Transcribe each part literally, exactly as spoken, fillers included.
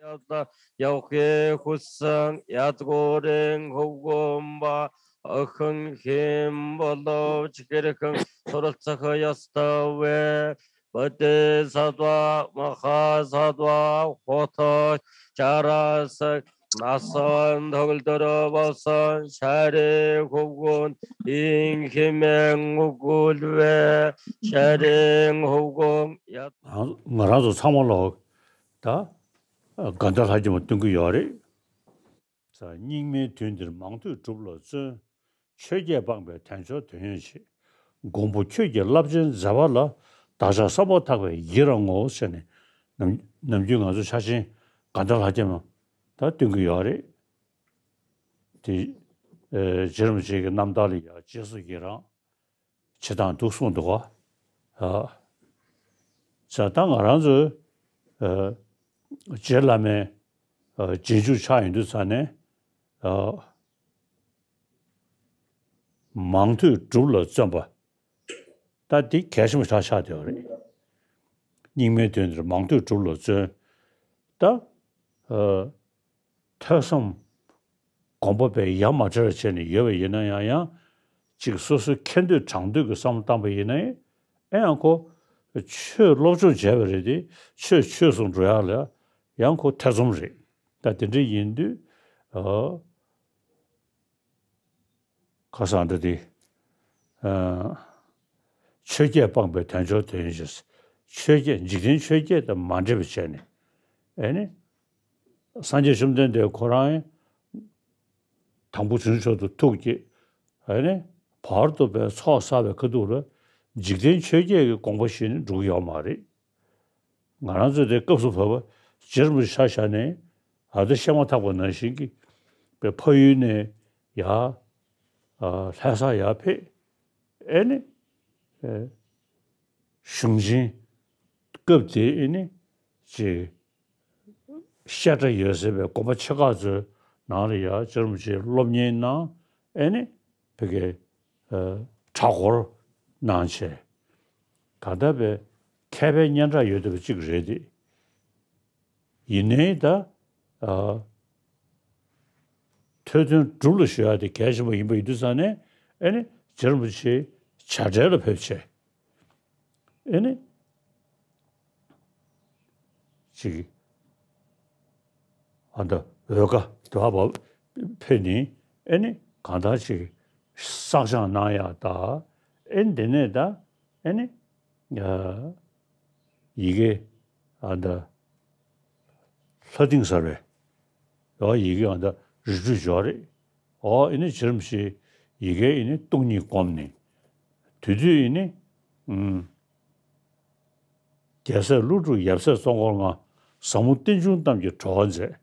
ཡག་ཧེ་ཧུ་སང་ཡ་ཏ་གོ་རེང་ཧུ་གོམ་པ་ཨ་ཧང་ཧིམ་བ་ལོ་ཅི་ཀེ་རེ་ཁང་ཐོ་ར་ཙ་ཁ་ཡ་སི་ཏ་ཝེ་པ་ཏེ་ས་ཏྭ་མ་ཧ་ས་ཏྭ་ཧོ་ཐོ་ཅ་ར་ས་ན་སན་ཐོག་ལ་དོ་རོ་བ་སན་ཤ་རེ་ཧུ་གོན་ཨིན་ཧི་མེ་ངུ་གུལ་ཝེ་ཤ་རེ་ཧུ་གོན་ཡ། ང་རང་ཚོ་ཚང་མ་ལོག་ད་དགའ་ཟླ་ལྷ་རྒྱལ་མ་སྟོན་གྱི་ཡོད་རེད། ས་སྙིགས་མའི་དུས་འདིར་མང་ཐོས་སྒྲུབ་ལ་བརྩོན། ཆོས་བརྒྱད་སྤངས་པས་དལ་འབྱོར་དོན་ཡོད་བྱེད། མགོན་པོ་ཁྱོད་ཀྱི་རླབས་ཆེན་མཛད་པ་ལ། བདག་ཅག་བསམ་པ་ཐག་པས་ཡི་རང་ངོ་། ཟེར་ནས་ནམ་ནམ་རྒྱུན་ང་ཚོ་ཕྱག་ཆེན་དགའ་ཟླ་ལྷ་རྒྱལ་མ་ད་སྟོན་གྱི་ཡོད་རེད། དེ་ཨེ་རྗེ་རིན་པོ་ཆེ་གི་རྣམ་ཐར་ལ་ཡང་རྗེས་སུ་ཡི་རང་བྱེད་སྟངས་འདུག་གསུངས་འདུག་ག་ཨ། ས་ད་ང་རང་ཚོའི་ཨ་རྗེ་བླ་མའི་ཨ་རྗེས་འཇུག་ཆགས་ཡོང་དུས་ཙ་ནས་ཨ་མང་ཐོས་སྒྲུབ་ལ་བརྩོན་པ། ད་འདི་གལ་ཆེན་པོ་ཆགས་ཆགས་བསྡད་པ་རེད། སྙིགས་མའི་དོན་དུ་མང་ཐོས་སྒྲུབ་ལ་བརྩོན། ད་ཨ་ཐོས་བསམ་སྒོམ་པ་པས་ཡ་མ་བྲལ་བ་བྱས་ནས་ཡོད་པ་ཡིན་ན་ཡང་ཡང་ཅིག་སོ་སོའི་ཁེ་འདོད་དྲང་འདོད་ཀྱི་བསམ་བློ་བཏང་པ་ཡིན་ན་ཡང་ཨེ་ཡང་ཁོ་ཆོས་སློབ་སྦྱོང་བྱས་པ་རེད་དེ་ཆོས་ཆོས་སུ་འགྲོ་ཡག་ལ་ཡང་ཁོ་ཐེ་ཚོམ་རེད། ད་དེ་འདྲ་ཡིན་དུས་ཨ། ཁ་སང་འདྲ་དེ། ཨ་ཆོས་བརྒྱད་སྤངས་པས་དལ་འབྱོར་དོན་ཡོད་བྱེད། ཆོས་བརྒྱད་འཇིག་རྟེན་ཆོས་བརྒྱད་དང་མ་འདྲེས་པ་བྱས་ནས། ཨེ་ནི། སངས་རྒྱས་བཅོམ་ལྡན་འདས་ཁོ་རང་དང་པོ་བྱང་ཆུབ་མཆོག་ཏུ་ཐུགས་བསྐྱེད། ཨེ་ནི། བར་དུ་པའི་ཚོགས་བསགས་པའི་ཁ་ཐུག་ལ། འཇིག་རྟེན་ཆོས་བརྒྱད་ཀྱི་དགོངས་པ་བཞེས་ནས་འགྲོ་གི་ཡོད་མ་རེད། ང་རང་ཚོ་དེ་སྐབས་སུ་བབ་པ་རྗེ་རིན་པོ་ཆེ་ཆ་བཞག་ནས་ཨ་ད་བཤད་མ་ཐག་པ་ནང་བཞིན་གྱི་པའི་ཕ་ཡུལ་ནས་ཡར་ཨ་ལྷ་ས་ཡར་ཕེབས། ཨེ་ནི་ཨེ་གཞུང་ཆེན་སྐབས་དེ་ཨེ་ནི་ཅིག་བཤད་གྲྭ་ཡོད་ཟེར་བའི་དགོན་པ་ཆེ་ཁག་ཚོའི་ནང་ལ་ཡར་རྗེ་རིན་པོ་ཆེ་སློབ་གཉེར་གནང་། ཨེ་ནི་ཕ་གིའི་ཨ་གྲྭ་སྐོར་གནང་བྱས། གང་ལྟར་པའི་མཁས་པའི་སྙན་གྲགས་ཡོད་བསྡད་པ་གཅིག་རེད་དེ། ཡིན་ནའི་ད་ཨ་ཐོས་དོན་སྒྲུབ་ལ་གཞོལ་ཡག་དེ་གལ་ཆེན་པོ་ཡིན་པ་ཡིན་དུས་ཙང་ནས་ཨེ་ནི་རྗེ་རིན་པོ་ཆེ་བྱ་བྲལ་ལ་ཕེབས་བྱས། ཨེ་ནི། ཅིག་ཨ་ད་འོལ་ཁ་དེ་བ་བ་ཕེབས་ནི་ཨེ་ནི་གང་ལྟར་ཅིག་བསགས་སྦྱང་གནང་ཡག་ད་ཨེ་ནི་དེ་ནས་ད་ཨེ་ནི་ཡི་གེ་ཨ་ད་ལྷ་ཏིང་ཟེར་བའི་ཡི་གེ་ཨ་ད་རི་ཁྲོད་འབྱོར་རེད། ཨོ་ཨེ་ནི་རྗེ་རིན་པོ་ཆེ་ཡི་གེ་ཨེ་ནི་སྟོང་ཉིད་བསྒོམས་ནས་དེ་དུས་ཨེ་ནི་ཨུམ། རྒྱལ་སྲས་ཀླུ་སྒྲུབ་ཡབ་སྲས་གཙོ་འཁོར་ལྔ། ཟབ་མོ་རྟེན་འབྱུང་རྣམས་ཀྱིས་གྲོལ་བར་མཛད།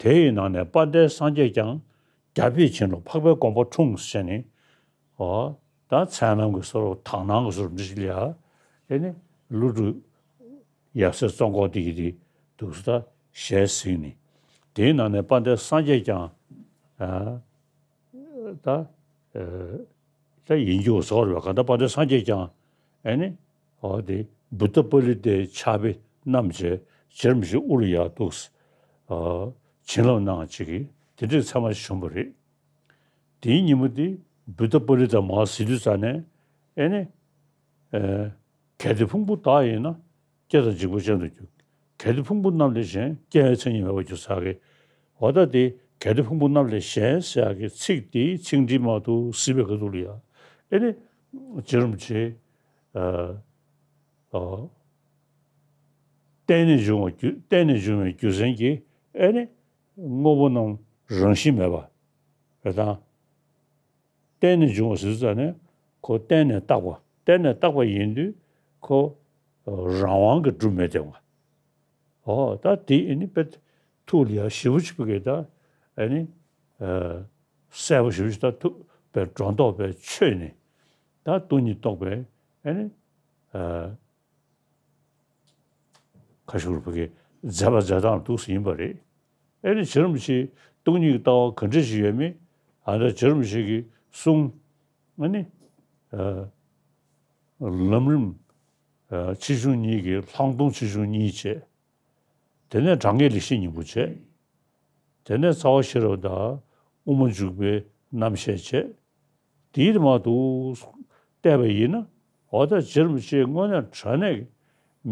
དེ་ཡི་ནང་ནས་དཔལ་ལྡན་སངས་རྒྱས་ཀྱང་། རྒྱ་ཕིབས་བྱིན་རླབས་འཕགས་པའི་དགོངས་པ་འཁྲུངས་ཟེར་ནས། འོ། ད་མཚན་ལམ་གྱི་བཟོ་འདྲ་དག་སྣང་གི་བཟོ་འདྲ་ཞིག་ལ་ཡ། ཨེ་ནི། ཀླུ་སྒྲུབ་ཡབ་སྲས་གཙོ་འཁོར་དེ་གི་དེ་འདུག་སེ་ད་ཞལ་གཟིགས་ནས། དེའི་ནང་ནས་དཔལ་ལྡན་སངས་རྒྱས་ཀྱང་། ཨ། ད། ཨ། ད་ཡིན་རྒྱུ་བཟོ་འདྲ་བ་གང་ལྟར་དཔལ་ལྡན་སངས་རྒྱས་ཀྱང་། ཨེ་ནི། འོ་དེ་བུདྡྷ་པཱ་ལི་ཏའི་ཕྱག་དཔེ་བསྣམས་བྱས་རྗེ་རིན་པོ་ཆེ་དབུ་ལ་ཡར་འདུག་སེ། ཨ། བྱིན་རླབས་གནང་བྱེད་ཀྱི་དེ་འདྲའི་མཚན་མ་ཞིག་བྱུང་བ་རེད། དེའི་ཉིན་མོ་དེ་བུདྡྷ་པཱ་ལི་ཏ་མར་གཟིགས་དུས་ཙ་ནས་ཨེ་ནི། ཨེ། གལ་ཏེ་ཕུང་པོ་བདག་ཡིན་ན། སྐྱེ་དང་འཇིག་པ་ཅན་དུ་འགྱུར། གལ་ཏེ་ཕུང་པོ་རྣམས་ལས་གཞན། སྐྱེ་བའི་མཚན་ཉིད་མེད་པར་འགྱུར་ཟེར་གི། འོ་ད་དེ་གལ་ཏེ་ཕུང་པོ་རྣམས་ལས་གཞན་ཟེར་གི་ཚིག་དེའི་ཚིག་འགྲེལ་མ་གཏོགས་གཟིགས་པའི་ཁ་ཐུག་ལ་ཡ། ཨེ་ནི། རྗེ་རིན་པོ་ཆེ། ཨ། ཨ། བརྟེན་ནས་འབྱུང་བ་རྒྱུ་བརྟེན་ནས་འབྱུང་བའི་རྒྱུ་མཚན་གྱིས་ཨེ་ནི། དངོས་པོ་རྣམས་རང་བཞིན་མེད་པ། རེད་དང་། བརྟེན་ནས་འབྱུང་བ་ཟེར་ཙ་ནས་ཁོ་བརྟེན་ནས་བཏགས་པ། བརྟེན་ནས་བཏགས་པ་ཡིན་དུས་ཁོ་རང་དབང་གིས་གྲུབ་མེད་དེ་བ། ཨོ་ད་དེ་ཨེ་ནི་དཔེ་ཐུགས་ལ་ཡ་ཞེ་པོ་ཅིག་པོ་གི་ད་ཨེ་ནི་གསལ་པོ་ཞེ་པོ་ཅིག་ད་ཐུགས་པའི་སྒྲོ་འདོགས་པའི་ཆོད་ནས་ད་སྟོང་ཉིད་རྟོགས་པའི་ཨེ་ནི་ཁ་ཤུར་བུ་གི་མཛད་པ་མཛད་སྟངས་འདུག་སེ་ཡིན་པ་རེད། ཨེ་ནི་རྗེ་རིན་པོ་ཆེའི་སྟོང་ཉིད་ཀྱི་ལྟ་བ་ག་འདྲ་ཞིག་ཡོད་མེད་ཨ་ད་རྗེ་རིན་པོ་ཆེ་གི་གསུང་ཨ་ནི་ལམ་རིམ་ཆེ་ཆུང་གཉིས་ཀྱི་ལྷག་མཐོང་ཆེ་ཆུང་གཉིས་བྱས། དེ་ནས་དྲང་ངེས་ལེགས་བཤད་སྙིང་པོ་བྱས། དེ་ནས་རྩ་བ་ཤེས་རབ་དང་དབུ་མ་འཇུག་པའི་རྣམ་བཤད་བྱས། དེའི་མ་འདུག་བལྟས་པ་ཡིན་ན། འོ་ད་རྗེ་རིན་པོ་ཆེ་དངོས་གནས་དྲང་གནས་ཀྱི་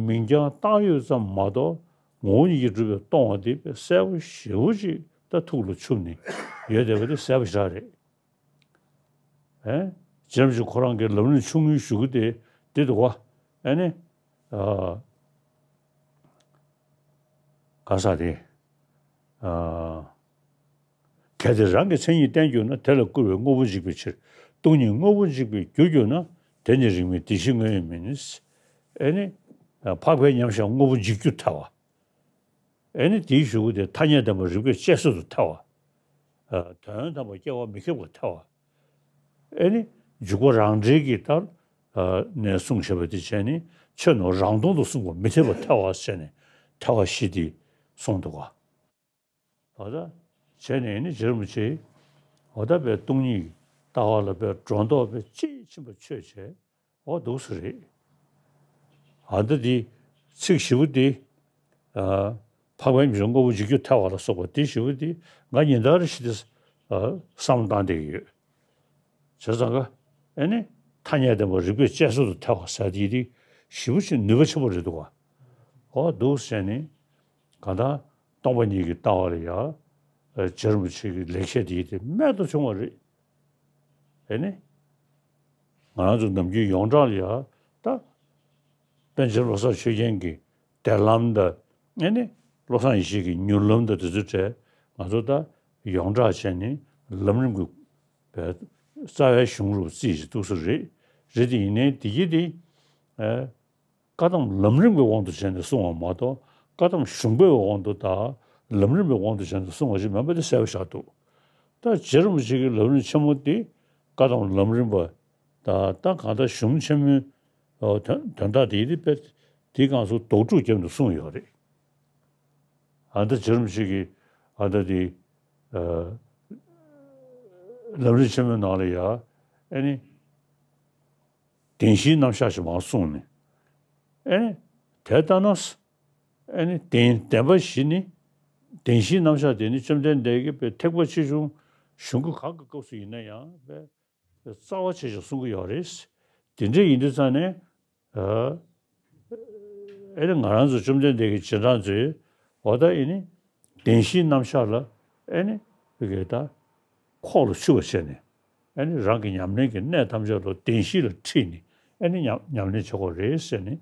མིང་རྐྱང་བཏགས་ཡོད་ཙམ་མ་གཏོགས། ངོ་བོ་ཉིད་ཀྱིས་གྲུབ་པའི་སྟོང་པ་འདི་དཔེ་གསལ་པོ་ཞེ་པོ་ཅིག་ད་ཐུགས་ལ་ཆུབ་ནས་ཡོད་བསྡད་པ་འདི་གསལ་པོ་ཞེ་དྲག་རེད། ཨེ། རྗེ་རིན་པོ་ཆེ་ཁོ་རང་གི་ལམ་རིམ་ཆུང་ངུའི་ཞུ་སྐུལ་དེ་འདི་འདུག་བ། ཨེ་ནི། ཨ། ག་ས་དེ། ཨ། གལ་ཏེ་རང་གི་མཚན་ཉིད་བསྟན་གྱུར་ན། དེ་ལ་སྐུར་བའི་དངོས་པོ་འཇིག་པའི་ཕྱིར། སྟོང་ཉིད་དངོས་པོ་འཇིག་པའི་རྒྱུར་གྱུར་ན། དེ་ནི་རིང་མིན་བདེན་བཞིའི་དངོས་ཡོད་མིན། ཨེ་ནི། འཕགས་པའི་མཉམ་གཞག་དངོས་པོ་འཇིག་རྒྱུར་ཐལ་བ། ཨེ་ནི་དེའི་གཞུག་གུ་དེ་ཐ་སྙད་བདེན་པ་རིགས་པས་དཔྱད་བཟོད་དུ་ཐལ་བ། ཨ། དོན་དམ་པར་སྐྱེ་བ་མི་ཁེགས་པར་ཐལ་བ། ཨེ་ནི་འཇུག་པ་རང་འགྲེལ་གྱི་ལྟར། ཨ། ནས་གསུངས་བཞག་པ་དེ་བྱས་ནས། ཆོས་རྣམས་རང་སྟོང་དུ་གསུངས་པ་མི་འཐད་པར་ཐལ་བ་བྱས་ནས་ཐལ་བ་བཞི་དེ་གསུངས་འདུག་ག། འོ་ད་བྱས་ནས་ནི་རྗེ་རིན་པོ་ཆེས་འོ་ད་དཔེ་སྟོང་ཉིད་ལྟ་བ་ལ་དཔེ་སྒྲོ་འདོགས་དཔེ་ཅིག་ཕྱིན་པ་ཆོད་བྱས། འོ་འདུག་སེ་རེད། ཨ། ད་འདི་ཚིག་བཞི་པོ་འདི། ཨ། འཕགས་པའི་མཉམ་གཞག་དངོས་པོ་འཇིག་རྒྱུར་ཐལ་བ་ལ་སོགས་པ་འདི་བཞི་པོ་འདི་ང་ཉིན་ལྟར་ཞིག་ཏུ། ཨ། བསམ་བློ་བཏང་བསྡད་ཀྱི་ཡོད། བྱས་ཙང་ཀ། ཨེ་ནི། ཐ་སྙད་བདེན་པ་རིགས་པས་དཔྱད་བཟོད་དུ་ཐལ་བ་ཟེར་དེ་དེ་ཞེ་པོ་ཅིག་ནུས་པ་ཆེན་པོ་རེད་འདུག་ག། འོ་འདུག་ཟེར་ནས། གང་ལྟར་སྟོང་པ་ཉིད་ཀྱི་ལྟ་བ་ལ་ཡ། ཨ། རྗེ་རིན་པོ་ཆེ་གི་ལེགས་བཤད་དེ་དེ་རྨད་དུ་བྱུང་བ་རེད། ཨེ་ནི། ང་རང་ཚོ་ནམ་རྒྱུན་ཡོངས་གྲགས་ལ་ཡ། ད། པཎ་ཆེན་བློ་བཟང་ཆོས་རྒྱན་གྱི་གཏེར་ལམ་དང་། ཨེ་ནི། བློ་བཟང་ཡེ་ཤེས་ཀྱི་མྱུར་ལམ་དང་དེ་ཚོའི་གྲས་ང་ཚོ་ད་ཡོངས་གྲགས་བྱས་ནས་ལམ་རིམ་གྱི་རྩ་བའི་གཞུང་རུ་བརྩིས་ཤིག་འདུག་སེ་རེད། རེད་དེ་ཡིན་ནའི་དེ་གྱིས་དེ། ཨ། བཀའ་གདམས་ལམ་རིམ་གྱི་དབང་དུ་བྱས་ནས་གསུངས་པ་མ་གཏོགས། བཀའ་གདམས་གཞུང་པའི་དབང་དུ་དང་ལམ་རིམ་པའི་དབང་དུ་བྱས་ནས་གསུངས་པ་ཞིག་མིན་པ་དེ་གསལ་པོ་ཆགས་འདུག། ད་རྗེ་རིན་པོ་ཆེ་གི་ལམ་རིམ་ཆེན་མོ་དེ་བཀའ་གདམས་ལམ་རིམ་པ་དང་། ད་གང་ལྟར་གཞུང་ཆེན་མོའི། ཨོ། དོན་དོན་དག་དེ་དེ་དཔེ་དེའི་སྒང་སུ་དོགས་སྒྲུབ་བརྒྱབ་ནས་གསུངས་ཡོད་རེད། ཨ། ད་རྗེ་རིན་པོ་ཆེ་གིས། ཨ། ད་དེ། ཨ། ལམ་རིམ་ཆེན་མོའི་ནང་ལ་ཡ། ཨེ་ནི། བདེན་བཞིའི་རྣམ་གཞག་ཅིག་མར་གསུངས་ནས། ཨེ་ནི། དེ་ལྟ་ན། ཨེ་ནི། བདེན་བདེན་པ་བཞི་ནི། བདེན་བཞིའི་རྣམ་གཞག་དེ་ནི་བཅོམ་ལྡན་འདས་ཀྱིས་དཔེ་ཐེག་པ་ཆེ་ཆུང་གཞུང་གི་གང་གི་སྐབས་སུ་ཡིན་ན་ཡང་དཔེ་རྩ་བ་ཆེ་ཆེ་གསུང་གི་ཡོད་རེད། དེ་འདྲ་ཡིན་དུས་ཙང་ནས། ཨ། ཨེ་ནི་ང་རང་ཚོ་བཅོམ་ལྡན་འདས་ཀྱི་རྗེས་འབྲང་ཚོས། འོ་ད་ཨེ་ནི་བདེན་བཞིའི་རྣམ་གཞག་ལ། ཨེ་ནི་བི་གེ་ད་ཁོག་ལ་ཆུད་པ་བྱས་ནས། ཨེ་ནི་རང་གི་ཉམས་ལེན་གྱི་གནད་ཐམས་ཅད་ལ་བདེན་བཞི་ལ་ཁྲིད་ནས། ཨེ་ནི་ཉམས་ཉམས་ལེན་བྱེད་དགོས་རེད་ཟེར་ནས་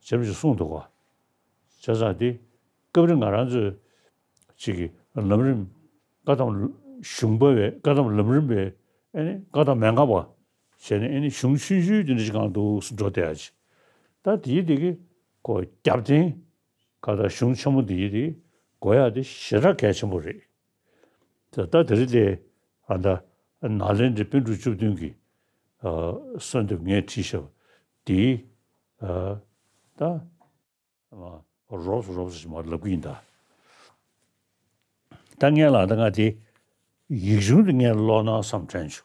རྗེ་རིན་པོ་ཆེས་གསུངས་འདུག་ག། བྱས་ཙང་དེ་སྐབས་རེ་ང་རང་ཚོས་ཅིག་གི་ལམ་རིམ། བཀའ་གདམས་གཞུང་པ་བས། བཀའ་གདམས་ལམ་རིམ་པས། ཨེ་ནི་བཀའ་གདམས་མན་ངག་པ་བྱས་ནས། ཨེ་ནི་གཞུང་ཆུང་ཆུང་དེ་འདྲ་ཞིག་སྒང་དུ་འགྲོ་བསྡད་ཡ་ཅིག། ད་དེའི་དེ་གི་ཁོ་རྒྱབ་རྟེན། ག་ད་གཞུང་ཆེན་མོ་འདི་ཡི་དེ་དགོས་ཡ་དེ་ཞེ་དྲག་གལ་ཆེན་པོ་རེད། ད་ད་དེ་རིང་དེ། ཨ། ད་ནཱ་ལེནྡྲའི་པཎ་གྲུབ་བཅུ་བདུན་གྱི། ཨ། གསོལ་འདེབས་ངས་བྲིས་བཞག་པ་དེ། ཨ། ད། ཨ། རོབ་ཙམ་རོབ་ཙམ་ཞིག་མར་ལབ་ཀྱི་ཡིན་ད། ད་ངས་ལ་ད་ང་དེ་ཡིག་ཆུང་དེ་ངས་ཀློག་ན་བསམ་དྲན་བྱུང་།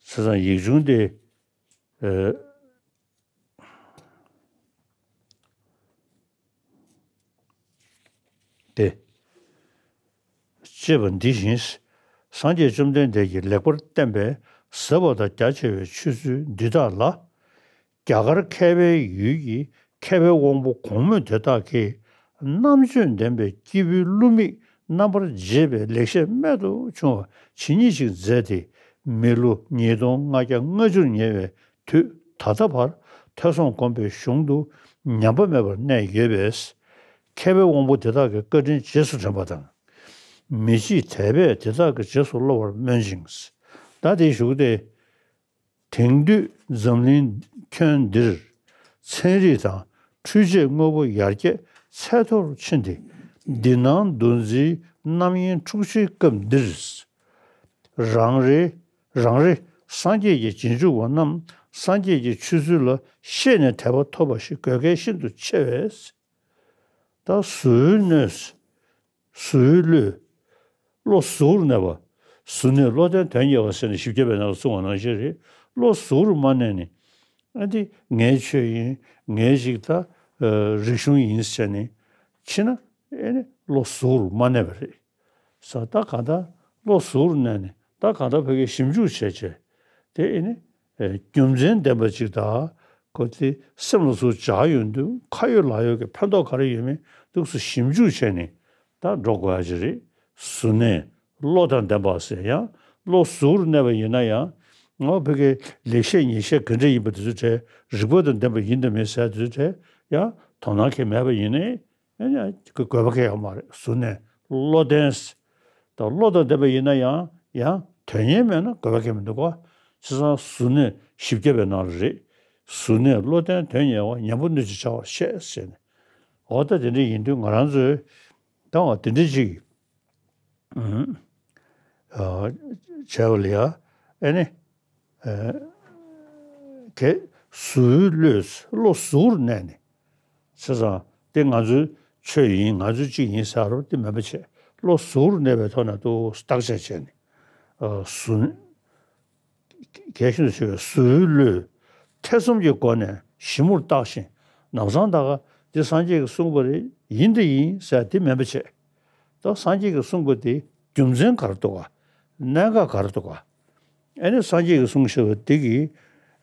བྱས་ཙང་ཡིག་ཆུང་དེ། ཨ། དེ། ཅེས་པ་འདི་བཞིན། སངས་རྒྱས་བཅོམ་ལྡན་འདས་ཀྱིས་ལེགས་པར་བསྟན་པའི་ཟབ་པ་དང་རྒྱ་ཆེ་བའི་ཆོས་ཚུལ་འདི་དག་ལ། རྒྱ་གར་མཁས་པའི་ཡུལ་གྱི་མཁས་པའི་དབང་པོ་གོང་མོས་དེ་དག་གི་རྣམ་དཔྱོད་ལྡན་པའི་སྐྱེས་བུའི་བསླུ་མེད་རྣམ་པར་འབྱེད་པའི་ལེགས་བཤད་རྨད་དུ་བྱུང་བ་ཇི་སྙེད་ཅིག་མཛད་དེ། མི་ལོ་ཉིས་སྟོང་ལྔ་བརྒྱ་ལྔ་བཅུར་ཉེ་བའི་དུས་ད་ལྟ་བར་ཐོས་བསམ་སྒོམ་པའི་གཞུང་དུ་ཉམས་པ་མེད་པར་གནས་ཡོད་པས། མཁས་པའི་དབང་པོ་དེ་དག་གི་བཀའ་དྲིན་རྗེས་སུ་དྲན་པ་དང་། མི་ཕྱེད་དད་པས་དེ་དག་གི་རྗེས་སུ་སློབ་པར་སྨོན་ཅིང་། ད་དེའི་གཞུག་དེ། དེང་དུས་འཛམ་གླིང་ཁྱོན་འདིར། ཚན་རིག་དང་འཕྲུལ་ཆས་དངོས་པོ་ཡར་རྒྱས་ཚད་མཐོར་ཕྱིན་ཏེ། འདི་སྣང་འདུ་འཛིའི་རྣམ་གཡེང་འཁྲུག་ཆེའི་སྐབས་འདིར། རང་རེ་རང་རེ་སངས་རྒྱས་ཀྱི་རྗེས་འཇུག་པ་རྣམས་སངས་རྒྱས་ཀྱི་ཆོས་ཚུལ་ལ་ཤེས་ནས་དད་པ་ཐོབ་པ་ཞིག་དགོས་གལ་ཤིན་ཏུ་ཆེ་བས། ད་གཟུ་བོའི་གནས། གཟུ་བོའི་བློས། བློ་གཟུ་བོར་གནས་པ། གཟུ་གནས་བློ་ལྡན་དོན་གཉེར་བ་ཟེར་ནས་བཞི་བརྒྱ་པའི་ནང་ལ་གསུངས་པ་ནང་བཞིན་རེད། བློ་གཟུ་བོར་མ་གནས་ནས། ཨ། འདི་ངའི་ཆོས་ཡིན། ངའི་ཞིག་ད་ ཨ་རིག་གཞུང་ཡིན་ཟེར་ནས་ཕྱིན་ན་ཨེ་ནི་བློ་གཟུ་བོར་མ་གནས་པ་རེད། ས་ད་གང་ལྟར་བློ་གཟུ་བོར་གནས་ནས་ད་གང་ལྟར་ཕ་གིའི་ཞིབ་འཇུག་བྱས་བྱས་དེ་ཨེ་ནི་ཨེ་རྒྱུ་མཚན་ལྡན་པ་ཅིག་དང་ཁོ་དེ་སེམས་ལ་ཚུར་འཇགས་ཡོང་དུས་ཁ་ཡོད་ལག་ཡོད་ཀྱི་ཕན་ཐོགས་ག་རེ་ཡོད་མེད་འདུག་སེ་ཞིབ་འཇུག་བྱས་ནས་ད་འགྲོ་དགོས་ཡ་ཅིག་རེད། གཟུ་གནས་བློ་དང་ལྡན་པ་ཟེར་ཡང་བློ་གཟུ་བོར་གནས་པ་ཡིན་ན་ཡང་ང་ཕ་གིའི་ལེགས་བཤད་ཉེས་བཤད་ག་འདྲ་ཡིན་པ་དེ་ཚོ་བྲལ་རིགས་པ་དང་ལྡན་པ་ཡིན་དང་མིན་ཟེར་དེ་ཚོ་བྲལ་ཡང་དོ་སྣང་གང་ཡང་མེད་པ་ཡིན་ནའི། ཡང་ཡང་དགོས་པ་གང་ཡང་མ་རེད། གཟུ་གནས་བློ་ལྡན། ད་བློ་དང་ལྡན་པ་ཡིན་ན་ཡང་ཡང་དོན་གཉེར་མེད་ན་དགོས་པ་གང་ཡང་མི་འདུག་གོ། བྱས་ཙང་གཟུ་གནས་བཞི་བརྒྱ་པའི་ནང་ལ་རེད། གཟུ་གནས་བློ་ལྡན་དོན་གཉེར་བ། ཉན་པོ་སྣོད་ཀྱི་བྱ་བ་བཤད་ཟེར་ནས། འོ་ད་དེ་འདྲ་ཡིན་དུས་ང་རང་ཚོས་ད་འོ་དེ་འདྲ་ཅིག་ཨ་བྱས་པ་ལ་ཡ་ཨེ་ནི། ཨེ་གེ་གཟུ་བོའི་བློས་བློ་གཟུ་བོར་གནས་ནས། བྱས་ཙང་དེ་ང་ཚོའི་ཆོས་ཡིན་ང་ཚོའི་གཅིག་ཡིན་ཟེར་རོ་དེ་མིན་པ་བྱས་བློ་གཟུ་བོར་གནས་པའི་ཐོག་ནས་ཏོག་ཙམ་བརྟག་དཔྱད་བྱས་ནས་ཨ་གཟུ་གལ་ཤིན་ཏུ་ཆེ་བའི་གཟུ་བོའི་བློས་ཐེ་ཚོམ་གྱི་སྒོ་ནས་ཞིབ་མོར་བརྟགས་ཤིང་ལམ་སང་ད་ག་འདི་སངས་རྒྱས་ཀྱིས་གསུངས་པ་རེད་ཡིན་དེ་ཡིན་ཟེར་དེ་མིན་པ་བྱས། ད་སངས་རྒྱས་ཀྱིས་གསུངས་པ་དེ་རྒྱུ་མཚན་ག་རེ་འདུག་ག་གནད་འགག་ག་རེ་འདུག་ག་ཨེ་ནི་སངས་རྒྱས་ཀྱིས་གསུངས་བཞག་པ་དེ་གི་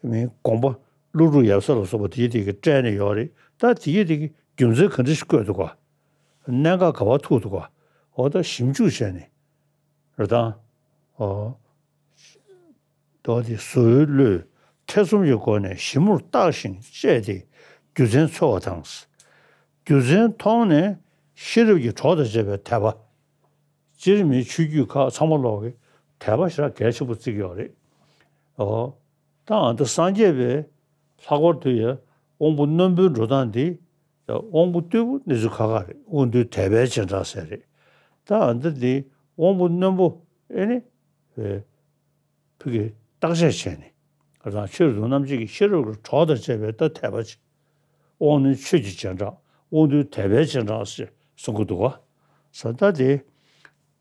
མི་དགོངས་པ་ཀླུ་སྒྲུབ་ཡབ་སྲས་ལ་སོགས་པ་དེ་དེ་གི་བཀྲལ་ནས་ཡོད་རེད། ད་དེ་གི་དེ་གི་རྒྱུ་མཚན་ག་འདྲ་ཞིག་བཀོད་འདུག་ག་གནད་འགག་ག་པར་ཐུག་འདུག་ག་འོ་ད་ཞིབ་འཇུག་བྱས་ནས་རེད་ད། འོ། དོ་དེ་གཟུ་བོའི་བློས་ཐེ་ཚོམ་གྱི་སྒོ་ནས་ཞིབ་མོར་བརྟགས་ཤིང་དཔྱད་དེ་རྒྱུ་མཚན་འཚོལ་བ་དང་། རྒྱུ་མཚན་མཐོང་ནས་ཤེས་རབ་ཀྱི་གྲོགས་དང་བཅས་པའི་དད་པ། སྤྱིར་མིའི་ཆོས་བརྒྱུད་ཁག་ཚང་མ་ལོག་གི་དད་པ་ཞེ་དྲག་གལ་ཆེན་པོ་བརྩི་གི་ཡོད་རེད། འོ། ད་ཨ་ད་སངས་རྒྱས་པའི་ལྷག་པར་དུ་ཡང་དབང་པོ་རྣོན་པོའི་འགྲོ་སྟངས་འདི་དབང་པོ་རྟུལ་པོ་གནས་ཚུལ་ཁག་ཁག་རེད། དབང་རྟུལ་དད་པའི་རྗེས་འབྲང་ཟེར་རེད། ད་ཨ་ད་འདི་དབང་པོ་རྣོན་པོ་ཨེ་ནི། ཕ་གི་བརྟག་དཔྱད་བྱས་ནས་རང་ཆོས་རུ་རྣམ་འབྱེད་ཀྱི་ཤེས་རབ་ཀྱི་གྲོགས་དང་བཅས་པའི་ད་དད་པ་ཅིག་དབང་རྣོན་ཆོས་ཀྱི་རྗེས་འབྲང་དབང་རྟུལ་དད་པའི་རྗེས་འབྲང་ཞེས་གསུང་གི་འདུག་ག་ས་ད་དེ་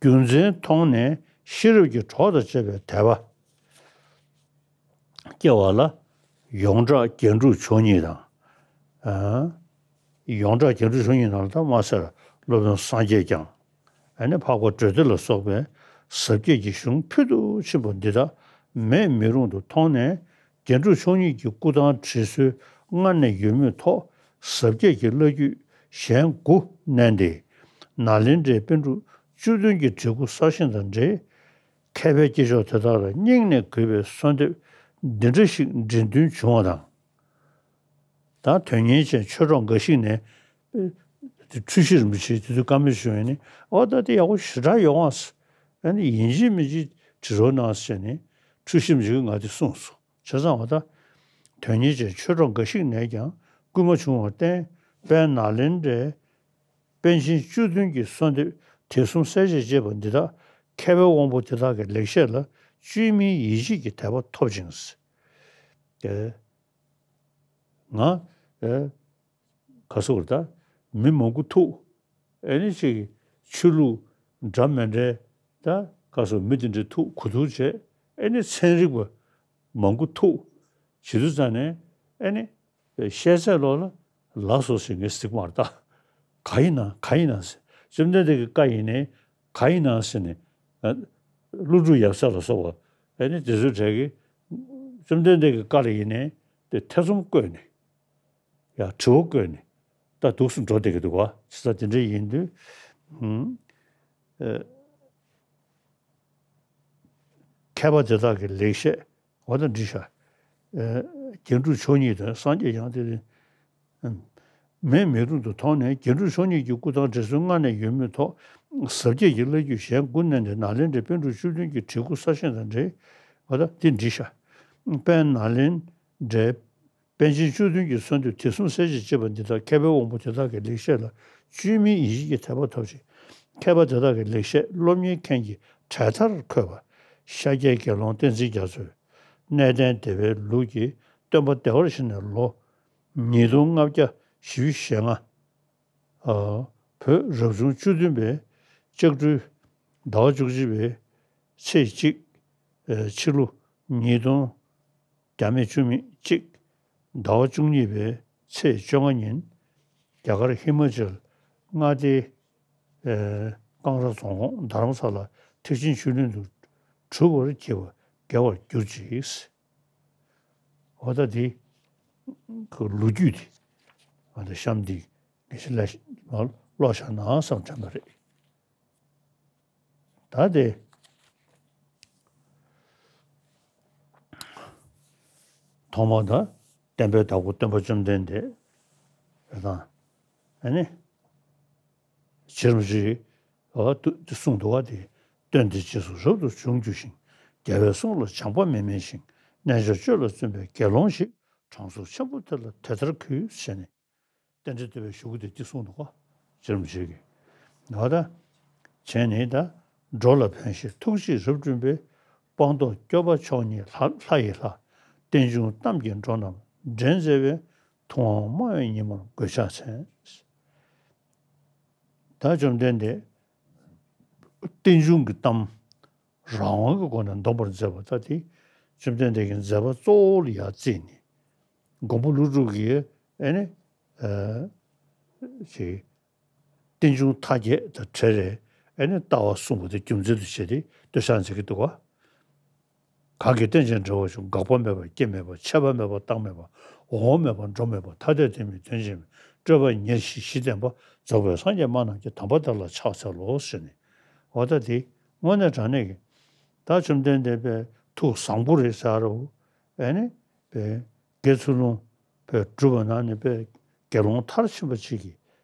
རྒྱུ་མཚན་མཐོང་ནས་ཤེས་རབ་ཀྱི་གྲོགས་དང་བཅས་པའི་དད་པ་སྐྱེ་བ་ལ་ཡོངས་གྲགས་རྒྱན་དྲུག་མཆོག་གཉིས་དང་། ཨ། ཡོངས་གྲགས་རྒྱན་དྲུག་མཆོག་གཉིས་ནང་ལ་ད་མ་ཟེར་སློབ་དཔོན་སངས་རྒྱས་ཀྱང་། ཨ་ནི་འཕགས་པ་འགྲོ་འདི་ལ་སོགས་པའི་ཟབ་རྒྱས་ཀྱི་གཞུང་ཕུལ་དུ་ཕྱིན་པ་འདི་དག་མེད་མི་རུང་དུ་མཐོང་ནས་རྒྱན་དྲུག་མཆོག་གཉིས་ཀྱི་སྐུ་ཐང་བྲིས་སྲོལ་སྔར་ནས་ཡོད་མུས་ཐོག་ཟབ་རྒྱས་ཀྱི་བླ་བརྒྱུད་གཞན་དགུ་བསྣན་ཏེ། ནཱ་ལེནྡྲའི་པཎ་གྲུབ་བཅུ་བདུན་གྱི་བྲིས་སྐུ་གསར་བཞེངས་དང་འབྲེལ། མཁས་པའི་སྐྱེས་མཆོག་དེ་དག་ལ་སྙིང་ནས་གུས་པའི་གསོལ་འདེབས་འདི་འདྲ་ཞིག་འབྲི་འདུན་བྱུང་བ་དང་། ད་དོན་གཉེར་ཅན་ཆོས་གྲོགས་འགའ་ཞིག་ནས། ཨེ། འཁྲུལ་ཞིག་རིན་པོ་ཆེ་དེ་ཚོས་བཀའ་མོལ་ཞུས་ཡོད་ནི། ཨོ་ད་དེ་ཡག་པོ་ཞེ་དྲག་ཡོད་ཨང་། ཨ་ནི་ཡིན་གཅིག་མིན་གཅིག་བྲི་རོགས་གནང་ཟེར་ནས་འཁྲུལ་ཞིག་རིན་པོ་ཆེ་གིས་ང་དེ་གསུངས་སོང་། བྱས་ཙང་ཨོ་ད། དོན་གཉེར་ཅན་ཆོས་གྲོགས་འགའ་ཞིག་ནས་ཀྱང་བསྐུལ་མ་བྱུང་བར་བརྟེན་དཔལ་ནཱ་ལེནྡྲའི་པཎ་ཆེན་བཅུ་བདུན་གྱི་གསོལ་འདེབས་དེ་གསུམ་གསལ་བྱེད་ཅེས་པ་འདི་དག་མཁས་པའི་དབང་པོ་དེ་དག་གི་ལེགས་བཤད་ལ་བཅོས་མིན་ཡིད་ཆེས་ཀྱི་དད་པ་ཐོབ་ཅིང་། ཨེ། ང་། ཨེ། ག་སོགས་ད། མི་མང་པོ་ཐུག་ཨེ་ནི་ཅིག་ཆོས་ལུགས་འདྲ་མི་འདྲའི་ད་ག་སོགས་མི་དེ་འདྲ་ཐུག་གོ་ཐུག་བྱས་ཨེ་ནི་ཚན་རིག་པ་མང་པོ་ཐུག་བྱེད་དུས་ཙང་ནས་ཨེ་ནི་བཤད་ཚད་ལོག་ལ་ལགས་སོ་ཞེས་ངས་ཟེར་གི་མ་རེད་ད། ག་ཡིན་ན་ག་ཡིན་ན་ཟེར། བཅོམ་ལྡན་འདས་ཀྱི་བཀའ་ཡིན་ནའི་ག་ཡིན་ན་ཟེར་ནས་ཀླུ་སྒྲུབ་ཡབ་སྲས་ལ་སོགས་པ་ཨེ་ནི་དེ་ཚོའི་གྲས་ཀྱིས་བཅོམ་ལྡན་འདས་ཀྱི་བཀའ་ལ་ཡིན་ནའི་དེ་ཐེ་ཚོམ་བཀོད་ནས། ཡང་དྲི་བ་བཀོད་ནས་ད་འདུག་སེ་འགྲོ་བསྡད་ཀྱི་འདུག་བ། བྱས་ཙང་དེ་འདྲ་ཡིན་དུས། ཨ། མཁས་པ་དེ་དག་གི་ལེགས་བཤད་འོ་ད་འདི་ཤ། ཨ། རྒྱན་དྲུག་མཆོག་གཉིས་དང་སངས་རྒྱས་ཀྱང་དེ་ནི། ཨ། མེད་མི་རུང་དུ་མཐོང་ནས་རྒྱན་དྲུག་མཆོག་གཉིས་ཀྱི་སྐུ་ཐང་བྲིས་སྲོལ་སྔར་ནས་ཡོད་མུས་ཐོག་ཟབ་རྒྱས་ཀྱི་བླ་བརྒྱུད་གཞན་དགུ་བསྣན་ཏེ་ནཱ་ལེནྡྲའི་པཎ་གྲུབ་བཅུ་བདུན་གྱི་བྲིས་སྐུ་གསར་བཞེངས་དང་འབྲེལ། འོ་ད་འདི་འདི་ཤ། དཔལ་ནཱ་ལེནྡྲའི་པཎ་ཆེན་བཅུ་བདུན་གྱི་གསོལ་འདེབས་དེ་གསུམ་གསལ་བྱེད་ཅེས་པ་འདི་དག་མཁས་པའི་དབང་པོ་དེ་དག་གི་ལེགས་བཤད་ལ་བཅོས་མིན་ཡིད་ཆེས་ཀྱི་དད་པ་ཐོབ་ཅིང་། མཁས་པ་དེ་དག་གི་ལེགས་བཤད་སློབ་གཉེར་མཁན་གྱི་གྲལ་མཐར་འཁོད་པ་ཤཱཀྱའི་དགེ་སློང་བསྟན་འཛིན་རྒྱ་མཚོས་གནས་བརྟན་སྡེ་པའི་ལུགས་ཀྱི་སྟོན་པ་བདེ་བར་གཤེགས་ནས་ལོ་ཉིས་སྟོང་ལྔ་བརྒྱ་བཞི་བཅུ་ཞེ་ལྔ། ཨ། བོད་རབ་བྱུང་བཅུ་བདུན་པའི་ལྕགས་སྦྲུལ་ཟླ་བ་བཅུ་གཅིག་པའི་ཚེས་གཅིག་ཨ། ཕྱི་ལོ་ཉིས་སྟོང་བརྒྱ་མེད་བཅུ་མེད་གཅིག་ཟླ་བ་བཅུ་གཉིས་པའི་ཚེས་བཅོ་ལྔ་ཉིན་ རྒྱ་གར་ཧི་མ་ཅལ་མངའ་སྡེའི་ཨེ་ཀང་ར་རྫོང་ཁོངས་རྡ་རམ་ས་ལ་ཐེག་ཆེན་ཆོས་གླིང་དུ་གྲུབ་པར་བགྱི་བ་དགེ་བར་གྱུར་ཅིག། འོ་ད་འདི་ལོ་རྒྱུས་དེ་ང་ཚོ་གཤམ་འདི་ངེས་ཤེས་ལ་ཀློག་བཞག་ན་བསམ་དྲན་པ་རེད། ད་དེ་ཐོག་མར་ད་བསྟན་པའི་བདག་པོ་སྟོན་པ་བཅོམ་ལྡན་འདས་རེད་དང་། ཨ་ནི་རྗེ་རིན་པོ་ཆེས་འོ་དུ་དེ་གསུངས་འདུག་བ། དེ་སྟོན་ཏེ་རྗེས་སུ་རབ་ཏུ་བྱུང་གྱུར་ཅིང་། རྒྱལ་བའི་གསུང་ལ་བྱམས་པ་མི་དམན་ཞིང་། རྣལ་འབྱོར་སྤྱོད་ལ་བརྩོན་པའི་དགེ་སློང་ཞིག། དྲང་སྲོང་ཆེན་པོ་དེ་ལ་དེ་ལྟར་གུས་ཞེས་ནས། རྟེན་འབྲེལ་བསྟོད་པའི་གཞུག་གུ་དེ་འདི་གསུངས་འདུག་ག། རྗེ་རིན་པོ་ཆེ་གིས། འོ་ད། བྱས་ནས་ད། འགྲོ་ལ་ཕན་ཞིང་ཐུགས་རྗེས་རབ་བསྐྲུན་པའི། སྤངས་རྟོགས་སྐྱོབ་པ་མཆོག་ཉིད་ལྷ་ལྷ་ཡི་ལྷ། རྟེན་འབྱུང་གཏམ་གྱིས་འགྲོ་རྣམས་འདྲེན་མཛད་པའི། ཐུབ་དབང་སྨྲ་བའི་ཉི་མར་མགོས་ཕྱག་འཚལ། ད་བཅོམ་ལྡན་འདས་རྟེན་འབྱུང་གི་གཏམ། རང་དབང་གི་སྒོ་ནས་འདོམས་པར་མཛད་པ་ད་དེ་བཅོམ་ལྡན་འདས་ཀྱི་མཛད་པ་གཙོ་བོ་ལ་ཡར་བརྩིས་ནས། མགོན་པོ་ཀླུ་སྒྲུབ་ཀྱིས་ཨེ་ནི་ཨ་ཅིག་རྟེན་འབྱུང་མཐའ་རྒྱས་དང་བྲལ་བའི་ཨེ་ནི་ལྟ་བ་གསུངས་པ་དེ་རྒྱུ་མཚན་དུ་བྱས་ཏེ་འདོད་ཆགས་མཛད་ཀྱི་འདུག་ག། གང་གིས་རྟེན་ཅིང་འབྲེལ་བར་འབྱུང་། འགག་པ་མེད་པ་སྐྱེ་མེད་པ། ཆད་པ་མེད་པ་རྟག་མེད་པ། འོང་བ་མེད་པ་འགྲོ་མེད་པ། ཐ་དད་ལྡན་མིན་དོན་གཅིག་མིན། སྤྲོས་པ་ཉེར་ཞི་བཞི་ལྡན་པ། རྫོགས་པའི་སངས་རྒྱས་སྨྲ་རྣམས་ཀྱི། དམ་པ་དེ་ལ་ཕྱག་འཚལ་ལོ་ཟེར་ནས། འོ་ད་དེ་དངོས་གནས་དྲང་གནས་ཀྱི་ད་བཅོམ་ལྡན་འདས་པའི་ཐུགས་བཟང་པོ་རེད་ཟེར་རོ། ཨེ་ནི་པའི་དགེ་ཚུལ་སློང་པའི་སྒྲུབ་པ་ནང་ནས་པའི་དགེ་སློང་མཐར་ཕྱིན་པ་ཅིག་གིས་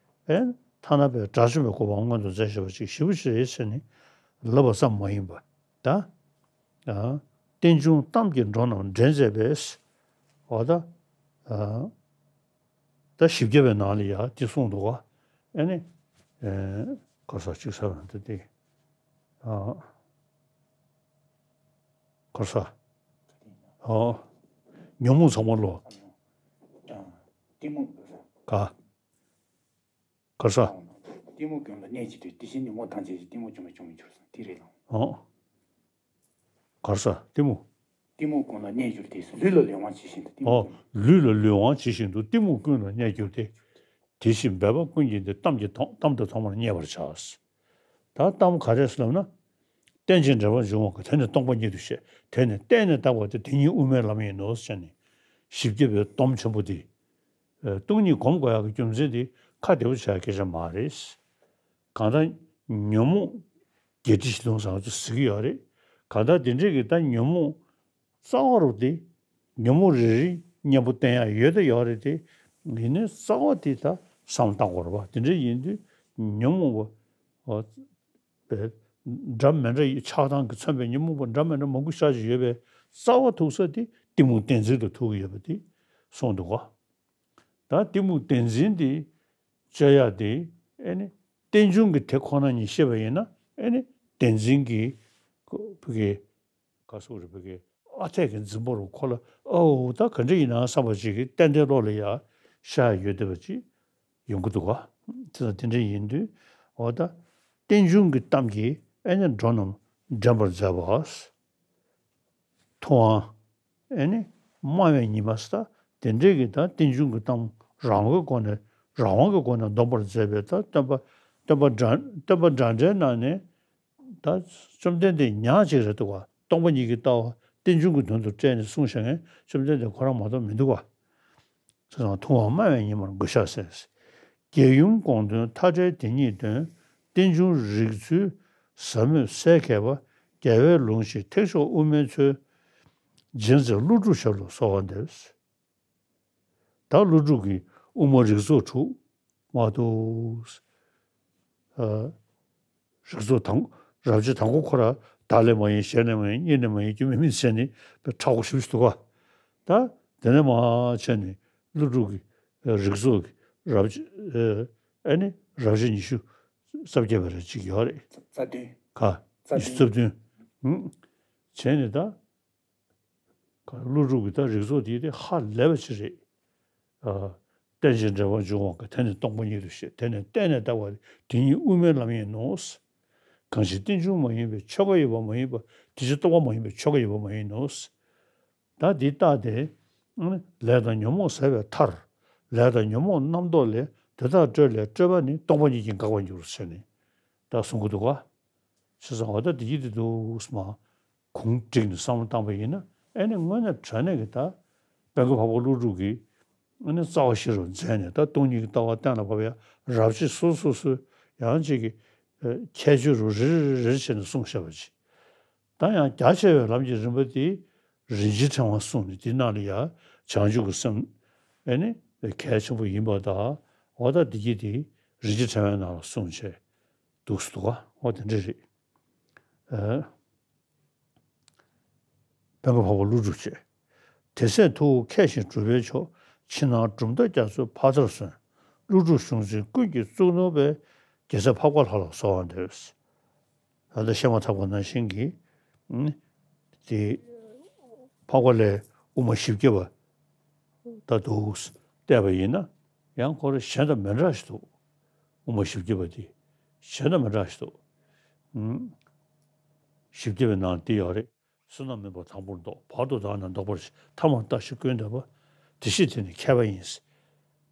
ཨེ་ཐ་ན་པའི་དགྲ་བཅོམ་པའི་གོ་འཕང་མངོན་དུ་མཛད་བཞག་པ་ཅིག་ཞེ་པོ་ཅིག་རེད་ཟེར་ནས་ལབ་པ་ཙམ་མ་ཡིན་པ་ད། ཨ། རྟེན་འབྱུང་གཏམ་གྱིས་འགྲོ་རྣམས་འདྲེན་མཛད་པའི། འོ་ད། ཨ། ད་བཞི་བརྒྱ་པའི་ནང་ལ་ཡང་དེ་གསུངས་འདུག་ག། ཨ་ནི། ཨེ། ག་རེ་ཟེར་ཅིག་ཟེར་བ་འདི་དེ། ཨ། ག་རེ་ཟེར། ཨ། ཉོན་མོངས་ཚང་མ་ལོ། གཏི་མུག་ག། ག་རེ་ཟེར། གཏི་མུག་ཀུན་ལ་གནས་ཀྱི་དུས། དེ་བཞིན་ཉོན་མོངས་ཐམས་ཅད་ཀྱི། གཏི་མུག་བཅོམ་པས་བཅོམ་པར་འགྱུར་ཟེར་དེ་རེད་ལ། ཨོ། ག་རེ་ཟེར། གཏི་མུག་གཏི་མུག་ཀུན་ལ་གནས་གྱུར་ཏེ། ལུས་ལ་ལེན་དབང་ཇི་བཞིན་དུ། གཏི་མུག་ཨོ། ཀུན་ལུས་ལ་ལེན་དབང་ཇི་བཞིན་དུ། གཏི་མུག་ཀུན་ལ་གནས་གྱུར་ཏེ། དེ་བཞིན་འབད་པ་ཀུན་གྱིས་འདིར། གཏམ་གྱི་དོན་གཏམ་དུ་ཐོག་མར་མཉེས་པར་བྱ། ད་གཏམ་ག་རེ་ཟེར་ལབ་ན། རྟེན་ཅིང་འབྲེལ་བར་འབྱུང་བ་གང་། དེ་ནི་སྟོང་པ་ཉིད་དུ་ཤེས། དེ་ནི་གཏན་ནས་བཏགས་པ་སྟེ། དེ་ཉིད་དབུ་མའི་ལམ་ཡིན་ནོ་ཟེར་ནས། བཞི་བརྒྱ་པའི་སྡོམ་ཆེན་པོ་འདི། ཨ། སྟོང་ཉིད་སྒོམ་དགོས་ཡག་གི་རྒྱུ་མཚན་འདི་ཁ་བདེ་པོ་བྱ་ཡག་སྐད་ཆ་མ་རེད། གང་ལྟར་ཉོན་མོངས་བརྒྱད་ཁྲི་བཞི་སྟོང་ཟེར་བ་ཚོ་ཟེར་གྱི་ཡོད་རེད། གང་ལྟར་དེ་འདྲས་ཀྱི་ད་ཉོན་མོངས་རྩ་བ་རུ་དེ་ཉོན་མོངས་རེ་རེ་གཉེན་པོ་བསྟེན་ཡག་ཡོད་ད་ཡོད་རེད་དེ། ཡིན་ནའི་རྩ་བ་དེ་ད་བསམ་བློ་བཏང་དགོས་རེད་པ། དེ་འདྲས་ཡིན་དུས་ཉོན་མོངས་པ། འདྲ་མི་འདྲ་ཡི་ཆགས་སྡང་གིས་མཚོན་པའི་ཉོན་མོངས་པ་འདྲ་མི་འདྲ་མང་པོ་ཤ་ཅིག་ཡོད་པའི་རྩ་བ་ཐུག་ས་དེ་གཏི་མུག་བདེན་འཛིན་དུ་ཐུག་གི་ཡོད་པ་དེ་གསུངས་འདུག་ག། ད་གཏི་མུག་བདེན་འཛིན་དེ་བཅད་ཡག་དེ་ཨེ་ནི་རྟེན་འབྱུང་གི་དེ་ཁོ་ན་ཉིད་ཤེས་པ་ཡིན་ན། ཨེ་ནི་བདེན་འཛིན་གྱི་ཁོ་བུ་གའི་ག་སོགས་རེད། བུ་གའི་ཨ་འཐས་ཀྱི་འཛིན་པ་རུ་ཁོ་ལ་ཨོ་ད་ག་འདྲ་ཡིན་ན་བསམ་པ་ཅིག་གིས་ཏན་ཏན་བློ་ལ་ཡ་ཤར་ཡོད་བསྡད་པ་ཅིག་ཡོང་གི་འདུག་ག། དེ་དང་དེ་འདྲ་ཡིན་དུས་འོ་ད་རྟེན་འབྱུང་གི་གཏམ་གྱིས་ཨེ་ནི་འགྲོ་རྣམས་འདྲེན་པར་མཛད་པ། ཐུབ་དབང་། ཨེ་ནི་སྨྲ་བའི་ཉི་མ་ཟེར། ད་དེ་འདྲས་ཀྱི་ད་རྟེན་འབྱུང་གི་གཏམ་རང་གི་སྒོ་ནས་རང་དབང་གི་སྒོ་ནས་འདོམས་པར་མཛད་པའི་ད་སྟོན་པ་སྟོན་པ་འདྲ་སྟོན་པ་འདྲ་འདྲའི་ནང་ནས་ད་བཅོམ་ལྡན་འདས་ཉག་གཅིག་རེད་འདུག་ག། སྟོང་པ་ཉིད་ཀྱི་ལྟ་བ་རྟེན་འབྱུང་གི་དོན་དུ་བཀྲལ་ནས་གསུངས་བཞག་མཁན་བཅོམ་ལྡན་འདས་ཁོ་རང་མ་གཏོགས་མི་འདུག་ག། ཐུབ་དབང་སྨྲ་བའི་ཉི་མར་མགོས་ཕྱག་འཚལ། རྒྱལ་ཡུམ་དགོངས་དོན་མཐའ་བྲལ་དེ་ཉིད་སྟོན། རྟེན་འབྱུང་རིགས་ཚུལ་ཟབ་མོས་གསལ་མཁས་པ། རྒྱལ་བའི་ལུང་བཞིན་ཐེག་མཆོག་དབུ་མའི་མཚོན། རྗེ་བཙུན་ཀླུ་སྒྲུབ་ཞབས་ལ་གསོལ་བ་འདེབས། ད་ཀླུ་སྒྲུབ་ཀྱིས་དབུ་མ་རིགས་ཚོགས་དྲུག་མ་གཏོགས། ཨ། རིགས་ཚོགས་དང་རབ་བྱེད་དང་པོ་ཁོ་ར་བདག་ལས་མ་ཡིན། གཞན་ལས་མ་ཡིན། གཉིས་ལས་མ་ཡིན། སྐྱེ་མེད་མིན་ཟེར་ནས་དཔེ་མཁྲེགས་པོ་ཞེ་པོ་ཅིག་འདུག་ག། ད་དེ་ནས་མར་བྱས་ནས་ཀླུ་སྒྲུབ་ཀྱི་རིགས་ཚོགས་ཀྱི་རབ་བྱེད། ཨེ་ནི་རབ་བྱེད་ཉི་ཤུ་རྩ་བརྒྱད་པ་རེ་ཅིག་ཡོད་རེད། རྩ་བདུན། ག། རྩ་བདུན། ཉི་ཤུ་རྩ་བདུན། ཨུ། བྱས་ནས་ད། ཀླུ་སྒྲུབ་ཀྱི་ད་རིགས་ཚོགས་དེ་དེ་ཧ་ལས་པ་ཅིག་རེད། ཨ། རྟེན་ཅིང་འབྲེལ་བར་འབྱུང་བ་གང་། དེ་ནི་སྟོང་པ་ཉིད་དུ་ཤེས། དེ་ནི་གཏན་ནས་བཏགས་པ་སྟེ། དེ་ཉིད་དབུ་མའི་ལམ་ཡིན་ནོ། གང་ཞིག་རྟེན་འབྱུང་མ་ཡིན་པའི་ཆོས་འགའ་ཡོད་པ་མ་ཡིན་པ། དེ་ཕྱིར་རྟོག་པ་མ་ཡིན་པའི་ཆོས་འགའ་ཡོད་པ་མ་ཡིན་ནོ། ད་འདི་ལྟ་སྟེ། ལས་དང་ཉོན་མོངས་ཟད་པའི་མཐར། ལས་དང་ཉོན་མོངས་རྣམ་རྟོག་ལས། དེ་དག་སྤྲོས་ལས་སྤྲོས་པ་ནི་སྟོང་པ་ཉིད་ཀྱིས་འགག་པར་འགྱུར་ཟེར་ནས་ད་གསུང་གི་འདུག་ག་བྱས་ཙང་འོ་ད་འདི་ཡིད་དེ་འདུག་སེ་མར་གུང་བསྒྲིགས་ནས་བསམ་བློ་བཏང་པ་ཡིན་ན། ཨེ་ནི་དངོས་གནས་དྲང་གནས་ཀྱི་ད་དཔལ་མགོན་འཕགས་པ་ཀླུ་སྒྲུབ་ཀྱིས་ཨེ་ནི་རྩ་བ་ཤེས་རབ་མཛད་ནས་ད་སྟོང་ཉིད་ཀྱི་ལྟ་བ་གཏན་ལ་ཕབ་ཡ་རབ་བྱེད་སོ་སོ་སོའི་ཡང་ཅིག་གི་ཨ་ཁྱད་ཆོས་རུ་རེ་རེ་རེ་བྱས་ནས་གསུངས་བཞག་པ་ཅིག་ད་ཡང་རྒྱ་ཆེ་བའི་ལམ་གྱི་རིམ་པ་དེ་རིན་ཆེན་ཕྲེང་བ་གསུངས་ནས་དེ་ནང་ལ་ཡང་བྱང་ཆུབ་ཀྱི་སེམས་ཨེ་ནི་གལ་ཆེན་པོ་ཡིན་པ་དང་། འོ་ད་འདི་གྱིས་དེ་རིན་ཆེན་ཕྲེང་བའི་ནང་ལ་གསུངས་བྱས་འདུག་སེ་འདུག་ག་འོ་དེ་འདྲ་རེད། ཨ། དཔལ་མགོན་འཕགས་པ་ཀླུ་སྒྲུབ་བཅས། དེ་སྲས་ཐུ་བོ་མཁས་ཤིང་གྲུབ་པའི་མཆོག་ཕྱི་ནང་གྲུབ་མཐའ་རྒྱ་མཚོའི་ཕ་མཐར་སོན། ཀླུ་སྒྲུབ་གཞུང་ཆེན་ཀུན་གྱི་གཙུག་ནོར་བའི། རྒྱལ་སྲས་འཕགས་པ་ལྷ་ལ་གསོལ་བ་འདེབས། ད་ལྟ་བཤད་མ་ཐག་པ་ནང་བཞིན་གྱི། ཨ། དེ་འཕགས་པ་ལྷའི་དབུ་མ་བཞི་བརྒྱ་པ་ད་འདུག་བལྟས་པ་ཡིན་ན། ཡང་ཁོ་རང་གཞན་དང་མི་འདྲ་ཞིག་འདུག་དབུ་མ་བཞི་བརྒྱ་པ་དེ་གཞན་དང་མི་འདྲ་ཞིག་འདུག་ཨུམ། བཞི་བརྒྱ་པའི་ནང་དེ་ཡོད་རེད། བསོད་ནམས་མེད་པར་དང་པོར་བཟློག་བར་དུ་བདག་ནི་བཟློག་པར་བྱེད། ཐ་མར་བརྟག་ཤིང་ཀུན་འདུས་པ། དེ་ཕྱིར་དེ་ནི་མཁས་པ་ཡིན།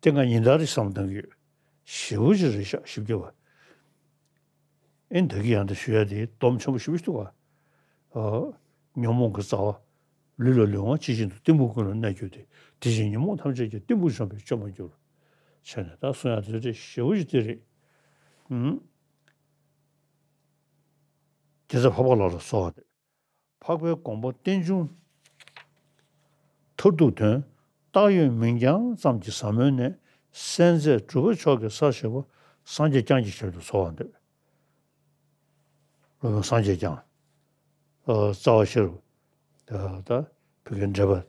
དེ་ང་ཉིན་ལྟར་རེ་བསམ་བཏང་གི་ཡོད། ཞེ་པོ་ཅིག་རེད་ཤག་བཞི་བརྒྱ་པ། ཨེ་ད་གི་ཡང་ད་ཞུ་ཡ་དེ་སྡོམ་ཆེན་པོ་ཞེ་པོ་ཞིག་འདུག་ག་ཨ། ཉོན་མོངས་ཀྱི་རྩ་བ། ལུས་ལ་ལུས་དབང་ཇི་བཞིན་དུ། གཏི་མུག་ཀུན་ལ་གནས་གྱུར་ཏེ། དེ་བཞིན་ཉོན་མོངས་ཐམས་ཅད་ཀྱང་། གཏི་མུག་འཇོམས་པའི་སྐྱོན་མར་འགྱུར། བྱས་ནས་ད་གསུང་ཡ་དེ་རེད། ཞེ་པོ་ཅིག་དེ་རེད། ཨུམ། རྒྱལ་སྲས་འཕགས་པ་ལྷ་ལ་གསོལ་བ་འདེབས། འཕགས་པའི་དགོངས་པ་རྟེན་འབྱུང་མཐར་ཐུག་དོན། བཏགས་ཡོད་མིང་རྐྱང་ཙམ་གྱི་ཟབ་མོའི་གནད། གསལ་མཛད་གྲུབ་པ་མཆོག་གི་སར་བཞེངས་པ། སངས་རྒྱས་བསྐྱངས་ཀྱི་ཞབས་ཏུ་གསོལ་བ་འདེབས། སློབ་དཔོན་སངས་རྒྱས་བསྐྱངས། ཨ། རྩ་བ་ཤེས་རབ། ད་ད་བོད་ཀྱི་འགྲེལ་པ་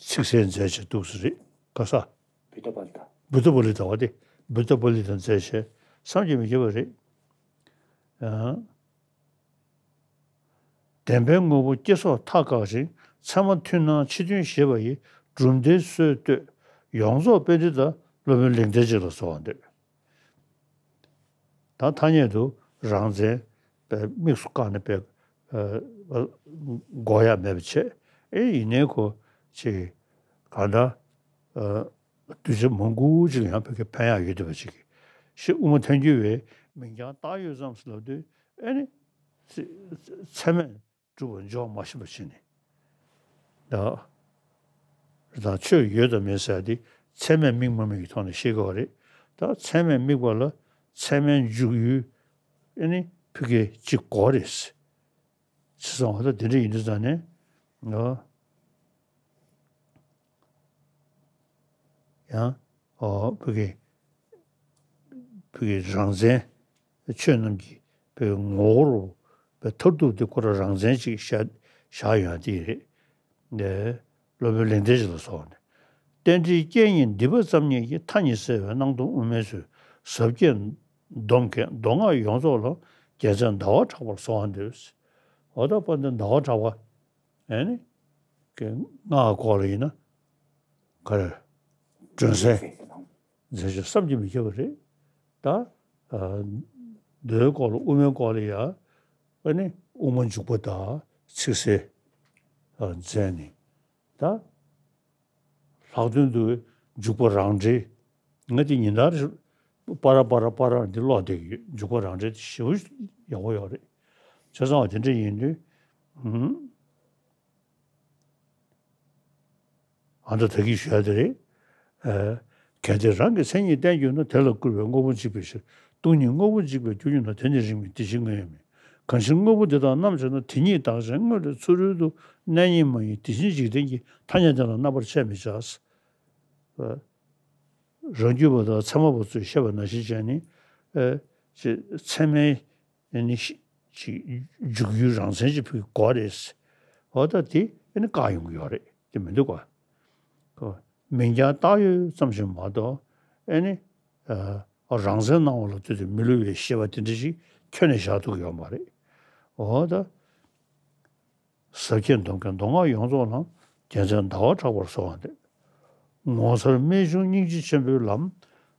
ཚིག་གསལ་མཛད་བྱས་འདུག་སེ་རེད། ག་ས། བུདྡྷ་པཱ་ལི་ཏ། བུདྡྷ་པཱ་ལི་ཏ་བ་དེ། བུདྡྷ་པཱ་ལི་ཏ་མཛད་བྱས་བསམ་གྱིས་མི་ཁྱབ་པ་རེད། ཨ། བདེན་པའི་དངོས་པོ་སྐྱེ་སོགས་མཐའ་བཀག་ཅིང་། མཚན་མ་མཐུན་སྣང་ཕྱི་དོན་ཞེས་པ་ཡི། གྲུབ་མཐའི་སྲོལ་གཏོད་ཡོངས་རྫོགས་དཔེ་འདི་དག་སློབ་དཔོན་ལེགས་ལྡན་འབྱེད་ལ་གསོལ་བ་འདེབས། ད་ཐ་སྙད་དུ་རང་མཚན་པའི་དམིགས་སུ་བཀར་ནས་པའི་ཨ་འགོག་ཡ་མེད་པ་བྱས། ཨེ་ཡིན་ནའི་ཁོ་ཅིག་གང་ལྟར་ཨ་གདུལ་བྱ་མང་པོ་ཅིག་ལ་ཡང་བོད་སྐད་ཕན་ཡག་ཡོད་བསྡད་པ་ཅིག་གིས། ཞེས་དབུ་མ་ཐལ་འགྱུར་བས་མིང་རྐྱང་བཏགས་ཡོད་ཙམ་ཞིག་ལབ་དུས། ཨེ་ནི་ཚད་མས་གྲུབ་པར་འཇོག་མ་ཤེས་པ་བྱས་ནས། ད་རེད་དང་ཆོས་ཡོད་དང་མེད་ཟེར་ཡ་དེ་ཚད་མས་དམིགས་མ་དམིགས་ཀྱི་ཐོག་ནས་ཤེས་དགོས་པ་རེད། ད་ཚད་མས་དམིགས་པ་ལ་ཚད་མའི་འཇུག་ཡུལ་ཨེ་ནི་ཕ་གི་གཅིག་དགོས་རེད། བྱས་ཙང་འོ་ད་དེ་འདྲ་ཡིན་དུས་ཙང་ནས། ཨ། ཡང་། ཨོ། ཕ་གི། ཕ་གི་རང་མཚན། ཆོས་རྣམས་ཀྱི་ཕ་གི་ངོ་བོ་རུ་པའི་མཐར་ཐུག་དེ་ཁོ་རང་རང་མཚན་ཅིག་བཞག་བཞག་ཡོང་དེ་རེད། ནས་སློབ་དཔོན་ལེགས་ལྡན་འབྱེད་ལ་སོགས་ནས། རྟེན་འབྲེལ་རྐྱེན་གཉིས་འདི་པ་ཙམ་ཉིད་ཀྱིས། མཐའ་གཉིས་བསལ་བའི་སྣང་སྟོང་དབུ་མའི་ཚུལ། ཟབ་རྒྱས་སྡོམ་མཁན་མདོ་སྔགས་ཡོངས་རྫོགས་ལ། རྒྱལ་མཚན་ཟླ་བ་གྲགས་པར་གསོལ་བ་འདེབས། འོ་ད་དཔལ་ལྡན་ཟླ་བ་གྲགས་པ། ཨེ་ནི། སྔགས་སྐོར་ལ་ཡིན་ན། ག་རེ། སྒྲོན་གསལ། མཛད་ཆེན་བསམ་གྱིས་མི་ཁྱབ་པ་རེད། ད། ཨ། མདོའི་སྐོར་ལ་དབུ་མའི་སྐོར་ལ་ཡ། ཨེ་ནི་དབུ་མ་འཇུག་པ་དང་ཚིག་གསལ། ཨ། མཛད་ནས། ད། ལྷག་དོན་དུ་འཇུག་པ་རང་འགྲེལ། ང་དེ་ཉིན་ལྟར་པ་ར་པ་ར་པ་ར་འདི་ཀློག་བསྡད་ཀྱི་ཡོད། འཇུག་པ་རང་འགྲེལ་དེ་ཞེ་པོ་ཡག་པོ་ཡོད་རེད། བྱས་ཙང་བ་དེ་འདྲ་ཡིན་དུས། ཨུམ། ཨ་ད་ད་གིན་ཞུ་ཡ་དེ་རེད། ཨ། གལ་ཏེ་རང་གི་མཚན་ཉིད་བསྟན་གྱུར་ན། དེ་ལ་བསྐུར་བའི་དངོས་པོ་འཇིག་པའི་ཕྱིར། སྟོང་ཉིད་དངོས་པོ་འཇིག་པའི་རྒྱུར་གྱུར་ན། དེ་ནི་རིང་མིན་དེ་བཞིན་དངོས་ཡང་མིན། གང་ཕྱིར་དངོས་པོ་འདི་དག་རྣམ་འབྱེད་ན། དེ་ཉིད་བདག་གཞན་དངོས་ལས་ཚུ་རོལ་དུ། གནས་རྙེད་མ་ཡིན་དེ་བཞིན་འཇིག་རྟེན་གྱི། ཐ་སྙད་དེ་ལ་རྣམ་པར་ཕྱེ་མི་བྱ། ཨ། རང་རྒྱུད་པ་དང་ཚད་མ་པ་ཚོས་བཤད་པ་ནང་བཞིན་བྱས་ནས། ཨ། ཅེས་ཚད་མའི་ཨ་ནི་ཤི་ཅིག་འཇུག་ཡུལ་རང་མཚན་ཅིག་ཕུལ་དགོས་རེད། འོ་ད་དེ་ཨ་ནི་བཀག་ཡོང་གི་ཡོད་རེད། དེ་མི་འདུག་ག་ཁོ་མིང་རྐྱང་བཏགས་ཡོད་ཙམ་ཞིག་མ་གཏོགས། ཨ་ནི། ཨ། རང་མཚན་སྣང་བ་ལ་ལྟོས་ཏེ་མི་བསླུ་བའི་ཤེས་པ་དེ་འདྲ་ཞིག་ཁྱོན་ནས་བཞག་ཐུབ་ཀྱི་ཡོད་མ་རེད། འོ་ད། ཟབ་རྒྱས་སྡོམ་མཁན་མདོ་སྔགས་ཡོངས་རྫོགས་ལ། རྒྱལ་མཚན་ཟླ་བ་གྲགས་པར་གསོལ་བ་འདེབས། ངོ་མཚར་རྨད་བྱུང་སྙིང་རྗེ་ཆེན་པོའི་ལམ།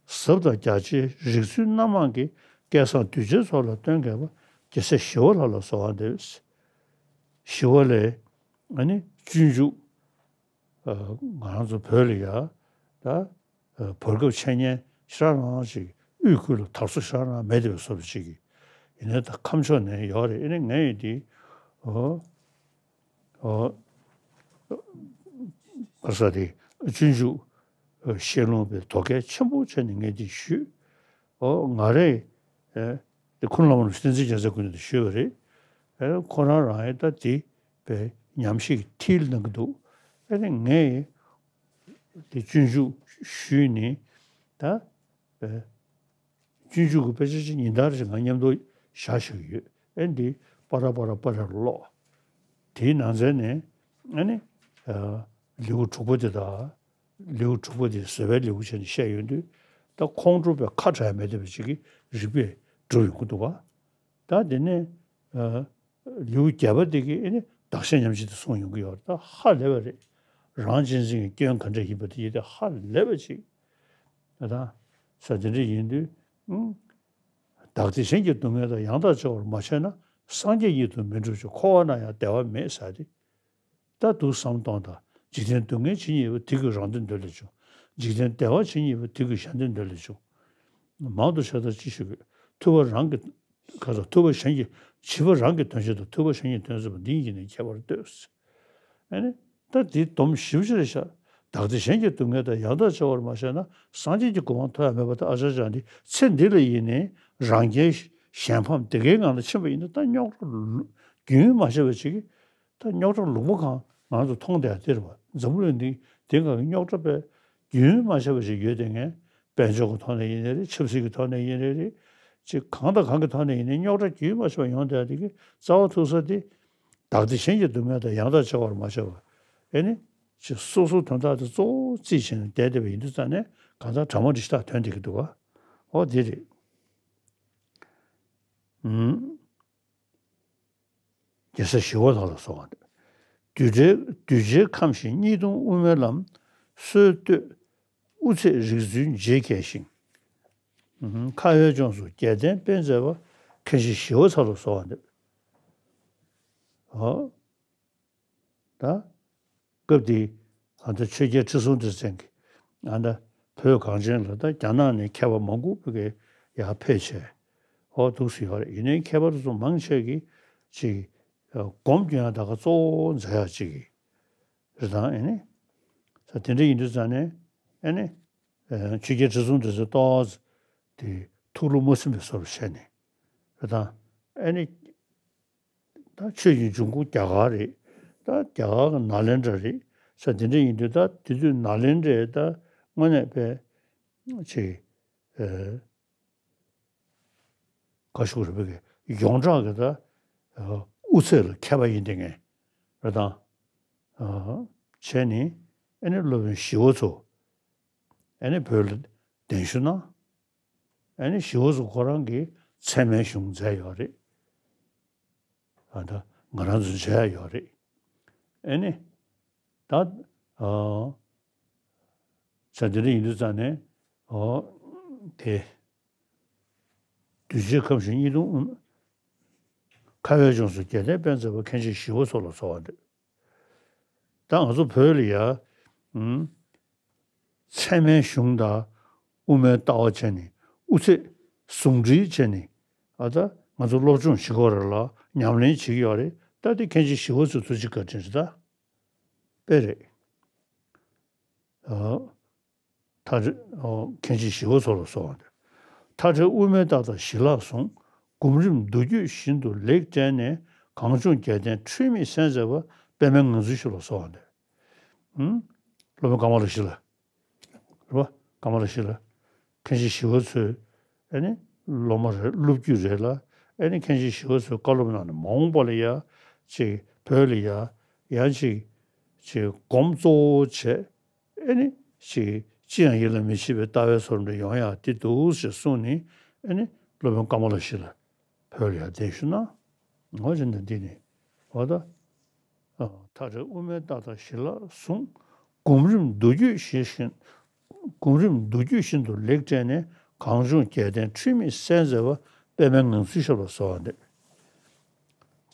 ཟབ་དང་རྒྱ་ཆེའི་རིགས་ཚུལ་སྣ་མང་གི། སྐལ་བཟང་གདུལ་བྱའི་ཚོགས་ལ་སྟོན་མཁས་པ། རྒྱལ་སྲས་ཞི་བ་ལྷ་ལ་གསོལ་བ་འདེབས། ཞི་བ་ལྷས་ཨ་ནི་སྤྱོད་འཇུག་ཨ། ང་རང་ཚོ་བོད་ལ་ཡ། ད། ཨ། བར་སྐབས་འཆད་ཉན་ ཞེ་དྲག་རང་ཅིག་དབུས་ཁུལ་ལ་དར་སོ་ཞེ་དྲག་རང་མེད་དེ་བའི་བཟོ་འདྲ་ཅིག་གི། ཡིན་ནའི་ད་ཁམས་ཕྱོགས་ནས་ཡོད་རེད། ཨེ་ནི་ངས་ཡིན་དེ། ཨོ། ཨོ། ག་ས་དེ་སྤྱོད་འཇུག་ཤེས་ལོང་པའི་དོ་གལ་ཆེན་པོ་བྱས་ནས་ངས་འདི་ཞུས། ཨོ་ང་རེ། ཨེ། དེ་ཁུངས་ལ་མ་ནུ་བསྟན་འཛིན་རྒྱལ་མཚན་ཀུན་ཏུ་ཞུས་པ་རེད། ཨེ་ཁོ་རང་རང་ཡང་ད་དེ་པའི་ཉམས་ཞིབ་མཐིལ་གནང་གི་འདུག་ཨེ་ནི་ངས་དེ་སྤྱོད་འཇུག་ཞུས་ནས་ད་པའི་སྤྱོད་འཇུག་གི་དཔེ་ཆ་ཅིག་ཉིན་ལྟར་ཞིག་ང་མཉམ་དུ་བཞག་བཞག་གི་ཡོད། ཨེ་འདི་པ་ར་པ་ར་པ་ར་ཀློག་དེའི་ནང་ཚན་ནས་ཨ་ནི་ལེའུ་དྲུག་པ་དེ་དང་། ལེའུ་དྲུག་པ་དེ་བཟོད་པའི་ལེའུ་བྱས་ནས་བཤད་ཡོང་དུས། ད་ཁོང་ཁྲོ་བའི་ཁ་བྲལ་མེད་བསྡད་པ་ཅིག་གི་རིགས་པས་གྲུབ་ཡོང་གི་འདུག་ག་ད་དེ་ནས་ལེའུ་བརྒྱད་པ་དེ་གི་ཨེ་ནི་བདག་གཞན་མཉམ་བརྗེ་དེ་གསུངས་ཡོང་གི་ཡོད་རེད། ད་ཧ་ལས་པ་རེད། རང་གཅེས་འཛིན་གྱི་སྐྱོན་ག་འདྲ་ཡིན་པ་དེ་ཡིན་ཏེ་ཧ་ལས་པ་ཅིག་ད་ས་དེ་འདྲ་ཡིན་དུས། ཨང་། བདག་བདེ་གཞན་གྱི་སྡུག་བསྔལ་དང་ཡང་དག་བརྗེ་བར་མ་བྱས་ན། སངས་རྒྱས་ཉིད་དུ་མི་འགྲུབ་ཅིང་། འཁོར་བ་ན་ཡང་བདེ་བ་མེད་ཟེར་ཏེ། ད་དུག་བསམ་གཏོང་དང་། འཇིག་རྟེན་སྡུག་བསྔལ་ཇི་སྙེད་པ། དེ་ཀུན་རང་དོན་འདོད་ལས་བྱུང་། འཇིག་རྟེན་བདེ་བ་ཇི་སྙེད་པ། དེ་ཀུན་གཞན་དོན་འདོད་ལས་བྱུང་། མང་དུ་བཤད་ལྟར་ཅི་ཞིག་དགོས། ཐུབ་པ་རང་གི། ག་ཚོད་ཐུབ་པ་གཞན་གྱི། བྱིས་པ་རང་གི་དོན་བྱེད་དང་། ཐུབ་པ་གཞན་གྱི་དོན་བྱེད་པ། འདི་གཉིས་ནི་ཁྱད་པར་ལྟོས། ཨ་ནི། ད་འདི་སྡོམ་ཞིབ་ཆ་རེ་བཞག་བདག་བདེ་གཞན་གྱི་སྡུག་བསྔལ་དང་། ཡང་དག་བརྗེ་བར་མ་བྱས་ན། སངས་རྒྱས་ཀྱི་གོ་འཕང་ཐོབ་ཡ་མེད་པ་དང་། ཨ་ཅག་ཅག་འདི་ཚེ་འདི་ལ་ཡིན་ནའི་རང་རྒྱལ་གཞན་ཕམ་བདེ་དགེའི་ངང་ལ་ཕྱིན་པ་ཡིན་ན། ད་རྙོག་དྲ་རྒྱུན་མ་ཆད་པ་ཅིག་ད་རྙོག་དྲ་ལུང་པ་གང་ང་ཚོ་མཐོང་བསྡད་དེ་རེད་པ། འཛམ་བུ་གླིང་འདི་དེ་ག་གི་རྙོག་དྲ་པའི་རྒྱུན་མ་ཆད་པ་ཞིག་ཡོད་དེ། ངས་དཔལ་འབྱོར་གྱི་ཐོག་ནས་ཡིན་ནའི་རེད། ཆབ་སྲིད་ཀྱི་ཐོག་ནས་ཡིན་ནའི་རེད། ཅིག་གང་དང་གང་གི་ཐོག་ནས་ཡིན་ནའི་རྙོག་དྲ་རྒྱུན་མ་ཆད་པ་ཡོང་བསྡད་དེ་གི་རྩ་བ་ཐུག་ས་དེ། བདག་བདེ་གཞན་གྱི་སྡུག་བསྔལ་དང་། ཡང་དག་བརྗེ་བར་མ་བྱས་པ། ཨེ་ནི། ཅིག་སོ་སོའི་དོན་དག་དེ་གཙོ་བོ་རྩིས་བྱས་ནས་བསྡད་བསྡད་པ་ཡིན་དུས་ཙང་ནས། གང་ལྟར་དྲང་མོ་འདི་ཞིག་ཐག་ཐོན་བསྡད་ཀྱི་འདུག་ག་འོ་དེ་རེད། ཨུམ། རྒྱལ་སྲས་ཞི་བ་ལྷ་ལ་གསོལ་བ་འདེབས། གདུལ་བྱའི་གདུལ་བྱའི་ཁམས་ཞིང་གཉིས་སྟོང་དབུ་མའི་ལམ། སྲོལ་གཏོད་དབུ་ཚད་རིག་འཛིན་རྗེ་མཁས་ཤིང་། ཨུམ། ཁ་བའི་ལྗོངས་སུ་རྒྱལ་བསྟན་སྤེལ་མཛད་པ། མཁན་ཆེན་ཞི་བ་འཚོ་ལ་གསོལ་བ་འདེབས། ཨོ། ད། སྐབས་དེའི་ཨ་ད་ཆོས་རྒྱལ་ཁྲི་སྲོང་ལྡེ་བཙན་གྱིས་ཨ་ད་བོད་གངས་ཅན་ལ་ད་རྒྱ་ནག་ནས་མཁས་པ་མང་པོ་ཕ་གིར་ཡར་ཕེབས་བྱས། ཨོ་འདུག་སེ་ཡོད་རེད། ཡིན་ནའི་མཁས་པ་དེ་ཚོ་མང་ཆེ་གིས་ཅིག་སྒོམ་རྒྱུ་ཡང་ད་ག་གཙོ་བོ་མཛད་ཡག་ཅིག་རེད་དང་། ཨེ་ནི། ས་དེ་འདྲ་ཡིན་དུས་ཙང་ནས་ཨེ་ནི། ཆོས་རྒྱལ་ཁྲི་སྲོང་ལྡེ་བཙན་ཏོག་ཙམ་དེ་ཐུགས་བློ་མ་ཚིམ་པའི་བཟོ་འདྲ་བྱས་ནས་རེད་དང་། ཨེ་ནི། ད་ཆོས་ཀྱི་འབྱུང་ཁུངས་རྒྱ་གར་རེད། ད་རྒྱ་གར་གྱི་ནཱ་ལེནྡྲ་རེད། ས་དེ་འདྲ་ཡིན་དུས་ད་དེ་དུས་ནཱ་ལེནྡྲའི་ད་དངོས་གནས་པའི་ཅིག་ཨེ། ག་ཞུ་རེད་པས་ཀྱི་ཡོངས་གྲགས་ཀྱི་ད་ཨ་དབུ་ཚད་ལ་མཁས་པ་ཡིན་དེ་ངས་རེད་དང་། ཨ་བྱས་ནས་ཨ་ནི་སློབ་དཔོན་ཞི་བ་འཚོ་ཨ་ནི་བོད་ལ་གདན་ཞུ་གནང་། ཨ་ནི་ཞི་བ་འཚོ་ཁོ་རང་གིས་ཚད་མའི་གཞུང་མཛད་ཡོད་རེད། ཨ་ད་ང་རང་ཚོ་མཇལ་ཡ་ཡོད་རེད། ཨེ་ནི། ད་ཨ་ས་དེ་འདྲ་ཡིན་དུས་ཙང་ནས་ཨོ་དེ་གདུལ་བྱའི་ཁམས་ཤིང་གཉིས་སྟོང་། ཁ་བའི་ལྗོངས་སུ་རྒྱལ་བསྟན་སྤེལ་མཛད་པ། མཁན་ཆེན་ཞི་བ་འཚོ་ལ་གསོལ་བ་འདེབས། ད་ང་ཚོ་བོད་ལ་ཡ། ཨུམ། ཚད་མའི་གཞུང་དང་དབུ་མའི་ལྟ་བ་བྱས་ནས་དབུ་ཚད་ཟུང་འབྲེལ་བྱས་ནས་ཨ་ད་ང་ཚོ་སློབ་སྦྱོང་བྱེད་དགོས་རེད་ལ་ཉམས་ལེན་བྱེད་ཀྱི་ཡོད་རེད། ད་དེ་མཁན་ཆེན་ཞི་བ་འཚོའི་ཐུགས་རྗེ་བཀའ་དྲིན་རེད་ད། དཔེ་རེད། ཨ། མཐའ་བྲལ་ཨོ་མཁན་ཆེན་ཞི་བ་འཚོ་ལ་གསོལ་བ་འདེབས། མཐའ་བྲལ་དབུ་མའི་རྟགས་དང་ཞི་ལྷག་ཟུང་། སྒོམ་རིམ་མདོ་རྒྱུད་བཞིན་དུ་ལེགས་བཀྲལ་ནས། གངས་ལྗོངས་རྒྱལ་བསྟན་འཁྲུལ་མེད་གསལ་མཛད་པ། པདྨའི་ངང་ཚུལ་ཞབས་ལ་གསོལ་བ་འདེབས། ཨུམ། སློབ་དཔོན་ཀ་མ་ལ་ཤཱི་ལ། རེད་པ། ཀ་མ་ལ་ཤཱི་ལ། མཁན་ཆེན་ཞི་བ་འཚོའི་ཨེ་ནི་སློབ་མ་རེད། སློབ་བརྒྱུད་རེད་ལ། ཨེ་ནི་མཁན་ཆེན་ཞི་བ་འཚོའི་བཀའ་སློབ་ནང་ནས་མ་འོངས་པ་ལ་ཡ་ཅིག་བོད་ལ་ཡ་ཡང་ཅིག་ཅིག་སྒོམ་གཙོ་བོ་བྱས། ཨེ་ནི་ཅིག་ཅི་ཡང་ཡིད་ལ་མི་བྱེད་པའི་ལྟ་བའི་བཟོ་འདྲ་ཡོང་ཡག་དེ་འདུག་ཅེས་གསུངས་ནས། ཨེ་ནི་སློབ་དཔོན་ཀ་མ་ལ་ཤཱི་ལ་བོད་ལ་ཡ་གདན་ཞུ་གནང་། འོ་ཅེ་ན་འདི་ནི་འོ་ད། ཨ། མཐའ་བྲལ་དབུ་མའི་རྟགས་དང་ཞི་ལྷག་ཟུང་། སྒོམ་རིམ་མདོ་རྒྱུད་བཞིན། སྒོམ་རིམ་མདོ་རྒྱུད་བཞིན་དུ་ལེགས་བཀྲལ་ནས། གངས་ལྗོངས་རྒྱལ་བསྟན་འཁྲུལ་མེད་གསལ་མཛད་པ། པདྨའི་ངང་ཚུལ་ཞབས་ལ་གསོལ་བ་འདེབས།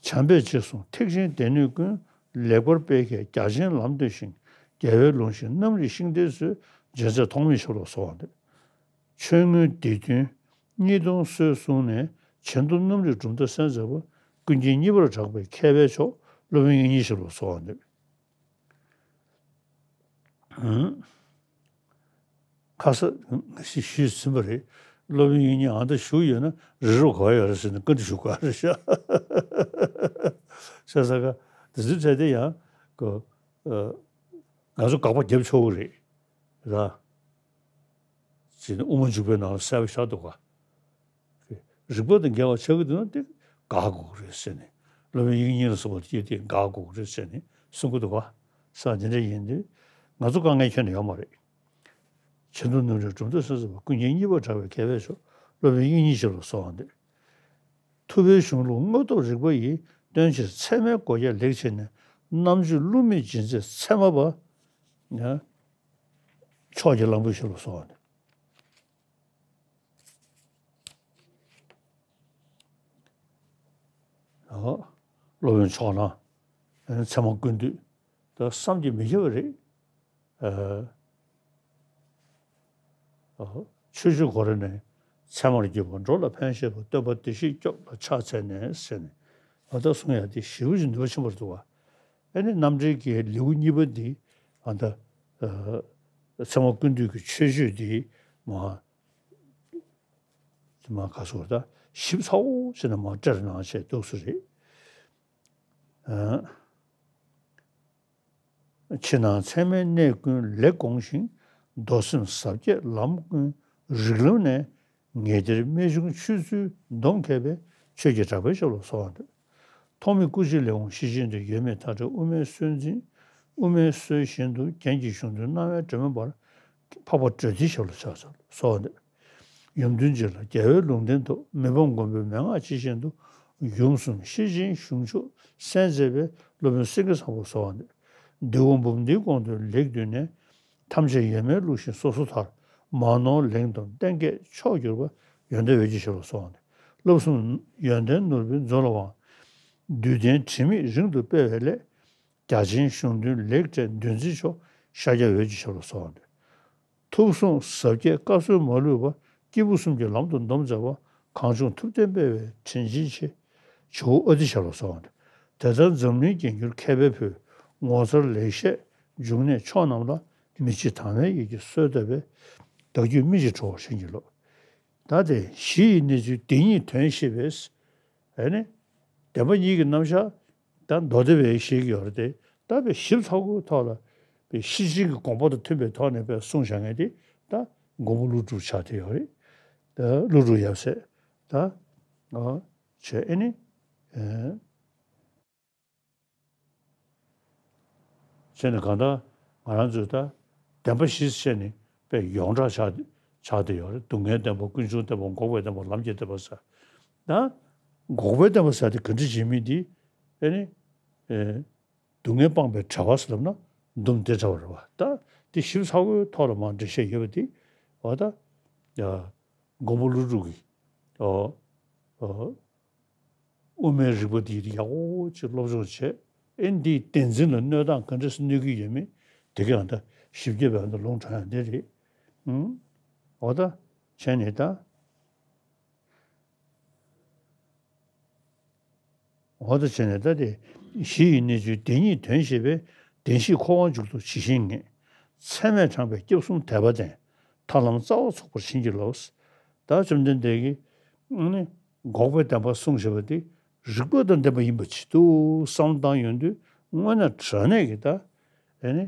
བྱམས་པས་རྗེས་བཟུང་ཐེག་ཆེན་སྡེ་སྣོད་ཀུན། ལེགས་པར་སྤེལ་མཁས་རྒྱ་ཆེན་ལམ་སྟོན་ཞིང་། རྒྱལ་བའི་ལུང་བཞིན་རྣམ་རིག་ཤིང་རྟའི་སྲོལ། འཇལ་མཛད་ཐོགས་མེད་ཞབས་ལ་གསོལ་བ་འདེབས། ཆོས་མངོན་སྡེ་བདུན་གཉིས་སྟོང་སོས་གསུངས་ནས། བྱེ་མདོ་རྣམ་རིག་གྲུབ་མཐའ་གསན་མཛད་པ། ཀུན་མཁྱེན་གཉིས་པར་གྲགས་པའི་མཁས་པའི་མཆོག་སློབ་དཔོན་དབྱིག་གཉེན་ཞབས་ལ་གསོལ་བ་འདེབས། ཁ་ས་ཞུས་ཟིན་པ་རེད། སློབ་དཔོན་དབྱིག་གཉེན་ཨ་མདོ་བཞུགས་ཡོད་ན་རི་རོ་ག་ཡོད་རེད་ཟེར་ནས་བཀའ་འདྲི་ཞུ་དགོས་རེད་ཤག་བྱས་ཙང་ཀ་དེ་ཚོའི་གྲས་དེ་ཡང་ཀོ་ང་ཚོ་དགག་པ་བརྒྱབ་ཆོག་གི་རེད་ར། ཅེས་ནས་དབུ་མ་འཇུག་པའི་ནང་ལ་གསལ་པོ་ཤར་འདུག་ག་རིགས་པ་དང་འགལ་བ་ཆགས་ཀྱི་འདུག་ན་དེ་དགག་དགོས་ཀྱི་རེད་ཟེར་ནས། སློབ་དཔོན་དབྱིག་གཉེན་ལ་སོགས་པ་དེ་དེ་དགག་དགོས་ཀྱི་རེད་ཟེར་ནས་གསུང་གི་འདུག་ག་ས་འདི་འདྲ་ཡིན་དུས་ང་ཚོ་དཀའ་ངལ་ཁྱོན་ནས་ཡོད་མ་རེད། བྱེ་མདོ་རྣམ་རིག་གྲུབ་མཐའ་གསན་མཛད་པ། ཀུན་མཁྱེན་གཉིས་པར་གྲགས་པའི་མཁས་པའི་མཆོག་སློབ་དཔོན་དབྱིག་གཉེན་ཞབས་ལ་གསོལ་བ་འདེབས། ཐུབ་པའི་གཞུང་ལུགས་དངོས་སྟོབས་རིག་པ་ཡིས། སྟོན་ཕྱིར་ཚད་མའི་སྒོ་བརྒྱ་ལེགས་ཕྱེ་ནས། རྣམ་དཔྱོད་བསླུ་མེད་ལྗིད་ཚད་ཚད་མ་པ། ཕྱོགས་ཀྱི་གླང་པོའི་ཞབས་ལ་གསོལ་བ་འདེབས། སློབ་དཔོན་ཕྱོགས་གླང་། ཚད་མ་ཀུན་བཏུས། ད་བསམ་གྱིས་མི་ཁྱབ་པ་རེད། ཨ། ཨ། ཆོས་སྤྱོད་སྒོ་ར་ནས་ཚད་མར་གྱུར་པ། འགྲོ་ལ་ཕན་བཞེད་པ། སྟོན་པ་བདེ་གཤེགས་སྐྱོབ་ལ་ཕྱག་འཚལ་ནས་ཟེར་ནས། ཨ། ད་གསུང་ཡ་དེ་ཞེ་པོ་ཅིག་ནུས་པ་ཆེན་པོ་འདུག་བ། ཨ་ནི་རྣམ་འགྲེལ་གྱི་ལེའུ་གཉིས་པ་འདི་ཨ་ད་ཨ་ཚད་མ་ཀུན་བཏུས་ཀྱི་མཆོད་བརྗོད་འདི་མ་མ་ག་སོ་ད་ཞིབ་ཚགས་པོ་བྱས་ནས་མ་བཀྲལ་གནང་བྱས་འདུག་སེ་རེད། ཨ། ཕྱི་ནང་ཚད་མའི་གནད་ཀུན་ལེགས་དགོངས་ཤིང་། མདོ་སེམས་ཟབ་རྒྱས་ལམ་ཀུན་རིགས་ལམ་ནས། ངེས་གཏེར་རྨད་བྱུང་ཆོས་ཚུལ་འདོམས་མཁས་པའི། ཆོས་ཀྱི་གྲགས་པའི་ཞབས་ལ་གསོལ་བ་འདེབས། ཐོགས་མེད་སྐུ་བཞིའི་ལས་དབང་ཤེར་ཕྱིན་དུ། ཡོད་མེད་མཐའ་བྲལ་དབུ་མའི་སྲོལ་འཛིན། དབུ་མའི་སྲོལ་བཞིན་དུ་རྒྱན་གྱི་གཞུང་དོན་སྣང་བས་སྒྲོན་མེ་འབར། འཕགས་པ་འགྲོ་མཐའི་ཞབས་ལ་ཕྱག་འཚལ་གསོལ་བ་འདེབས། ཡུམ་དོན་གཅིག་ལ་རྒྱལ་བའི་ལུང་བསྟན་ཐོབ། མི་ཕམ་མགོན་པོའི་མན་ངག་ཇི་བཞིན་དུ། ཡུམ་གསུམ་ཤེར་ཕྱིན་གཞུང་ཆོས་གསན་མཛད་པའི། སློབ་དཔོན་སེང་གེ་བཟང་པོར་གསོལ་བ་འདེབས། འདོད་དགུ་འབུམ་སྡེའི་དགོངས་དོན་ལེགས་བསྡུས་ནས། ཐམས་ཅད་ཡོད་མེད་བསླུ་ཞིང་སོ་སོ་མཐར། མ་ནོར་ལེགས་འདོམས་གཏན་གྱི་མཆོག་གྱུར་པ། ཡོན་ཏན་འོད་ཀྱི་ཞབས་ལ་གསོལ་བ་འདེབས། བསླབ་གསུམ་ཡོན་ཏན་ནོར་བུའི་མཛོད་ལ་དབང་། བསྡུས་ལྡན་དྲི་མེད་རིང་དུ་སྤེལ་བའི་སླད། རྒྱ་ཆེན་གཞུང་དོན་ལེགས་བཀྲལ་འདུལ་འཛིན་མཆོག་ཤཱཀྱ་འོད་ཀྱི་ཞབས་ལ་གསོལ་བ་འདེབས། ཐུགས་གསུང་ཟབ་རྒྱས་བཀའ་སྲོལ་མ་ལུས་པ། སྐྱེས་བུ་གསུམ་གྱི་ལམ་དུ་འདོམས་མཛད་པ། གངས་ལྗོངས་ཐུབ་བསྟན་སྤེལ་བའི་དྲིན་ཅན་ཆེ། ཇོ་བོ་ཨ་ཏི་ཞབས་ལ་གསོལ་བ་འདེབས། དེ་ལྟར་འཛམ་གླིང་རྒྱན་གྱུར་མཁས་པའི་ཕུལ། ངོ་མཚར་ལེགས་བཤད་འབྱུང་གནས་མཆོག་རྣམས་ལ། མི་ཕྱེད་དྭངས་མའི་ཡིད་ཀྱིས་གསོལ་བཏབ་པའི། བདག་རྒྱུད་སྨིན་ཅིང་གྲོལ་བར་བྱིན་གྱིས་རློབས། ད་དེ་གཞི་ཡི་གནས་ཚུལ་བདེན་གཉིས་དོན་ཤེས་པས། ཨ་ནི། བདེན་པ་གཉིས་ཀྱི་རྣམ་གཞག་ད་མདོ་སྡེ་པས་ཤེས་ཀྱི་ཡོད་རེད་དེ། ད་པའི་ཞིབ་ཚགས་པོའི་ཐོག་ལ་པའི་ཤེར་ཕྱིན་གྱི་དགོངས་པ་དང་མཐུན་པའི་ཐོག་ནས་པའི་གསུངས་བཞག་མཁན་དེ་ད་མགོན་པོ་ཀླུ་སྒྲུབ་ཆགས་བསྡད་ཡོད་རེད། ད་ཀླུ་སྒྲུབ་ཡབ་སྲས་ད་ཨ་བྱས་ཨེ་ནི་ཨེ་བྱས་ནས་གང་ལྟར་ང་རང་ཚོས་ད་བདེན་པ་བཞི་བྱས་ནས་པའི་ཡོངས་གྲགས་ཆགས་ཆགས་བསྡད་ཡོད་རེད། སྡུག་བསྔལ་བདེན་པ། ཀུན་འབྱུང་བདེན་པ། འགོག་པའི་བདེན་པ། ལམ་གྱི་བདེན་པ་ཟེར། ད་འགོག་པའི་བདེན་པ་ཟེར་དེ་ག་འདྲ་བྱེད་མིན་དེ་ཨེ་ནི་ཨེ། སྡུག་བསྔལ་སྤངས་པའི་གྲྭ་པ་ཟེར་ལབ་ན་འདུམ་བདེ་གྲྭ་པ་རེད་བ། ད་དེ་ཞིབ་ཚགས་པོའི་ཐོག་ལ་མར་འགྲེལ་བཤད་ཡོད་པ་དེ་བ་ད་ཡ་མགོན་པོ་ཀླུ་སྒྲུབ་ཀྱི་ཨོ་ཨོ་དབུ་མའི་རིགས་པ་འདི་ཡག་པོ་ཅིག་སློབ་སྦྱོང་བྱས། ཨེ་འདིའི་བདེན་འཛིན་ལ་གནོད་སྟངས་ག་འདྲ་སེ་གནོད་ཀྱི་ཡོད་མེད་དེ་ག་ཡང་ད་ཞིབ་རྒྱས་པའི་ཨ་ད་ལུང་དྲངས་ཡང་འདི་རེད། ཨུང་། འོ་ད་བྱས་ནས་ད། འོ་ད་བྱས་ནས་ད་དེ་གཞི་ཡི་གནས་ཚུལ་བདེན་གཉིས་དོན་ཤེས་པས། བདེན་བཞིའི་འཁོར་དབང་མཇུག་ཏུ་ཇི་བཞིན་ངེས། ཚད་མས་དྲངས་པའི་སྐྱབས་གསུམ་དད་པ་ལྡན། ཐར་ལམ་རྩ་བ་ཚུགས་པར་བྱིན་གྱིས་རློབས། ད་བཅོམ་ལྡན་འདས་ཀྱིས་ཨ་ནི་འགོག་པའི་བདེན་པ་གསུངས་བཞག་པ་དེ་རིགས་པ་དང་ལྡན་པ་ཡིན་པ་ཇི་ལྟར་བསམ་བློ་བཏང་ཡོང་དུས་དངོས་གནས་དྲང་གནས་ཀྱི་ད་ཨ་ནི་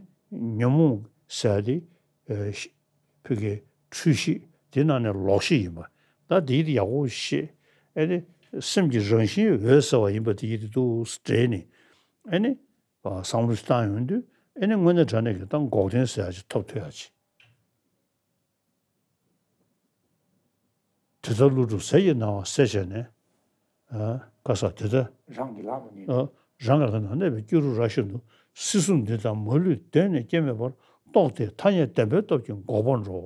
ཉོན་མོངས་ཟེར་ཡ་དེ་ཨ་ཤི་བོད་ཀྱི་འཁྲུལ་ཞིག་དེ་ནང་ནས་ལོག་ཤིག་ཡིན་པ། ད་དེ་ཡག་པོ་ཤེས། ཨེ་ནི་སེམས་ཀྱི་རང་བཞིན་འོད་གསལ་བ་ཡིན་པ་དེ་ཡིད་དུ་འདུག་སེ་འདྲེས་ནས་ཨེ་ནི་བསམ་བློ་ཞིག་བཏང་ཡོང་དུས་ཨེ་ནི་དངོས་གནས་དྲང་གནས་ཀྱི་ད་འགོག་བདེན་ཟེར་ཡ་ཅིག་ཐོབ་ཐུབ་ཡ་ཅིག་དེ་ལྟར་ཀླུ་སྒྲུབ་ཟས་ཀྱི་སྣང་བ་གསལ་བྱས་ནས། ཨ། བཀའ་སྩལ་དེ་ལྟར། རང་གི་ལག་ན་གནས་པའི། ཨ། རང་གི་ལག་ན་གནས་པའི་སྐྱུ་རུ་ར་བཞིན་དུ། སྲིད་གསུམ་འདི་དག་མ་ལུས་གདོད་ནས་སྐྱེ་མེད་པར། རྟོགས་ཏེ་ཐ་སྙད་བདེན་པའི་སྟོབས་ཀྱིས་འགོག་པར་འགྲོ།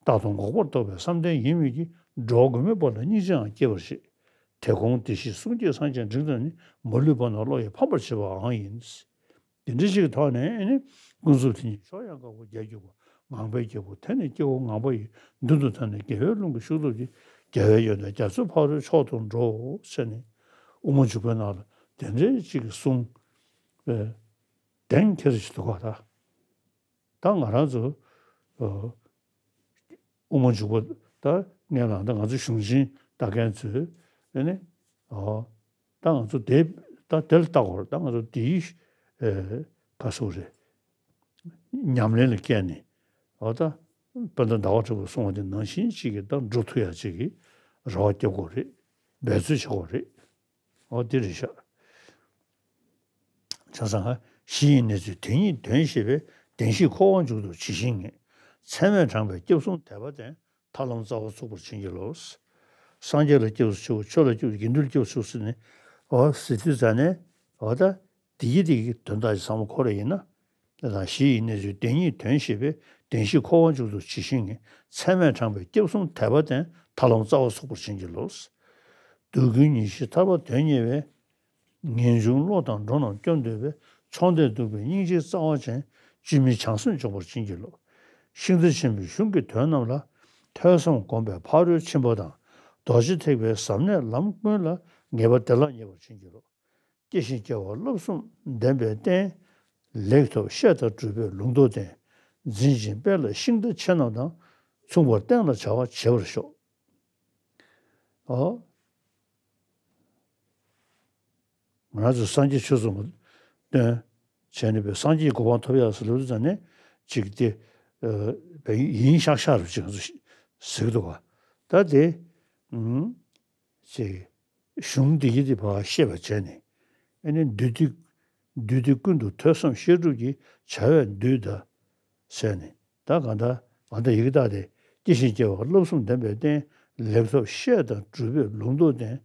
རྟག་ཏུ་འགོག་པར་རྟོགས་པའི་བསམ་གཏན་ཡིན་མོད་ཀྱི། འགྲོ་བ་མགོན་མེད་པ་ལ་སྙིང་རྗེའང་སྐྱེ་བར་བྱེད། དེ་དགོངས་བདེ་གཤེགས་གསུང་སྐྱེས་སངས་རྒྱས་འབྲིང་ཐ་ནི། མ་ལུས་བར་ན་བློ་ཡིས་ཕམ་པར་བྱེད་པའང་ཡིན། དེ་འདྲ་ཞིག་གི་ཐོག་ནས་ཨེ་ནི་ཀུན་རྫོབ་དེ་ཉིད་ཕྱོགས་ཡངས་དཀར་པོ་རྒྱལ་གྱུར་པ། ངང་པའི་རྒྱལ་པོ་དེ་ནི་སྐྱེ་བོ་ངང་པ་ཡི། མདུན་དུ་ཐོན་ནས་རྒྱལ་བའི་ཀླུང་གི་ཤུགས་སྟོབས་ཀྱིས། རྒྱལ་བའི་ཡོན་ཏན་རྒྱ་མཚོའི་ཕ་རོལ་མཆོག་ཏུ་འགྲོ། ཟེར་ནས་དབུ་མ་འཇུག་པའི་ནང་ལ་དེ་འདྲའི་ཅིག་གསུངས་པའི་གདེང་ཁྱེར་ཞིག་འདུག་ག་ད། ད་ང་རང་ཚོ་ཨ་དབུ་མ་འཇུག་པ་ད་སྔོན་ལ་ད་ང་ཚོ་གཞུང་ཆེན་ལྟ་མཁན་ཚོས་ཨ་ནི་ཨ་ད་ང་ཚོ་དེ་ད་དེ་ལ་ལྟ་དགོས་རེད། ད་ང་ཚོ་དེའི་ཨ་ག་སོགས་རེད། ཉམས་ལེན་ལ་བསྐྱལ་ནས་འོ་ད་དཔེར་ན་ཟླ་བ་གྲགས་པས་གསུངས་པ་དེ་ནང་བཞིན་ཅིག་གིས་ད་འགྲུབ་ཐུབ་ཡ་ཅིག་གི་རེ་བ་བརྒྱབ་དགོས་རེད། འབད་རྩོལ་བྱེད་དགོས་རེད། འོ་དེ་རེད་ཤག་བྱས་ཙང་གཞི་ཡི་གནས་ཚུལ་དེ་ཉིད་དོན་ཤེས་པས། བདེན་བཞིའི་འཁོར་བ་མཇུག་ཏུ་ཇི་བཞིན་ངེས། ཚད་མས་དྲངས་པའི་སྐྱབས་གསུམ་དད་པ་ལྡན། ཐར་ལམ་རྩ་བ་ཚུགས་པར་བྱིན་གྱིས་རློབས། སངས་རྒྱས་ལ་སྐྱབས་སུ་མཆིའོ། ཆོས་ལ་སྐྱབས་སུ། དགེ་འདུན་ལ་སྐྱབས་སུ་མཆིའོ་ཟེར་ནས་འོ་ཟེར་དུས་ཙ་ནས་འོ་ད་དེ་གི་དེ་གི་དོན་དག་ཅིག་བསམ་བློ་འཁོར་བ་ཡིན་ན། དེ་དང་གཞི་ཡི་གནས་ཚུལ་བདེན་གཉིས་དོན་ཤེས་པས། བདེན་བཞིའི་འཁོར་བ་མཇུག་ཏུ་ཇི་བཞིན་ངེས། ཚད་མས་དྲངས་པའི་སྐྱབས་གསུམ་དད་པ་ལྡན། ཐར་ལམ་རྩ་བ་ཚུགས་པར་བྱིན་གྱིས་རློབས། སྡུག་ཀུན་ཉེར་ཞིའི་ཐར་པ་དོན་གཉེར་བའི། ངེས་འབྱུང་བློ་དང་འགྲོ་རྣམས་སྐྱོབ་འདོད་པའི། མཆོག་ལྡན་གདུག་པའི་སྙིང་རྗེའི་རྩ་བ་ཅན། སྤྱི་མིའི་བྱང་སེམས་འཇོག་པར་བྱིན་གྱིས་རློབས། ཤིང་རྟ་ཆེན་པོའི་གཞུང་གི་དོན་རྣམས་ལ། ཐོས་བསམ་སྒོམ་པའི་ཕ་རོལ་ཕྱིན་པ་དང་། རྡོ་རྗེ་ཐེག་པའི་ཟབ་གནད་ལམ་ཀུན་ལ། ངེས་པ་བདེ་བླག་རྙེད་པར་བྱིན་གྱིས་རློབས། སྐྱེ་ཞིང་སྐྱེ་བ་བསླབ་གསུམ་ལྡན་པའི་རྟེན། ལེགས་ཐོབ་བཤད་དང་སྒྲུབ་པའི་ལུང་རྟོགས་ལྡན། འཛིན་ཅིང་སྤེལ་ལ་ཤིང་རྟ་ཆེ་རྣམས་དང་། མཚུངས་པར་བསྟེན་ལ་བྱ་བ་བྱེད་པར་ཤོག་ཨོ། ང་རང་ཚོ་སངས་རྒྱས་ཆོས་ཚོགས་མ་བཏོན་བྱས་ནས་པའི་སངས་རྒྱས་གོ་འཕང་ཐོབ་ཡག་ཟེར་ལབ་དུས་ཙང་ནས་ཅིག་དེ་ཨ་པའི་ཡིན་ཤག་ཤག་རུ་ཅིག་ང་ཚོ་ཟེར་གི་འདུག་ག་ད་དེ་ཨུམ་ཅིག་གཞུང་འདི་ཡི་དེ་ཕར་ཤེས་པ་བྱས་ནས་ཨ་ནི་འདུས་སྡེ་འདུས་སྡེ་ཀུན་ཏུ་ཐོས་བསམ་བཤད་སྒྲུབ་ཀྱི་བྱ་བས་འདུད་ད་ཟེར་ནས། ད་གང་ལྟར་གང་ལྟར་ཡི་གེ་དག་སྟེ། སྐྱེ་ཞིང་སྐྱེ་བ་བསླབ་གསུམ་ལྡན་པའི་རྟེན། ལེགས་ཐོབ་བཤད་དང་སྒྲུབ་པའི་ལུང་རྟོགས་ལྡན།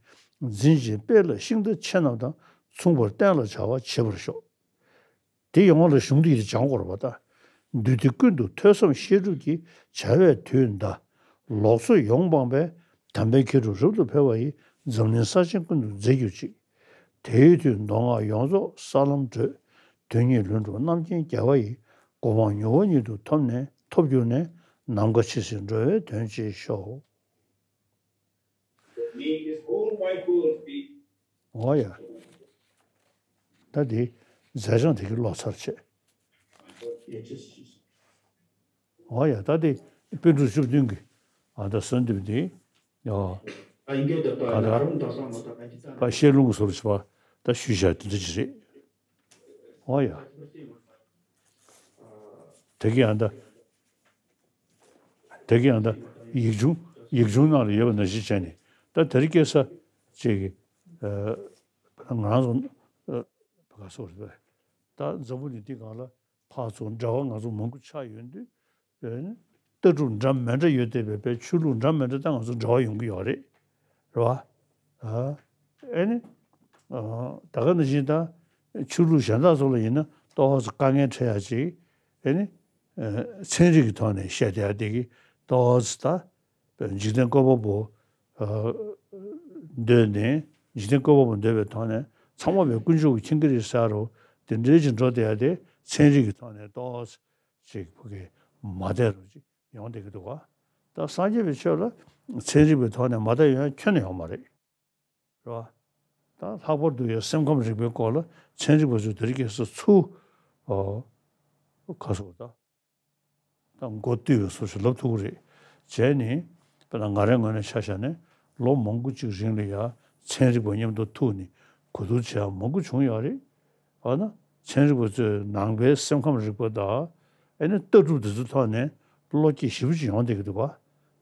འཛིན་ཅིང་སྤེལ་ལ་ཤིང་རྟ་ཆེ་རྣམས་དང་། མཚུངས་པར་བསྟེན་ལ་བྱ་བ་བྱེད་པར་ཤོག་དེ་ཡོང་བ་ལ་གཞུང་འདི་ཡིས་སྦྱང་དགོས་རེད་པ་ད། འདུས་སྡེ་ཀུན་ཏུ་ཐོས་བསམ་བཤད་སྒྲུབ་ཀྱི་བྱ་བས་དུས་འདའ། ལོག་འཚོ་ཡོངས་སྤངས་པས་དམ་པའི་ཁྱེད་དྲུག་རབ་ཏུ་འཕེལ་བ་ཡིས། འཛམ་གླིང་ས་ཆེན་ཀུན་ཏུ་མཛེས་གྱུར་ཅིག་དེའི་དུས་མདོ་སྔགས་ཡོངས་རྫོགས་ས་ལམ་བགྲོད། དོན་གཉིས་ལྷུན་གྲུབ་རྣམ་མཁྱེན་རྒྱལ་བ་ཡི། གོ་འཕང་མྱུར་བ་ཉིད་དུ་ཐོབ་ནས་ཐོབ་གྱུར་ནས། ནམ་མཁའ་ཇི་སྲིད་འགྲོ་བའི་དོན་བྱེད་ཤོག་འོ་ཡ། ད་དེ་མཛད་བྱང་དེ་གི་ཀློག་ཚར་བྱས། འོ་ཡ། ད་དེ་པཎ་གྲུབ་བཅུ་བདུན་གྱི་ཨ་ད་གསོལ་འདེབས་འདི་ཡ། ད་ད་ད་བཤད་ལུང་གི་ཟུར་ཞིག་པ་ད་ཞུས་བཞག་དེ་འདྲ་ཅིག་རེད། འོ་ཡ། དེ་གི་ཨ་ད། དེ་གི་ཡང་ད་ཡིག་ཆུང་ཡིག་ཆུང་ནང་ལ་ཡོད་པ་ནང་བཞིན་བྱས་ནས་ད་དེ་རིང་ཁ་སང་ཅིག་ཨ་ང་རང་ཚོ་ཨ་ག་སོགས་རེད་པས། ད་འཛམ་བུ་གླིང་འདི་སྒང་ལ་ཕར་ཚུར་འབྲེལ་བ་ང་ཚོ་མང་པོ་ཆགས་ཡོད་དུས་ཨ་ནི་ལྟ་གྲུབ་འདྲ་མི་འདྲ་ཡོད་བསྡད་པའི་པའི་ཆོས་ལུགས་འདྲ་མི་འདྲ་ད་ང་ཚོ་འབྲེལ་བ་ཡོང་གི་ཡོད་རེད། རེད་བ། ཨ་ཨེ་ནི། ཨ་ད་ག་ནང་བཞིན་ད་ཆོས་ལུགས་གཞན་དག་ཚོ་ལ་ཡིན་ན་ཏོག་ཙམ་དཀའ་ངལ་འཕྲད་ཡ་ཅིག་ཨེ་ནི། ཨ་ཚན་རིག་གི་ཐོག་ནས་བཤད་བསྡད་ཡ་དེ་གི་ཏོག་ཙམ་ད་འཇིག་རྟེན་བཀོད་པ་པོ་ཨ་འདོད་ནས་འཇིག་རྟེན་བཀོད་པ་པོ་འདོད་པའི་ཐོག་ནས་ཚང་མ་བའི་དཀོན་མཆོག་གིས་མཁྱེན་གྱི་རེད་ཟེར་རོ། དེ་འདྲའི་ཅིག་འགྲོ་བསྡད་ཡ་དེ་ཚན་རིག་གི་ཐོག་ནས་ཏོག་ཙམ་ཅིག་ཕ་གི་མ་བསྡད་རོ་ཅིག་ཡོང་བསྡད་ཀྱི་འདུག་ག་ད་སངས་རྒྱས་པའི་ཆོས་ལ་ཚན་རིག་པའི་ཐོག་ནས་མ་བལྟ་ཡོང་ཡ་ཁྱོན་ནས་ཡོང་མ་རེད། རེད་བ། ད་ལྷག་པར་དུ་ཡང་སེམས་ཁམས་རིག་པའི་སྐོར་ལ་ཚན་རིག་པ་ཚོས་དེ་རིང་ཁ་སང་ཚུར་ཨོ་ག་སོགས་ད་ད་མགོ་བཏུད་པའི་བཟོ་ཞིག་ལབ་ཐུབ་ཀྱི་རེད། བྱས་ནས་དཔེར་ན་ང་རའི་ངོས་ནས་ཆ་བཞག་ནས་ལོ་མང་པོ་ཅིག་རིང་ལ་ཡ་ཚན་རིག་པ་མཉམ་དུ་ཐུག་ནས་གོ་བསྡུར་བྱེད་ཡ་མང་པོ་བྱུང་ཡོད་རེད། འོ་ན་ཚན་རིག་པ་ཚོས་ནང་པའི་སེམས་ཁམས་རིག་པ་དང་ཨེ་ནི་ལྟ་གྲུབ་འདི་ཚོའི་ཐོག་ནས་བློ་སྐྱེད་ཞེ་པོ་ཅིག་ཡོང་བསྡད་ཀྱི་འདུག་ག་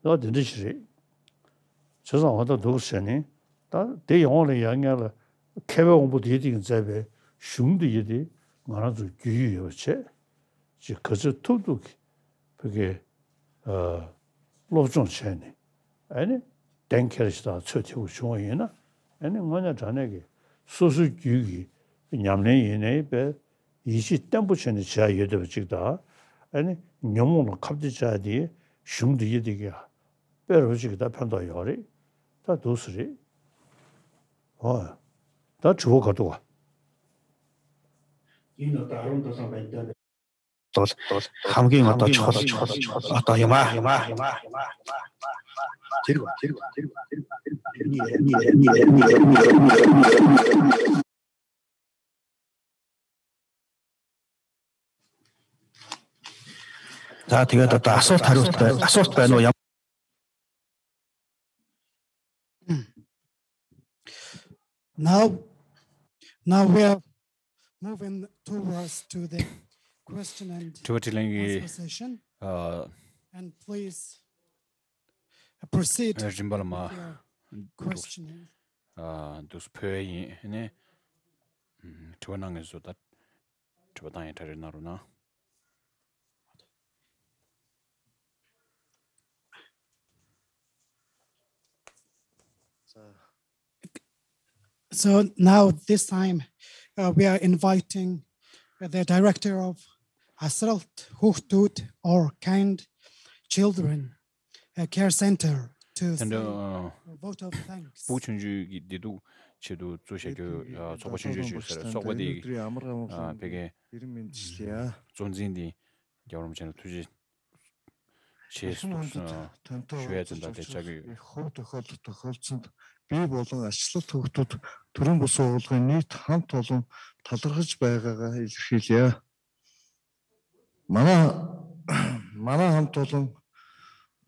ལ་དེ་འདྲ་ཞིག་རེད། བྱས་ཙང་འོ་ད་འདུག་ཟེར་ནས་ད་དེ་ཡོང་བ་ལ་ཡ་ངས་ལ་མཁས་པའི་དབང་པོ་དེའི་སྟེང་མཛད་པའི་གཞུང་འདི་ཡི་དེ་ང་རང་ཚོ་རྒྱུས་ཡོད་ཡོད་པ་བྱས་ཅིག་ག་ཚོད་ཐུབ་ཐུབ་ཀྱི་བོད་སྐད་ཨ་སློབ་སྦྱོང་བྱས་ནས་ཨ་ནི་གཏན་འཁེལ་ཞིག་དང་ཚོད་ཐིག་པོ་བྱུང་བ་ཡིན་ན་ཨ་ནི་དངོས་གནས་དྲང་གནས་ཀྱི་སོ་སོའི་རྒྱུད་ཀྱི་ཉམས་ལེན་ཡིན་ནའི་དཔེ་ཡིད་ཆེས་བརྟན་པོ་བྱས་ནས་བྱེད་ཡ་ཡོད་བསྡད་པ་ཅིག་དང་ཨ་ནི་ཉོན་མོངས་ལ་ཁ་གཏད་བཅག་ཡ་དེ་གཞུང་འདི་ཡི་དེ་གི་དཔེ་རོ་ཅིག་གི་ད་ཕན་ཐོགས་ཡོད་རེད། ད་འདུག་སེ་རེད། ཨོ། ད་དྲི་བ་ག་འདུག་ག་ཡིན་ནོ་ད་རུང་ད་སང་བའི་ད། ཏོ་ཧམ་གི་ང་ཏོ་ཆོག་ལ་ཆོག་ལ་ཆོག་ལ་ཏོ་ཡོ་མ་ཡོ་མ་ཡོ་མ། ད་དེ་ག་ད་ད་ཨ་སོ་ཐ་རུ་ཨ་སོ་པ་ནོ་ཡ། Now, now we are moving towards to the question and དྲི་བ་དྲིས་ལན་གྱི answer session. ཨ། And please proceed རིམ་པ་ལ་མ། With your questioning. ཨ། འདུག་སེ་ཕུལ་ཡིན་ནས། དྲི་བ་གནང་མཁན་ཚོ་ད་དྲི་བ་བཏང་ཡིན། གྲ་སྒྲིག་གནང་རོགས་གནང་། So now this time, uh, we are inviting the director of Asralt Huhtut or Kind Children, uh, Care Center to དེ་འདྲ། say ཨ། a vote of thanks. ཕྲུ་གུ་ཆུང་ཆུང་གི་བདེ་སྡུག་ཆེད་དུ་བཙུགས་བཞག་རྒྱུ་ཚོགས་པ་ཆུང་ཆུང་ཞིག་ཡོད་ཟེར། ཚོགས་པ་དེའི་ཨ། ཕ་གིའི་གཙོ་འཛིན་དེ་རྒྱལ་བ་རིན་པོ་ཆེ་ལ་ཐུགས་རྗེ་ཆེ་ཞུ་ཡ་དེ་འདྲ་དེ་ཆགས་ཀྱི་ཡོད། ཧོབ་ཏུ་ཧོབ་ཏུ་ཧོབ་ཚུན་པའི་བོ་ལང་ཨ་ཤི་ལ་ཐུག་ཏུ་དུ་རུམ་བུ་སོགས་ལ་ནི་ཐམ་ཐོ་ལོང་ཐ་ཐར་ཧ་ཅི་པའི་ག་ག་ཨིལ་ཤི་ལ། མ་ན་མ་ན་ཧམ་ཐོ་ལོང་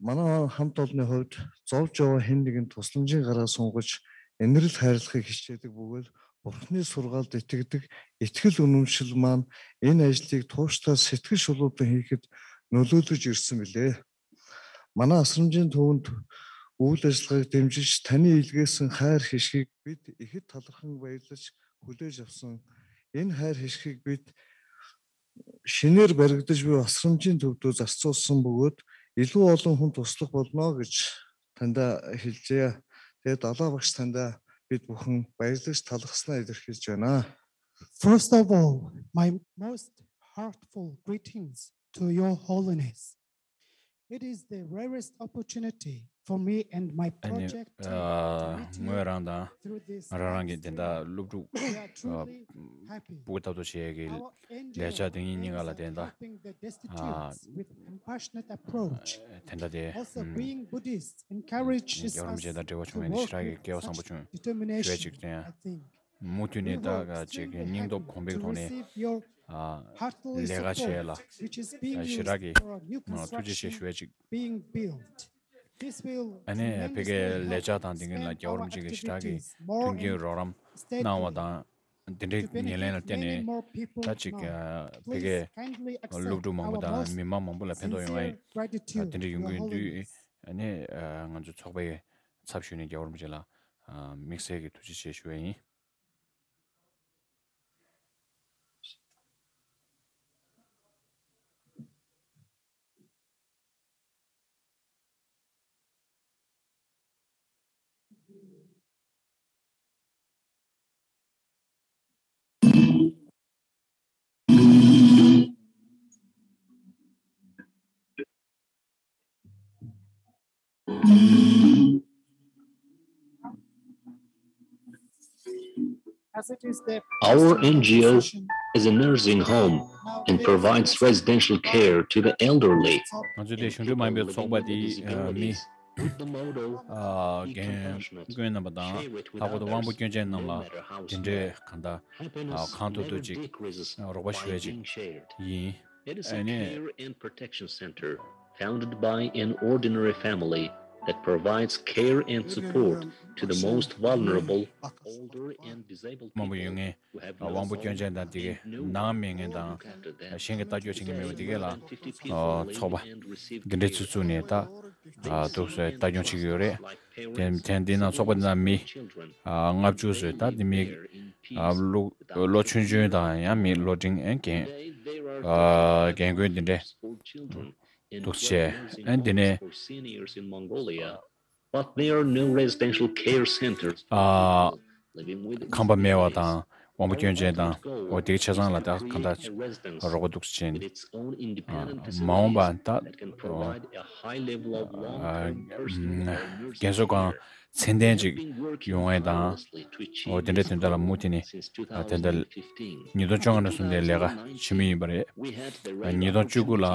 མ་ན་ཧམ་ཐོ་ལོང་ཧོབ་ཙོབ་ཅོ་བ་ཧིན་ལི་གིན་ཐོ་སློང་ཅིང་ག་ར་སོང་གོ་ཆ་ཨེ་ནི་རི་ཐ་རི་ལ་ཁ་ཁི་ཤེ་ཏི་བུ་གོལ། ཨོ་ནི་སོར་གལ་ཏེ་ཏིག་ཏིག་ཨི་ཐིག་ལུ་ནུམ་ཤིལ་མན་ཨིན་ཨེ་ལིག་ཐོ་ཤ་ཐ་སེ་ཐིག་ཤོ་ལོ་ཏུ་ཧི་ཁིད་ནོ་ལུ་ལུ་ཇིར་སིམ་ལེ། མ་ན་སམ་ཅན་ཐོ་ཝུན་ཏུ་ཨུ་ལེ་སི་ལག་དེམ་ཅི་ཤི་ཐ་ནི་ཨིལ་གེ་སིན་ཧར་ཧི་ཤིག་བིད་ཨི་ཧི་ཐ་ལ་ཧང་བའི་ལ་ཆ་ཧུ་ལེ་ཇབ་སང་ཨིན་ཧར་ཧི་ཤིག་བིད། ཤི་ནེར་བར་གི་ཏུ་ཇུ་ཨ་སམ་ཅན་ཐུབ་ཏུ་ཛ་སྩོ་སུམ་བུ་གུད་ཨི་ལུ་ཨོ་ལུང་ཧུན་ཏོ་སློག་པ་ནོ་གི་ཆ། ཐན་ད་ཧིལ་ཅེ་ཡ་དེ་ད་ལ་བག་ཤི་ཐན་ད་བིད་བུ་ཧང་བའི་ལ་ཆ་ཐ་ལ་ཧ་སི་ན་ཨི་དར་ཧིལ་ཅེ་ན། First of all, my most heartfelt greetings to Your Holiness. It is the rarest opportunity for me and my ཨ་ནི། project team to ཨ། meet ངོས་you རང་དང་། through this ང་རང་རང་གི་དེ་འདྲ་platform. སློབ་ཕྲུག We are ཨ། truly happy. སྤུ་གུ་ཐབ་ཐོབ་བྱེད་ཡས་ཀྱི་Our ལས་འཇགས་དེ་ཉིད་གཉིས་ཀ་ལ་དེ་འདྲ་helping the ཨ། destitute with compassionate approach. དེ་འདྲ་དེ་Also, ཨམ། being Buddhist encourages རྒྱལ་བ་རིན་པོ་ཆེ་us དང་འབྲེལ་བ་བྱུང་to བའི་ནི་work ཞེ་དྲག་གི་with སྐལ་བ་བཟང་པོ་such བྱུང་། ཞེས་determination, ཅིག་དེ་I think. མུ་མཐུད་ནས་ད་ག་ཅིག་གི་སྙིང་སྟོབས་གོང་འཕེལ་གྱི་ཐོག་ནས་ཨ་ལས་ཀ་བྱེད་ལ་ཞེ་དྲག་གི་ཐུགས་རྗེ་ཆེ་ཞུ་བ་ཅིག་ཨ་ནི་ཕ་གིའི་ལས་འཆར་དང་དེ་འདྲ་ལ་རྒྱལ་བ་རིན་པོ་ཆེ་གིས་ཞེ་དྲག་གི་མཐུན་རྐྱེན་རོགས་རམ་གནང་བ་དང་དེ་འདྲའི་ངོས་ལེན་ལ་བརྟེན་ནས་ད་ཅིག་ཕ་གིའི་སློབ་ཕྲུག་མང་པོ་དང་མི་མང་མང་པོ་ལ་ཕན་ཐོགས་ཡོང་བ་ཡིན། དེ་འདྲ་ཡོང་གི་ཡོད་དུས་ཨ་ནི་ང་ཚོའི་ཚོགས་པའི་ཚབ་ཞུས་ནས་རྒྱལ་བ་རིན་པོ་ཆེ་ལ་དམིགས་བསལ་གྱི་ཐུགས་རྗེ་ཆེ་ཞུ་བ་ཡིན། Our N G O is a nursing home and provides residential care to the elderly. ང་ཚོའི་དེ་གཞུང་འབྲེལ་མ་ཡིན་པའི་ཚོགས་པ་དེ་མི་རྒན་རྒན་རྣམ་པ་དང་ལྷག་པར་དུ་དབང་པོ་སྐྱོན་ཅན་རྣམས་ལ་དེ་འདྲའི་གང་ལྟར་གང་ཐུབ་ཐུབ་ཅིག་རོགས་པ་ཞུ་ཡ་ཅིག་ཡིན། It is a care and protection center founded by an ordinary family that provides care and support to the most vulnerable, older and disabled people who have དབང་པོ་སྐྱོན་ཅན་དང་དེ་གའི་ནང་མི་ངན་དང་གཞན་གྱི་ལྟ་སྐྱོང་བྱེད་མཁན་མེད་པ་དེ་གས་ལ་ཚོགས་པ་འདི་འདྲའི་ཚུལ་བཙུགས་ནས་ད་འདུག་སེ་ལྟ་སྐྱོང་བྱེད་ཀྱི་ཡོད་རེད། དེ་དེ་འདི་ནང་ཚོགས་པ་འདི་ནང་མི་ལྔ་བཅུ་ཙམ་ད་འདི་མི་ལོ་ལོ་ཆུང་ཆུང་དང་ཡང་མི་ལོ་འབྲིང་རྒན་རྒན་རྒོན་འདི་འདྲའི་འདུག་བྱས། ཨ་ནི་འདི་ནས་But there are no residential care centers. ཨ། ཁང་པ་མེད་པ་དང་དབང་པོ་སྐྱོན་ཅན་དང་འོ་དེའི་ཆ་ཚང་ལ་ད་གང་ལྟར་རོགས་པ་འདུག་སེ་བྱས་ནས། ཨ། མ་འོངས་པ་ད་འོ། ཨ། རྒན་གསོ་ཁང་ ཚད་ལྡན་ཅིག་ཡོང་ཡས་དང་། འོ་དེ་འདྲའི་དོན་དག་ལ་མུ་མཐུད་ནས་ཨ་དེ་འདྲ་ཉིས་སྟོང་བཅོ་ལྔ་ནས་བཟུང་སྟེ་ལས་ཀ་བྱེད་མུས་ཡིན་པ་རེད། ཨ་ཉིས་སྟོང་བཅུ་དགུ་ལ་ཨ་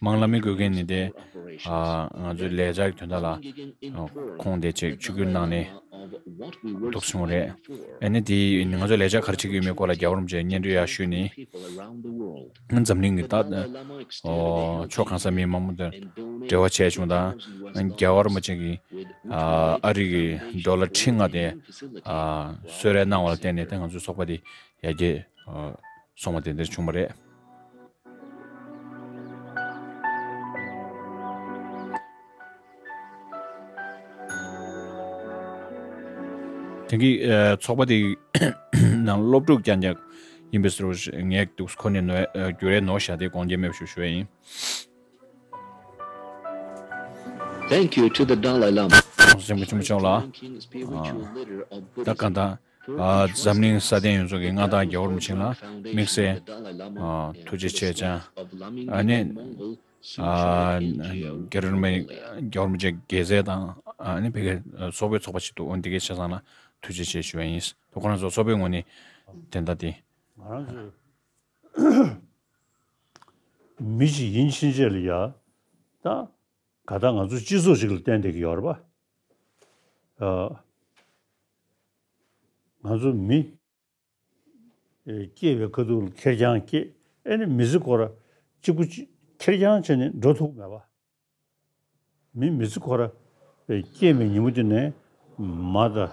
མང་བླ་མའི་འགུག་མཁན་ནི་དེ་ཨ་ང་ཚོའི་ལས་འཆར་གྱི་དོན་དག་ལ་ཨ་ཁོང་དེ་ཅིག་ཆིབས་བསྒྱུར་གནང་ནས་འདུག་སོང་བ་རེད། ཨ་ནི་དེ་ང་ཚོ་ལས་འཆར་ག་རེ་བྱེད་ཀྱི་ཡོད་མེད་སྐོར་ལ་རྒྱལ་བ་རིན་པོ་ཆེ་སྙན་སྒྲོན་ཡར་ཞུས་ནས། འཛམ་གླིང་གི་ད་ཨོ་ཕྱོགས་གང་སར་མི་མང་པོ་དང་འབྲེལ་བ་བྱས་བྱུང་དང་། རྒྱལ་བ་རིན་པོ་ཆེ་གིས་ཨ་ཨ་རི་གི་ཌོ་ལར་ཁྲི་ལྔ་དེ་ཨ་གསོལ་རས་གནང་བ་ལ་བརྟེན་ནས་ད་ང་ཚོའི་ཚོགས་པ་དེ་ཡར་རྒྱས་ཨ་སོང་བ་དེ་འདྲ་བྱུང་བ་རེད། དེང་གི་ཨ་ཚོགས་པ་དེའི་ནང་སློབ་ཕྲུག་རྐྱང་རྐྱང་ཡིན་པའི་ཟེར་བ་ཞིག་ངས་འདུག་ཁོ་ནས་ནོར་ཨ་འགྱུར་རེ་ནོར་བཞག་སྟེ་དགོངས་འགལ་མེད་པ་ཞུ་ཞུ་ཡ་ཡིན། Thank you to the Dalai Lama. གོང་ས་སྐྱབས་མགོན་ཆེན་པོ་མཆོག་ལ་ཨ་ད་གང་ལྟར་ཨ་འཛམ་གླིང་སྲ་བརྟན་ཡོངས་རྫོགས་ཀྱི་མངའ་བདག་རྒྱལ་བ་རིན་པོ་ཆེ་ལ་དམིགས་བསལ་ཨ་ཐུགས་རྗེ་ཆེ་ཅང་ཨ་ནི་ཨ་རྒྱལ་བ་རིན་པོ་རྒྱལ་བ་རིན་པོ་ཆེ་དགྱེས་ཚལ་དང་ཨ་ནི་ཕ་གིའི་སོག་པོའི་ཚོགས་པ་ཞིག་འདུག་འོ་འདི་གའི་ཆ་ཚང་ལ་ཐུགས་རྗེ་ཆེ་ཞུ་བ་ཡིན། ད་ཁོ་རང་ཚོ་ཚོགས་པའི་ངོས་ནས་དེ་འདྲ་དེ། ང་རང་ཚོ་མི་ཞིག་ཡིན་ཕྱིན་ཆད་ལ་ཡ་ད་ག་ད་ང་ཚོ་སྤྱི་ཚོགས་ཤིག་ལ་བརྟེན་བསྡད་ཀྱི་ཡོད་རེད་པ། ཨ་ང་ཚོ་མི་ཨེ་སྐྱེས་པའི་ཁ་ཐུག་ལ་ཁེར་རྐྱང་སྐྱེས། ཨེ་ནི་མི་ཚེ་ཁོ་ར་གཅིག་པུ་གཅིག་ཁེར་རྐྱང་བྱས་ནས་འགྲོ་ཐུབ་མེད་པ། མི་མི་ཚེ་ཁོ་ར་ཨེ་སྐྱེས་པའི་ཉིན་མོ་དེ་ནས་མ་ད་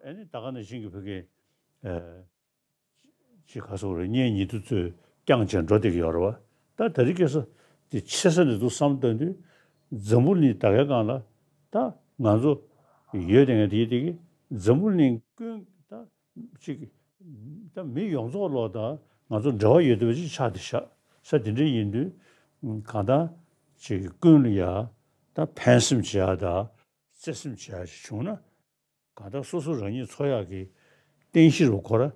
ཨེ་ནི་ད་ག་ནང་བཞིན་གྱི་བོད་ཀྱི་ཨེ་ཅིག་ག་སོགས་རེ་གཉེན་ཉེ་དུ་ཚོས་རྐྱང་བྱས་འགྲོ་བསྡད་ཀྱི་ཡོད་རེད་བ། ད་དེ་རིང་ཁ་སང་དེ་ཆེ་ས་ནས་འདུག་བསམ་བཏང་དུས་འཛམ་བུ་གླིང་ད་གའི་སྒང་ལ་ད་ང་ཚོ་ཡོད་དེ་ངས་དེ་དེ་གི་འཛམ་བུ་གླིང་ཀུན་ད་ཅིག་ད་མི་ཡོངས་རྫོགས་ལོག་ད་ང་ཚོ་འབྲེལ་བ་ཡོད་བསྡད་པ་ཅིག་ཆགས་བསྡད་ཤག་ས་དེ་འདྲ་ཡིན་དུས་གང་ལྟར་ཅིག་ཀུན་ལ་ཡ་ད་ཕན་སེམས་བྱེད་ཡ་ད་བརྩེ་སེམས་བྱེད་ཡ་ཞིག་བྱུང་ན། གང་ལྟར་སོ་སོ་རང་ཉིད་འཚོ་ཡག་གི་རྟེན་གཞི་རུ་ཁོ་ར་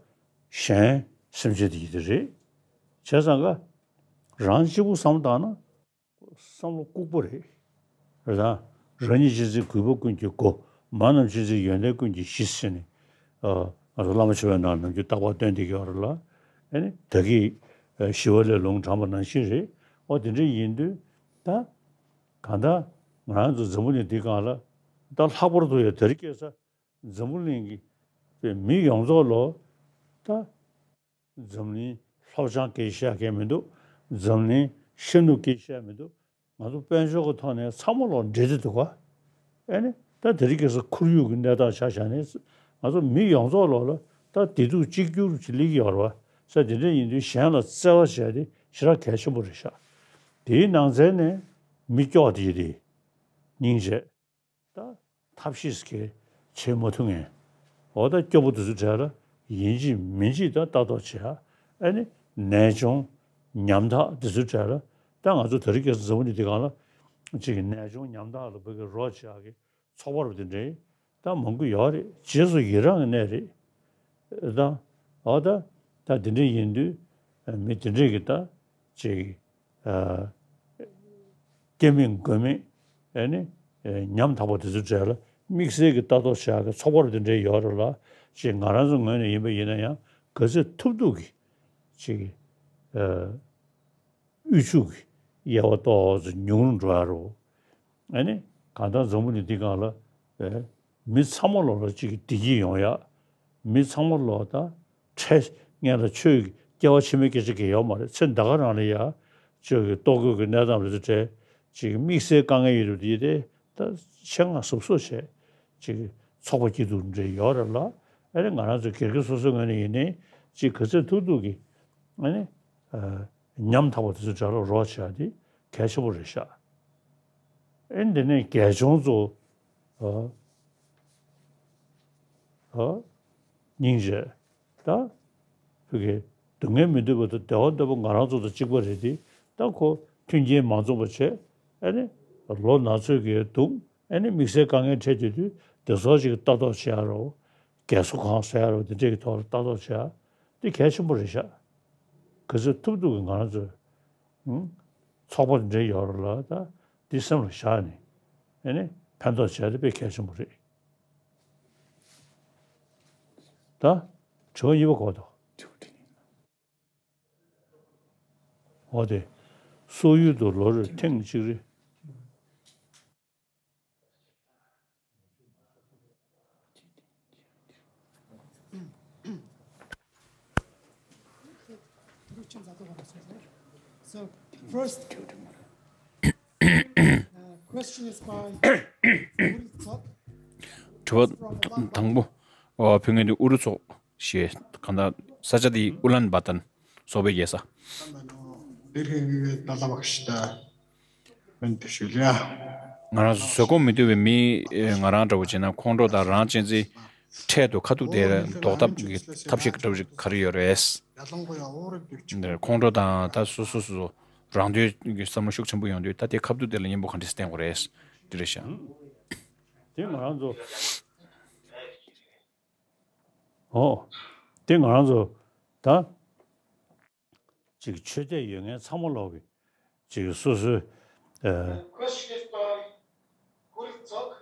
གཞན་སེམས་ཅན་དེ་ཡིན་དེ་རེད། བྱས་ཙང་ཀ་རང་གཅིག་པུ་བསམ་བློ་བཏང་ན་བསམ་བློ་ལྐུགས་པ་རེད། རེད་དང་། རང་ཉིད་ཅི་མཛད་གུས་པ་ཀུན་གྱི་སྒོ། མ་རྣམས་ཅི་མཛད་ཡོན་ཏན་ཀུན་གྱི་གཞི་ཟེར་ནས། ཨ་ང་ཚོ་བླ་མ་མཆོད་པའི་ནང་ནམ་རྒྱུན་རྟག་པར་བཏོན་བསྡད་ཀྱི་ཡོད་རེད་ལ། ཨ་ནི་ད་གིན་ཞི་བ་ལྷས་ལུང་དྲངས་པ་ནང་བཞིན་རེད། ཨོ་དེ་འདྲ་ཡིན་དུས་ད། གང་ལྟར་ང་རང་ཚོ་འཛམ་བུ་གླིང་འདི་སྒང་ལ་ད་ལྷག་པར་དུ་ཡང་དེ་རིང་ཁ་སང་འཛམ་བུ་གླིང་གི་མི་ཡོངས་རྫོགས་ལོ་ད་འཛམ་གླིང་སློབ་སྦྱོང་སྐད་ཆ་བཤད་མཁན་མི་འདུག་འཛམ་གླིང་ཤེས་ནུས་སྐད་ཆ་བཤད་མི་འདུག་ང་ཚོ་དཔལ་འབྱོར་གྱི་ཐོག་ནས་ཚང་མ་ལོ་འབྲེལ་བསྡད་འདུག་ག་ཨ་ནི་ད་དེ་རིང་ཁ་སང་ཁོར་ཡུག་གི་གནས་སྟངས་ཆ་བཞག་ནས་ང་ཚོ་མི་ཡོངས་རྫོགས་ལོ་ལ་ད་བདེ་སྡུག་གཅིག་གྱུར་གྱི་སླེབས་ཀྱི་ཡོད་རེད་བ། ས་དེ་འདྲ་ཡིན་དུས་གཞན་ལ་བརྩེ་བ་བྱས་ཏེ་ཞེ་དྲག་གལ་ཆེན་པོ་རེད་ཤག་དེའི་ནང་ཚན་ནས་མི་སྐྱོ་བ་དེ་དེ་སྙིང་རྗེ། ད་ཐབས་ཤེས་ཀྱིས་བྱེད་མ་ཐུབ་མཁན། འོ་ད་སྐྱོ་པོ་དེ་ཚོའི་གྲས་ལ་ཡིན་གཅིག་མིན་གཅིག་ད་ལྟ་རྟོག་བྱེད་ཡ། ཨ་ནི་ནད་གཅོང་ཉམ་ཐག་དེ་ཚོའི་གྲས་ལ་ད་ང་ཚོ་དེ་རིང་ཁ་སང་འཛམ་བུ་གླིང་འདི་སྒང་ལ་ཅིག་གི་ནད་གཅོང་ཉམ་ཐག་ལ་བོད་ཀྱི་རོགས་བྱེད་ཡ་གི་ཚོགས་པ་རུ་དེ་འདྲའི་ད་མང་པོ་ཡོད་རེད། རྗེས་སུ་ཡི་རང་གི་གནས་རེད། ད་འོ་ད་ད་དེ་འདྲ་ཡིན་དུས་མི་དེ་འདྲས་ཀྱི་ད་ཅིག་ཨ་སྐྱེ་མེད་མགོན་མེད་ཨ་ནི་ཨ་ཉམ་ཐག་པ་དེ་ཚོའི་གྲས་ལ་དམིགས་བསལ་གྱི་ལྟ་རྟོག་བྱ་གི་ཚོགས་པ་རུ་དེ་འདྲའི་ཡོད་རེད་ལ། ཅིག་ང་རང་ཚོ་ངོས་ནས་ཡིན་པ་ཡིན་ན་ཡང་ག་ཚོད་ཐུབ་ཐུབ་ཀྱི་ཅིག་ཨ་དབུལ་ཕྱུག་གི་དབྱེ་བ་ཏོག་ཙམ་ཉུང་རུ་འགྲོ་ཡ་རོ། ཨ་ནི་གང་ལྟར་འཛམ་བུ་གླིང་འདི་སྒང་ལ་ཨེ་མི་ཚང་མ་ལོ་ལ་གཅིག་གི་བདེ་སྐྱིད་ཡོང་ཡ། མི་ཚང་མ་ལོ་ད་འཕྲལ་སྔན་ལ་ཆོས་ཀྱི་སྐྱེ་བ་ཕྱི་མའི་སྐད་ཆ་གང་ཡོད་མ་རེད། ཚེ་འདི་ག་རང་ལ་ཡ་ཆོས་ཀྱི་ལྟོ་གོས་ཀྱི་གནས་སྟངས་རེད་ཚོ་བྲལ་ཅིག་དམིགས་བསལ་དཀའ་ངལ་ཡོད་རེད་དེ་ད་ཆེད་མངགས་གཟབ་གཟབ་བྱས་ཅིག་ཚོགས་པ་སྐྱིད་སྡུག་འདྲ་ཡོད་རེད་ལ། ཨ་ནི་ང་རང་ཚོ་སྒེར་གྱི་སོ་སོའི་ངོས་ནས་ཡིན་ནའི་ཅིག་ག་ཚོད་ཐུབ་ཐུབ་ཀྱི་ཨ་ནི་ཨ་ཉམ་ཐག་པ་དེ་ཚོ་དགྲ་ལ་རོགས་བྱས་ཏེ་གལ་ཆེན་པོ་རེད་ཤག་ཨེ་འདི་ནས་རྒས་གཅོང་ཚོ་ཨ་ཨ་སྙིང་རྗེ་ད་བོད་ཀྱི་སྡུག་བསྔལ་མི་འདོད་པ་དང་བདེ་བ་འདོད་པ་ང་རང་ཚོ་དང་གཅིག་པ་རེད་དེ། ད་ཁོ་མཐུན་རྐྱེན་མ་འཛོམས་པ་བྱས་ཨ་ནི་ལོ་ན་ཚོད་ཀྱི་སྡུག་ཨ་ནི་དམིགས་བསལ་དཀའ་ངལ་འཕྲད་དུས་དུས་དེ་ཚོ་ཅིག་ལྟ་རྟོག་བྱེད་ཡ་རོ། རྒས་གསོ་ཁང་བཟོ་ཡ་རོ། དེ་འདྲས་ཀྱི་ཐོག་ལ་ལྟ་རྟོག་བྱེད་ཡ་དེ་གལ་ཆེན་པོ་རེད་ཤག་ག་ཚོད་ཐུབ་ཐུབ་ཀྱི་ང་རང་ཚོས་ཨང་ཚོགས་པ་འདྲ་ཡོད་རེད་ལ། ད་འདི་སེམས་ལ་བཞག་ནས་ ཨ་ནི་ཕན་ཐོགས་བྱས་ཏེ་དཔེ་གལ་ཆེན་པོ་རེད། ད་དྲི་བ་གཉིས་པ་གོ་དོ། འོ་དེ། སོག་ཡུལ་དུ་ལོ་རེར་ཐེངས་གཅིག་རེ། So, first, uh, question is by དྲི་བ་དང་པོ། ཨོ། བོད་ངན་དེ་ཨུ་རུ་ཚོགས་ཞེས་གང་ལྟར་ས་ཆ་དེ་ཨུ་ལན་བ་ཏན་སོག་པོའི་རྒྱལ་ས། ང་རང་ཚོ་བཟོད་སྒོམ་མི་ཐུབ་པའི་མི་ང་རང་འདྲ་བོ་བྱས་ན་ཁོང་ཁྲོ་དང་རང་གཅེས་འཛིན་འཕྲལ་དུ་ཁ་ཐུག་དེར་ཟློག་ཐབས་ཀྱི་ཐབས་ཤེས་འདྲ་བོ་ཞིག་ག་རེ་ཡོད་རེད། ཁོང་ཁྲོ་དང་ད་སོ་སོ་སོ་སོ་རང་དོན་གྱི་བསམ་བློ་ཤུགས་ཆེན་པོ་ཡོང་དུས་ད་དེ་ཁ་ཐུག་དེ་ལ་གཉེན་པོ་ག་འདྲས་བསྟེན་དགོས་རེད། འདི་རེད་ཤག་དེ་ང་རང་ཚོ། ཨོ། དེ་ང་རང་ཚོ་ད་ཅིག་ཆོས་དད་ཡོད་མཁན་ཚང་མ་ལོག་གི་ཅིག་སོ་སོའི་ཨ། Question is by Kurik Dzok,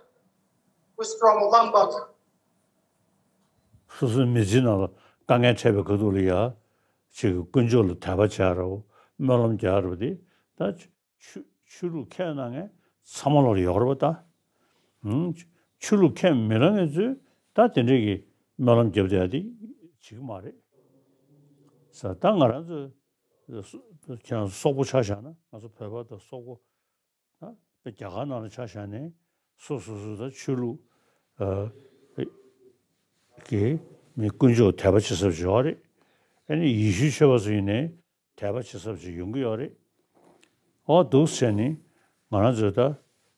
who's from Ulaanbaatar. སོ་སོའི་མི་ཚེའི་ནང་ལ་དཀའ་ངལ་འཕྲད་པའི་ཁ་ཐུག་ལ་ཡ་ཅིག་དཀོན་མཆོག་ལ་དད་པ་བྱ་རོགས་སྨོན་ལམ་རྒྱག་རོགས་དེ་ད། ཆོས་ཆོས་ལུགས་ཁས་གནང་མཁན་ཚང་མ་ལོག་ཡོད་རེད་པ་ད། ཧུམ། ཆོས་ལུགས་ཁས་མི་ལེན་མཁན་ཚོས་ད་དེ་འདྲའི་གི་སྨོན་ལམ་རྒྱབ་བསྡད་ཡ་དེ་བྱེད་ཀྱི་མ་རེད། ས་ད་ང་རང་ཚོ་ཁྱེད་རང་ཚོ་སོག་པོ་ཆ་བཞག་ན་ང་ཚོ་བོད་པ་དང་སོག་པོ་ད་རྒྱ་གར་ནང་ལ་ཆ་བཞག་ནས་སོ་སོ་སོ་ད་ཆོས་ལུགས་ཨ་གི་མི་དཀོན་མཆོག་དད་པ་བྱེད་ས་ཡོད་རེད། ཨ་ནི་ཡེ་ཤུའི་ཆོས་པ་ཚོ་ཡིན་ནའི། དད་པ་བྱེད་ས་ཅིག་ཡོང་གི་ཡོད་རེད། ཨོ་འདུག་བྱས་ནི་ང་རང་ཚོས་ད་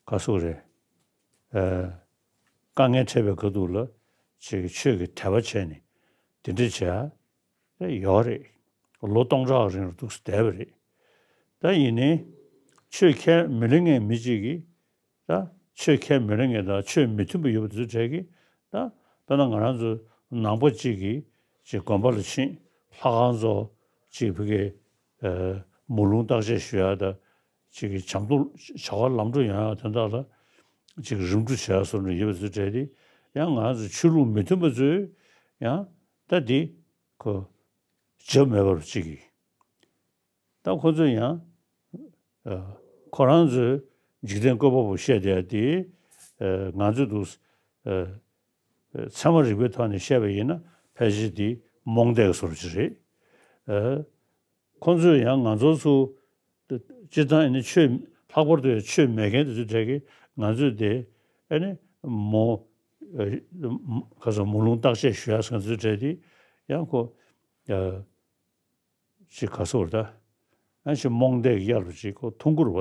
ག་སོག་རེད། ཨ། དཀའ་ངལ་འཕྲད་པའི་ཁ་ཐུག་ལ་ཅིག་ཆོས་ཀྱི་དད་པ་བྱས་ནི་དེ་འདྲ་བྱས་ཡོད་རེད། ལོ་སྟོང་ཕྲག་རིང་ལ་འདུག་བསྡད་པ་རེད། ད་ཡིན་ནའི་ཆོས་ཁས་མི་ལེན་མཁན་མི་གཅིག་གིས། ད་ཆོས་ཁས་མི་ལེན་མཁན་དང་ཆོས་མི་མཐུན་པ་ཡོད་པ་དེ་ཚོའི་གྲས་ཀྱིས་ད་དཔེར་ན་ང་རང་ཚོ་ནང་པ་གཅིག་གིས་ཅིག་དགོན་པ་ལ་ཕྱིན། ལྷ་ཁང་ཚོ་ཅིག་བོད་ཀྱི་ཨ་མུ་ལོང་བརྟག་དཔྱད་ཞུ་ཡ་དང་ཅིག་གི་བྱམས་སྡོམ་བྱ་བ་ལམ་འགྲོ་ཡོང་ཡ་དོན་དག་ལ་ཅིག་རིམ་གྲོ་བྱེད་ཡ་སོགས་འདྲ་ཡོད་པ་ཚོའི་གྲས་དེ་ཡང་ང་རང་ཚོ་ཆོས་ལུགས་མི་མཐུན་པ་ཚོས་ཡང་ད་འདི་ཁོ་བྱབ་མེད་པར་ཅིག་གིས། ད་ཁོ་ཚོས་ཡང་ཨ་ཁོ་རང་ཚོས་འཇིག་རྟེན་བཀོད་པ་པོ་བཤད་བསྡད་དེ་ཨ་ང་ཚོས་འདུག་ཨ་ཨ་ཚད་མ་རིག་པའི་ཐོག་ནས་བཤད་པ་ཡིན་ན་ཕལ་ཆེར་དེ་རྨོངས་དད་ཀྱི་བཟོ་འདྲ་ཅིག་རེད། ཨ་ཁོ་ཚོས་ཡང་ང་ཚོ་ཚོ་སྤྱིར་བཏང་ཡིན་ན་ཆོས་ལྷག་པར་དུ་ཡང་ཆོས་མེད་མཁན་དེ་ཚོའི་གྲས་ཀྱིས་ང་ཚོས་དེ་ཨ་ནི་མོ་ཨ་ག་ཚོད་མུ་ལོང་བརྟག་དཔྱད་ཞུ་ཡ་ཟེར་མཁན་ཚོའི་གྲས་དེ་ཡང་ཁོ་ཨ། ཅིག་ག་སོགས་ད། ཨ་ཅིག་རྨོངས་དད་ཀྱི་གཡར་བ་ཅིག་ཁོ་མཐོང་གི་རེད་པ་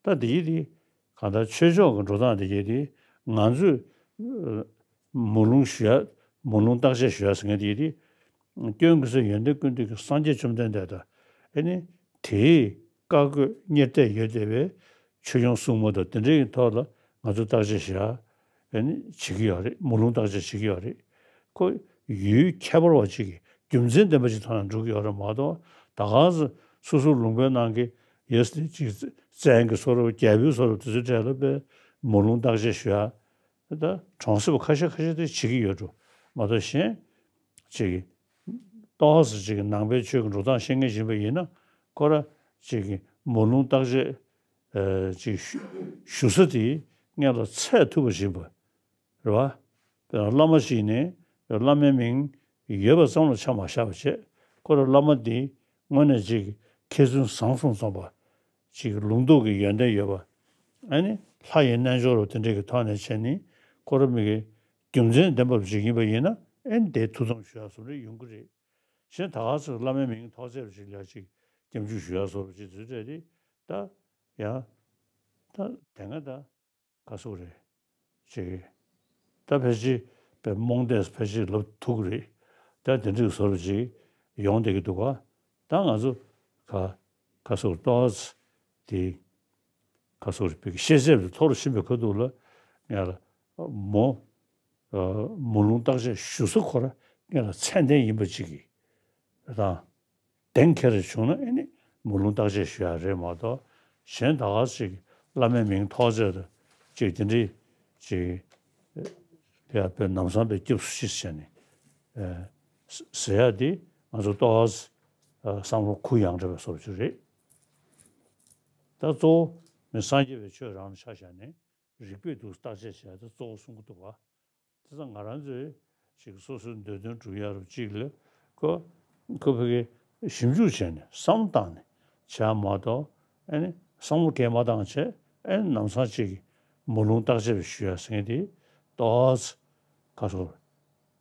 ད། ད་འདི་ཡི་དེ་གང་ལྟར་ཆོས་ཕྱོགས་ཀྱི་འགྲོ་སྟངས་འདི་ཡི་དེ་ང་ཚོས་ཨ་མུ་ལོང་ཞུ་ཡ་མུ་ལོང་བརྟག་དཔྱད་ཞུ་ཡ་ཟེར་མཁན་འདི་ཡི་དེ། སྐྱོན་ཀུན་ཟད་ཡོན་ཏན་ཀུན་ལྡན་གྱི་སངས་རྒྱས་བཅོམ་ལྡན་འདས་དང་ཨ་ནི་དེའི་བཀའ་བསྒོས་གཉེར་གཏད་ཡོད་བསྡད་པའི་ཆོས་སྐྱོང་སྲུང་མ་དང་དེ་འདྲའི་ཐོག་ལ་ང་ཚོས་བརྟག་དཔྱད་ཞུ་ཡ། ཨ་ནི་བྱེད་ཀྱི་ཡོད་རེད། མུ་ལོང་བརྟག་དཔྱད་བྱེད་ཀྱི་ཡོད་རེད། ཁོ་ཡུལ་ཁྱད་པར་བ་ཅིག་གི་རྒྱུ་མཚན་ལྡན་པ་ཅིག་ཐོག་ནས་འགྲོ་གི་ཡོད་རེད་མ་གཏོགས་ད་ག་ས་སོ་སོ་ལུང་པའི་ནང་གི་ཡོད་ཅིག་བཙན་གྱི་བཟོ་འདྲ་རྒྱལ་པོའི་བཟོ་འདྲ་དེ་ཚོའི་གྲས་ལ་དཔེ་མུ་ལོང་བརྟག་དཔྱད་ཞུ་ཡ། ད་གྲོང་གསེབ་ཁ་ཤས་ཁ་ཤས་དེ་བྱེད་ཀྱི་ཡོད་འགྲོ་མ་གཏོགས་གཞན་ཅིག་ཏོག་ཙམ་ཅིག་ནང་པའི་ཆོས་ཀྱི་འགྲོ་སྟངས་ཤེས་མཁན་ཡིན་པ་ཡིན་ན་ཁོ་ར་ཅིག་མུ་ལོང་བརྟག་དཔྱད་ཅིག་ཞུ་ས་དེ་སྔོན་ལ་འཚོལ་ཐུབ་པ་ཞིག་ཡིན་པ། རེད་བ། དཔེར་ན་བླ་མ་ཞིག་ནས་བླ་མའི་མིང་ཡོད་པ་ཙམ་ལ་ཆ་མ་བཞག་པ་བྱས། ཁོ་རང་བླ་མ་འདི་དངོས་གནས་ཅིག་མཁས་བཙུན་བཟང་གསུམ་ཚང་པ། ཅིག་ལུང་རྟོགས་ཀྱི་ཡོན་ཏན་ཡོད་པ། ཨ་ནི་ལྷ་ཡི་རྣལ་འབྱོར་པ་དེ་འདྲ་གི་ཐོག་ནས་བྱས་ནས་ཁོ་རང་མི་གི་རྒྱུ་མཚན་ལྡན་པ་ཅིག་ཡིན་པ་ཡིན་ན་ཨ་ནི་དེ་ཐུགས་འཚམ་ཞུ་ཡ་བཟོ་འདྲ་ཡོང་གི་རེད། གཞན་ད་ག་ཚོད་བླ་མའི་མིང་ཐོགས་ཚད་ཅིག་ལ་ཅིག་སྐྱབས་འཇུག་ཞུ་ཡ་བཟོ་འདྲ་ཅིག་དེ་འདྲ་རེད། ད་ཡང་ད་དེ་སྔ་ད། ག་སོགས་རེད། ཅིག་ད་ཕལ་ཆེར་པའི་རྨོངས་དད་ཕལ་ཆེར་ལབ་ཐུབ་ཀྱི་རེད། ད་དེ་འདྲའི་བཟོ་འདྲ་ཅིག་ཡོང་བསྡད་ཀྱི་འདུག་ག་ད་ང་ཚོ་ག་ག་སོགས་ཏོག་ཙམ་དེ་ག་སོགས་རེད། བོད་ཀྱི་ཤེས་ཚད་དེ་མཐོ་རུ་ཕྱིན་པའི་ཁ་ཐུག་ལ་ང་ལ་མོ་མུ་ལོང་བརྟག་དཔྱད་ཞུ་ས་ཁོ་ར་ང་ལ་ཚད་ལྡན་ཡིན་པ་ཅིག་གི་དང་། གདེང་འཁེལ་རེ་བྱུང་ན་ཨེ་ནི་མུ་ལོང་བརྟག་དཔྱད་ཞུ་ཡ་རེད་མ་གཏོགས་གཞན་ད་ག་ཅིག་བླ་མའི་མིང་ཐོགས་ཚད་དུ་ ཅིག་དེ་འདྲའི་ཅིག་ཡ་དཔེ་ལམ་སང་དཔེ་སྐྱབས་སུ་མཆི་ཟེར་ནས་ཟེར་ཡ་དེ་ང་ཚོ་ཏོག་ཙམ་བསམ་བློ་གུ་ཡངས་དྲགས་པའི་བཟོ་འདྲ་ཅིག་རེད། ད་གཙོ་བོ་མི་སངས་རྒྱས་པའི་ཆོས་རང་ལ་ཆ་བཞག་ནས་རིགས་པས་འདུག་བརྟག་དཔྱད་བྱས་ཏེ་གཙོ་བོ་གསུང་གི་འདུག་བ། དེ་ཙང་ང་རང་ཚོས་ཅིག་སོ་སོའི་འདོད་དོན་སྒྲུབ་ཡ་རུ་ཅིག་ལ་ཁོ་ཁོ་ཕ་གི་ཞིབ་འཇུག་བྱས་ནས་བསམ་བློ་བཏང་ནས་བྱས་མ་གཏོགས་ཨ་ནི་བསམ་བློ་གས་མ་བཏང་བྱས་ཨ་ནི་ལམ་སང་ཅིག་མོ་ལུང་བརྟག་དཔྱད་ཞུ་ཡ་ཟེར་མཁན་དེ་ཏོག་ཙམ་ཁ་སོ་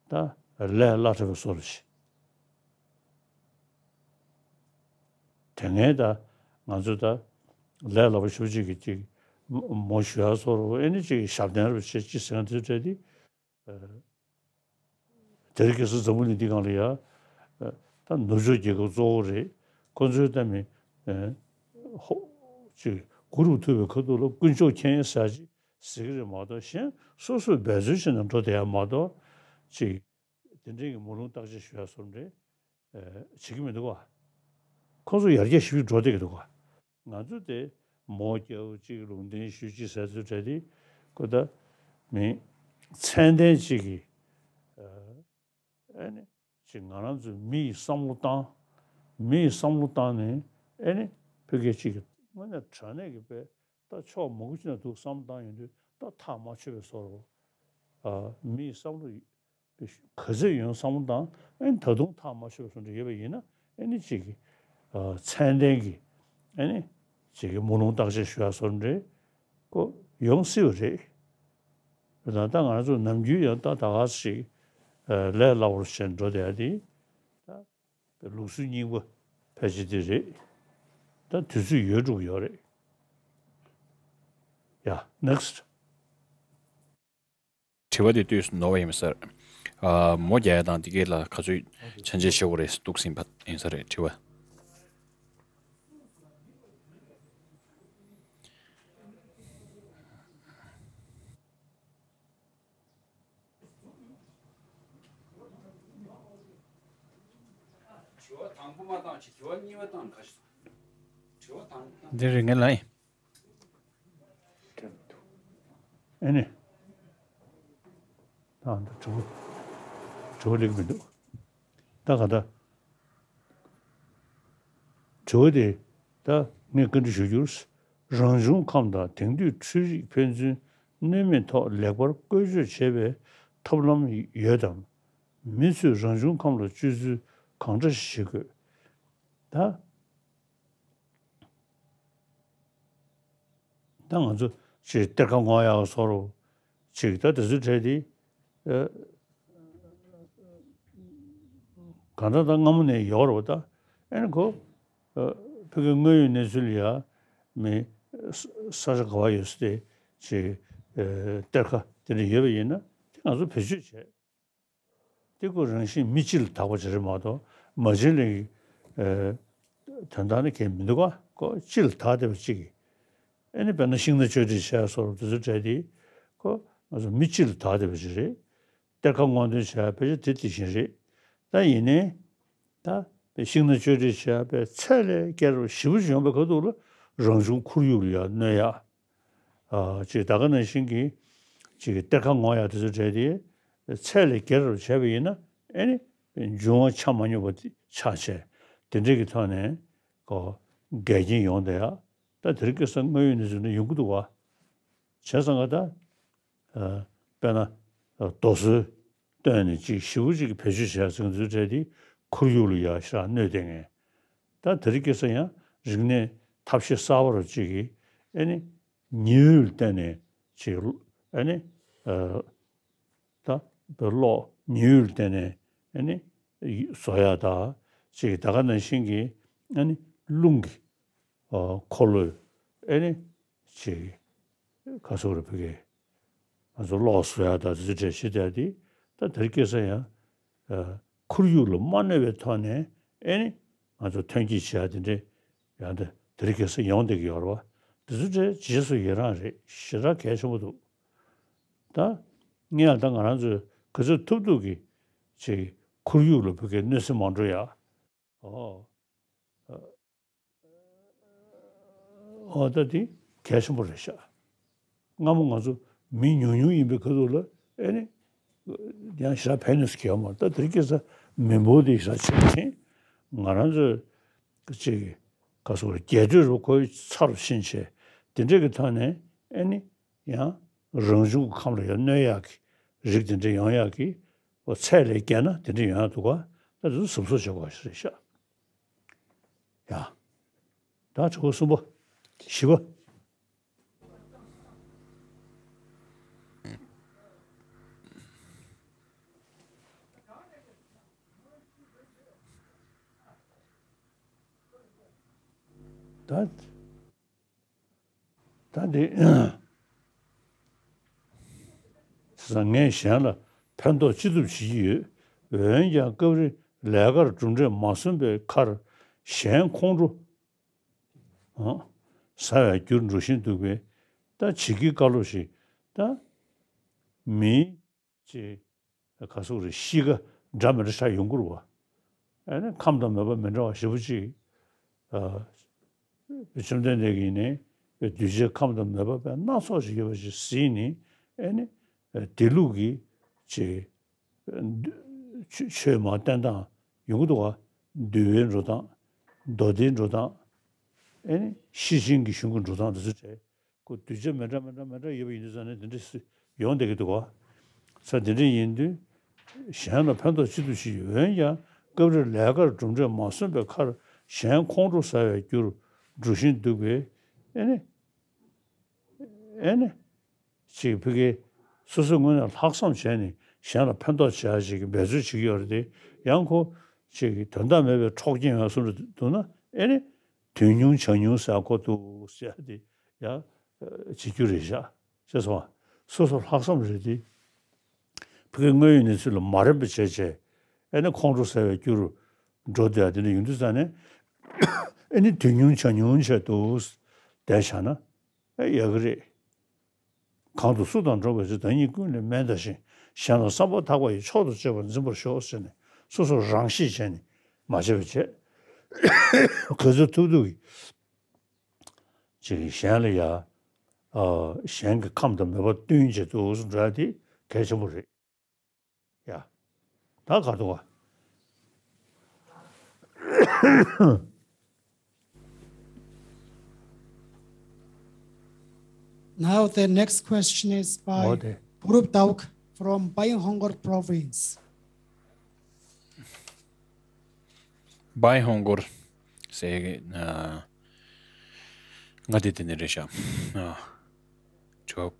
ད་ལས་སླ་དྲགས་པའི་བཟོ་འདྲ་ཅིག་དེ་སྔའི་ད་ང་ཚོ་ད་ལས་སླ་པོ་ཞེ་པོ་ཅིག་གི་ཅིག་མོ་ཞུ་ཡ་བཟོ་འདྲ་ཨེ་ནི་ཅིག་ཞབས་བརྟན་རུ་བྱེད་ཅི་ཟེར་མཁན་དེ་ཚོ་གྲས་དེ། དེ་རིང་ཁ་སང་འཛམ་བུ་གླིང་འདི་སྒང་ལ་ཡ་ད་ནུབ་ཕྱོགས་རྒྱལ་ཁབ་གཙོ་བོ་རེད། ཁོ་ཚོའི་ད་མི་ཧོ་ཅིག་གུ་རུ་ཐུག་པའི་ཁ་ཐུག་ལ་དཀོན་མཆོག་མཁྱེན་ཟེར་ཅིག་ཟེར་གི་རེད་མ་གཏོགས་གཞན་སོ་སོས་འབད་རྩོལ་བྱས་ནས་འགྲོ་བསྡད་ཡ་མ་གཏོགས་ཅིག་དེ་འདྲའི་གི་མོ་ལུང་བརྟག་དཔྱད་ཞུ་ཡ་བཟོ་འདྲ་བྱེད་ཀྱི་མི་འདུག་བ། ཁོ་ཚོ་ཡར་རྒྱས་ཞུས་འགྲོ་བསྡད་ཀྱི་འདུག་བ། ང་ཚོ་དེ་མོ་རྒྱབ་ཅིག་ལུང་བསྟན་ཞུས་ཅིག་ཟེར་ཚུལ་འདྲ་དེ་ཁོ་ད་མི་མཚན་ལྡན་ཅིག་གི་ཨ་ནི་ཅིག་ང་རང་ཚོའི་མི་ཡི་བསམ་བློ་བཏང་། མི་ཡི་བསམ་བློ་བཏང་ནས་ཨ་ནི་ཕ་གི་ཅིག་གི་དངོས་གནས་དྲང་གནས་ཀྱི་དཔེ་ད་ཕྱོགས་མང་པོ་ཅིག་ན་འདུག་བསམ་བློ་བཏང་ཡོང་དུས་ད་ཐག་མ་ཆོད་པའི་བཟོ་འདྲ། མི་ཡི་བསམ་བློ་ག་ཚོད་ཡོང་བསམ་བློ་བཏང་ཨ་ནི་ད་དུང་ཐག་མ་ཆོད་པའི་བཟོ་འདྲ་ཡོད་པ་ཡིན་ན་ཨ་ནི་ཅིག་གི་མཚན་ལྡན་གྱི་ཨ་ནི་ཅིག་གི་མོ་ལུང་བརྟག་དཔྱད་ཞུ་ཡ་བཟོ་འདྲ་ཁོ་ཡོང་སྲིད་པ་རེད། ད་ལྟ་ང་ཚོ་ནམ་རྒྱུན་ཡང་ད་ད་ག་ཞིག་ལས་སླ་པོར་བྱས་འགྲོ་བསྡད་ཡ་དེ་ད་ལུགས་སྲོལ་རྙིང་པ་ཕལ་ཆེར་དེ་རེད། ད་དུས་ཚོད་ཡོལ་འགྲོ་གི་ཡོད་རེད། ཡ། ནེགསི་ཊི། དྲི་བ་དེ་དུས་སུ་ནོར་བ་ཡིན་ས་རེད། ཨ། མོ་རྒྱག་ཡ་དང་དེ་གས་ལ་ག་ཚོད་ཆ་འཇལ་བྱེད་དགོས་རེད་འདུག་ཟིན་པ་ཡིན་ས་རེད་དྲི་བ། དྲི་བ་དང་པོ་མ་བཏང་ཅིག་དྲི་བ་གཉིས་པ་བཏང་ག་ཞིག་དྲི་བ་དང་པོ་བཏང་། འདི་རེད་ངས་ལབ་ཡིན། ཨེ་ནི། ད་ད་དྲི་བ་དྲི་བ་སླེབས་མི་འདུག་ད་ག་ད། དྲི་བ་དེ་ད་ངས་བཀའ་འདྲི་ཞུ་རྒྱུར། རང་བྱུང་ཁམས་དང་དེང་དུས་འཕྲུལ་རིག་ཕན་ཚུན་གནོད་མེད་ཐོག་ལེགས་པར་བཀོལ་སྤྱོད་བྱེད་པའི་ཐབས་ལམ་ཡོད་དམ། མི་ཚོས་རང་བྱུང་ཁམས་ལ་སྤྱོད་ཚུལ་གང་འདྲ་ཞིག་བྱེད་དགོས། ད། ད་ང་ཚོ་ཅིག་གཏེར་ཁ་སྔོག་ཡག་བཟོ་འདྲ་ཅིག་ད་དེ་ཚོའི་གྲས་དེ་ཨ། གང་ལྟར་ད་སྔ་མོ་ནས་ཡོད་རེད་པ། ད་ཨ་ནི་ཁོ་ཨ། ཕ་གིའི་དངོས་ཡོད་གནས་ཚུལ་ལ་ཡ་མི་ས་ས་ཆ་ག་པར་ཡོད་ས་དེ་ཅིག་ཨ། གཏེར་ཁ་དེ་འདྲ་ཡོད་པ་ཡིན་ན་དེ་ང་ཚོ་བེད་སྤྱོད་བྱས། དེ་ཁོ་རང་བཞིན་མི་སྤྱི་ལ་དག་པ་ཅིག་རེད་མ་གཏོགས་མ་བྱན་ལས་ཀྱི་ཨ། དོན་དག་ནི་གང་ཡང་མི་འདུག་ག་ཁོ་སྤྱི་ལ་དག་བསྡད་པ་ཅིག་གིས། ཨ་ནི་དཔེར་ན་ཤིང་སྣ་གཅོད་འབྲེག་བྱས་སོགས་དེ་ཚོ་གྲས་དེ་ཁོ་ང་ཚོ་མི་སྤྱི་ལ་དག་བསྡད་པ་ཅིག་རེད། གཏེར་ཁ་སྔོག་འདོན་བྱས་ཕལ་ཆེར་དེ་དེ་བཞིན་རེད། ད་ཡིན་ནའི་ད་དཔེ་ཤིང་སྣ་གཅོད་འབྲེག་བྱས་པའི་ཚད་ལས་བརྒལ་བ་ཞེ་པོ་ཅིག་ཡོང་པའི་ཁ་ཐུག་ལ་རང་བྱུང་ཁོར་ཡུག་ལ་ཡང་གནོད་ཡག་ཨ། ཅིག་ད་ག་ནང་བཞིན་གྱི་ཅིག་གཏེར་ཁ་སྔོག་ཡག་དེ་ཚོ་གྲས་དེ་ཚད་ལས་བརྒལ་བ་བྱས་པ་ཡིན་ན་ཨེ་ནི་འབྱུང་བ་ཆ་མ་སྙོམས་པ་ཆགས་བྱས་དེ་འདྲས་ཀྱི་ཐོག་ནས་ཁོ་འགལ་རྐྱེན་ཡོང་བསྡད་ཡག་ད་དེ་རིང་ཁ་སང་དངོས་ཡོད་གནས་ཚུལ་ནང་ཡོང་གི་འདུག་བ། བྱས་ཙང་ང་ད་ཨ། དཔེར་ན་རྡོ་སོལ་བཏོན་ནས་ཅིག་ཞེ་པོ་ཅིག་བེད་སྤྱོད་བྱས་ཟིན་དུས་གྲས་དེ་ཁོར་ཡུག་ལ་ཡག་ཤག་གནོད་བསྡད་མཁན། ད་དེ་རིང་ཁ་སང་ཡང་རིག་གནས་ཐབས་ཤེས་གསར་པ་རུ་ཅིག་གིས་ཨེ་ནི་ཉི་འོད་བཏོན་ནས་ཅིག་ཨེ་ནི་ཨ། ད་དཔེ་གློག་ཉི་འོད་བཏོན་ནས་ཨེ་ནི་བཟོ་ཡག་ད་ཅིག་ད་ག་ནང་བཞིན་གྱི་ཨེ་ནི་རླུང་གི་ཨ། འཁོར་ལོས་ཨེ་ནི་ཅིག་ག་ཟེར་དགོས་རེད་ཕ་གི། ང་ཚོ་གློག་བཟོ་ཡག་དང་དེ་ཚོ་གྲས་བྱེད་བསྡད་དེ་ད་དེ་རིང་ཁ་སང་ཡང་ཨ། ཁོར་ཡུག་ལ་མ་གནོད་པའི་ཐོག་ནས་ཨེ་ནི་ང་ཚོ་ཐོན་སྐྱེད་བྱེད་ཡག་དེ་འདྲས་ཡང་ད་དེ་རིང་ཁ་སང་ཡོང་བསྡད་ཀྱི་ཡོད་རེད་བ། དེ་ཚོ་གྲས་རྗེས་སུ་ཡི་རང་རེད། ཞེ་དྲག་གལ་ཆེན་པོ་འདུག་ད་ངས་ཡང་ད་ང་རང་ཚོས་ག་ཚོད་ཐུབ་ཐུབ་ཀྱིས་ཅིག་ཁོར་ཡུག་ལ་ཕ་གིའི་གནོད་འཚེ་མ་འགྲོ་ཡག་ཨོ། ཨོ་ད་དེ་གལ་ཆེན་པོ་རེད་ཤག་སྔ་མོ་ང་ཚོ་མི་ཉུང་ཉུང་ཡིན་པའི་ཁ་ཐུག་ལ་ཨེ་ནི་ཡང་ཞེ་དྲག་ཕན་ནུས་སུ་གྱུར་མ་རེད། ད་དེ་རིང་ཁ་སང་མི་འབོར་དེ་ཞེ་དྲག་ཆེ་བ་ཅིག་ང་རང་ཚོ་ཅིག་ག་སོ་རྒྱས་སྤྲོས་རུ་ཁོའི་ཚ་རུ་ཕྱིན་བྱས་དེ་འདྲ་གི་ཐོག་ནས་ཨེ་ནི་ཡང་རང་བྱུང་གི་ཁམས་ལ་ཡང་གནོད་ཡག་གི་རིགས་དེ་འདྲ་ཡོང་ཡག་གི་ཚད་ལས་བརྒལ་ན་དེ་འདྲ་ཡོང་ཡག་འདུག་ག་ད་དེ་ཚོ་གཟབ་གཟབ་བྱེད་དགོས་ཞེས་རེད་ཤག་ཡ། ད་གཙོ་བོ་གསུམ་པ། བཞི་པ། ད་ད་འདི་ས་ངས་གཞན་ལ་ཕན་ཐོགས་ཅི་ཐུབ་བྱེད་ཀྱི་ཡོད། འོན་ཀྱང་སྐབས་རེ་ལས་ཀར་གྲུབ་འབྲས་མ་སོན་པའི་ཁར་གཞན་ཁོང་ཁྲོ་ཟ་བའི་རྒྱུར་འགྲོ་བཞིན་འདུག་པས། ད་བྱེད་ཀྱི་བཀའ་སློབ་ཞིག་ད་མི་ཅེས་ག་སོགས་རེ་གཤིས་ཀ་འདྲ་མི་འདྲ་ཆགས་ཡོང་གི་རེད་བ། ཨ་ནི་ཁམས་དང་མོས་པ་མི་འདྲ་བ་ཞེ་པོ་ཅིག་ཨ། བཅོམ་ལྡན་འདས་ཀྱིས་ནི་གདུལ་བྱའི་ཁམས་དང་མོས་པ་པའི་སྣ་ཚོགས་ཤིག་ཡོད་པ་ཞིག་གཟིགས་ནས་ཨ་ནི་དེ་ལུགས་ཀྱི་ཅིག་ཆོས་མ་བསྟན་སྟངས་ཡོང་གི་འདུག་བ། འདུལ་བའི་འགྲོ་སྟངས། མདོ་སྡེའི་འགྲོ་སྟངས། ཨ་ནི་ཤེར་ཕྱིན་གྱི་གཞུང་གི་འགྲོ་སྟངས་དེ་ཚོ་བྱས། ཁོ་གདུལ་བྱ་མི་འདྲ་མི་འདྲ་མི་འདྲ་ཡོད་པ་ཡིན་དུས་ཙང་ནས་འདི་འདྲ་སུ་ཡོང་བསྡད་ཀྱི་འདུག་ག་ས་འདི་འདྲ་ཡིན་དུས་གཞན་ལ་ཕན་ཐོགས་ཅི་ཐུབ་བྱེད་ཀྱི་འོན་ཀྱང་སྐབས་རེ་ལས་ཀར་གྲུབ་འབྲས་མ་སོན་པའི་ཁར་གཞན་ཁོང་ཁྲོ་ཟ་བའི་རྒྱུར་འགྲོ་བཞིན་འདུག་པས། ཨེ་ནི་ཨེ་ནི་ཅིག་ཕ་གི་སོ་སོའི་ངོས་ནས་ལྷག་བསམ་བྱས་ནས་གཞན་ལ་ཕན་ཐོགས་བྱེད་ཡ་ཞིག་གི་འབད་རྩོལ་བྱེད་ཀྱི་ཡོད་རེད་དེ། ཡང་ཁོ་ཅིག་དོན་དག་མེད་པའི་འཕྲོག་རྐྱེན་ཡོང་གསུངས་འདུག་ན་ཨེ་ནི་དུས་ཉུང་བྱ་ཉུང་ཟེར་ཁོ་འདུག་ཟེར་ཡ་དེ། ཡ། བྱེད་རྒྱུ་རེད་ཤག་ཅེས་སོང་། སོ་སོ་ལྷག་བསམ་རེད་དེ། ཕ་གི་དངོས་ཡོད་གནས་ཚུལ་ལ་མ་རན་པ་བྱས་བྱས། ཨེ་ནི་ཁོང་ཁྲོ་ཟ་བའི་རྒྱུ་རུ་འགྲོ་བསྡད་ཡ་དེ་འདྲ་ཡོང་དུས་ཙང་ནས། ཨེ་ནི་དུས་ཉུང་བྱ་ཉུང་བྱས་འདུག་བསྡད་བཞག་ན་ཨེ་ཡག་གི་རེད། གང་དུ་སུ་དང་འགྲོགས་པའི་ཚེ། བདག་ཉིད་ཀུན་ལས་དམན་ལྟ་ཞིང་། གཞན་ལ་བསམ་པ་ཐག་པ་ཡིས། མཆོག་ཏུ་གཅེས་པར་འཛིན་པར་ཤོག་ཟེར་ནས་སོ་སོ་རང་ཤེས་བྱས་ནས་མ་བྱས་པ་བྱས། ག་ཚོད་ཐུབ་ཐུབ་ཀྱིས་ཅིག་གཞན་ལ་ཡ། ཨ། གཞན་གྱི་ཁམས་དང་མོས་པ་བསྟུན་བྱེད་དུ་འགྲོ་ཡ་དེ་གལ་ཆེན་པོ་རེད་ཡ། ད་ག་འདུག་ག Now the next question is འོ་by དེ། Purup Dauk from Baihongor Province. བྷའི་ཧོང་གོར་ཟེར་གི། ཨ། ང་དེ་དེ་ནས་རེད་ཤག་ཨ། ཇོག་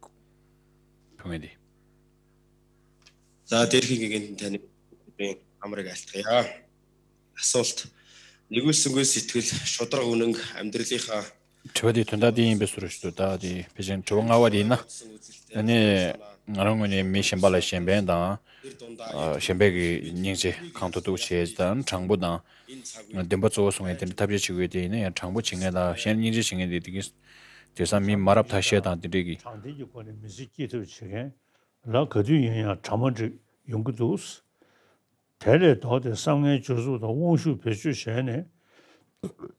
ཕུང་ངེ་དེ། За, дээрхын гэгээнтэн таны амрыг альтгая. Асуулт. Нэгүүлсэнгүй сэтгэл, шударга үнэн, амьдралынхаа དྲི་བ་དེ་དོན་དག་དེ་ཡིན་པའི་ཟུར་ཞུ་ད་དེ་ཕལ་ཆེར་དྲི་བ་ལྔ་པ་དེ་ཡིན་ན། ཨ་ནི་ང་རང་ངོས་ནས་མི་གཞན་པ་ལ་གཞན་ཕན་དང་། ཨ། གཞན་པའི་གི་སྙིང་རྗེ་གང་ཐུབ་ཐུབ་བྱེད་དང་། དྲང་པོ་དང་། བདེན་པ་གཙོ་བོ་བཟུང་བའི་དེ་འདྲ་ཐབས་ཤེས་བྱེད་དགོས་དེ་ཡིན་ན་ཡང་། དྲང་པོ་བྱེད་མཁན་དང་གཞན་སྙིང་རྗེ་བྱེད་མཁན་དེ་དེ་གི་དེང་སང་མི་མ་རབས་ཐ་ཤལ་དང་དེ་འདྲས་ཀྱི། དྲང་བདེན་གྱི་སྒོ་ནས་མི་ཚེ་སྐྱིད་ཐབས་བྱེད་མཁན་ལ་ག་དུས་ཡིན་ཡང་གྲ་མ་འགྲིག་ཡོང་གི་འདུག་དེ་ལས་ལྡོག་སྟེ་བསམ་ངན་སྦྱོར་རྩུབ་དང་དབང་ཤུགས་བེད་སྤྱོད་བྱས་ནས་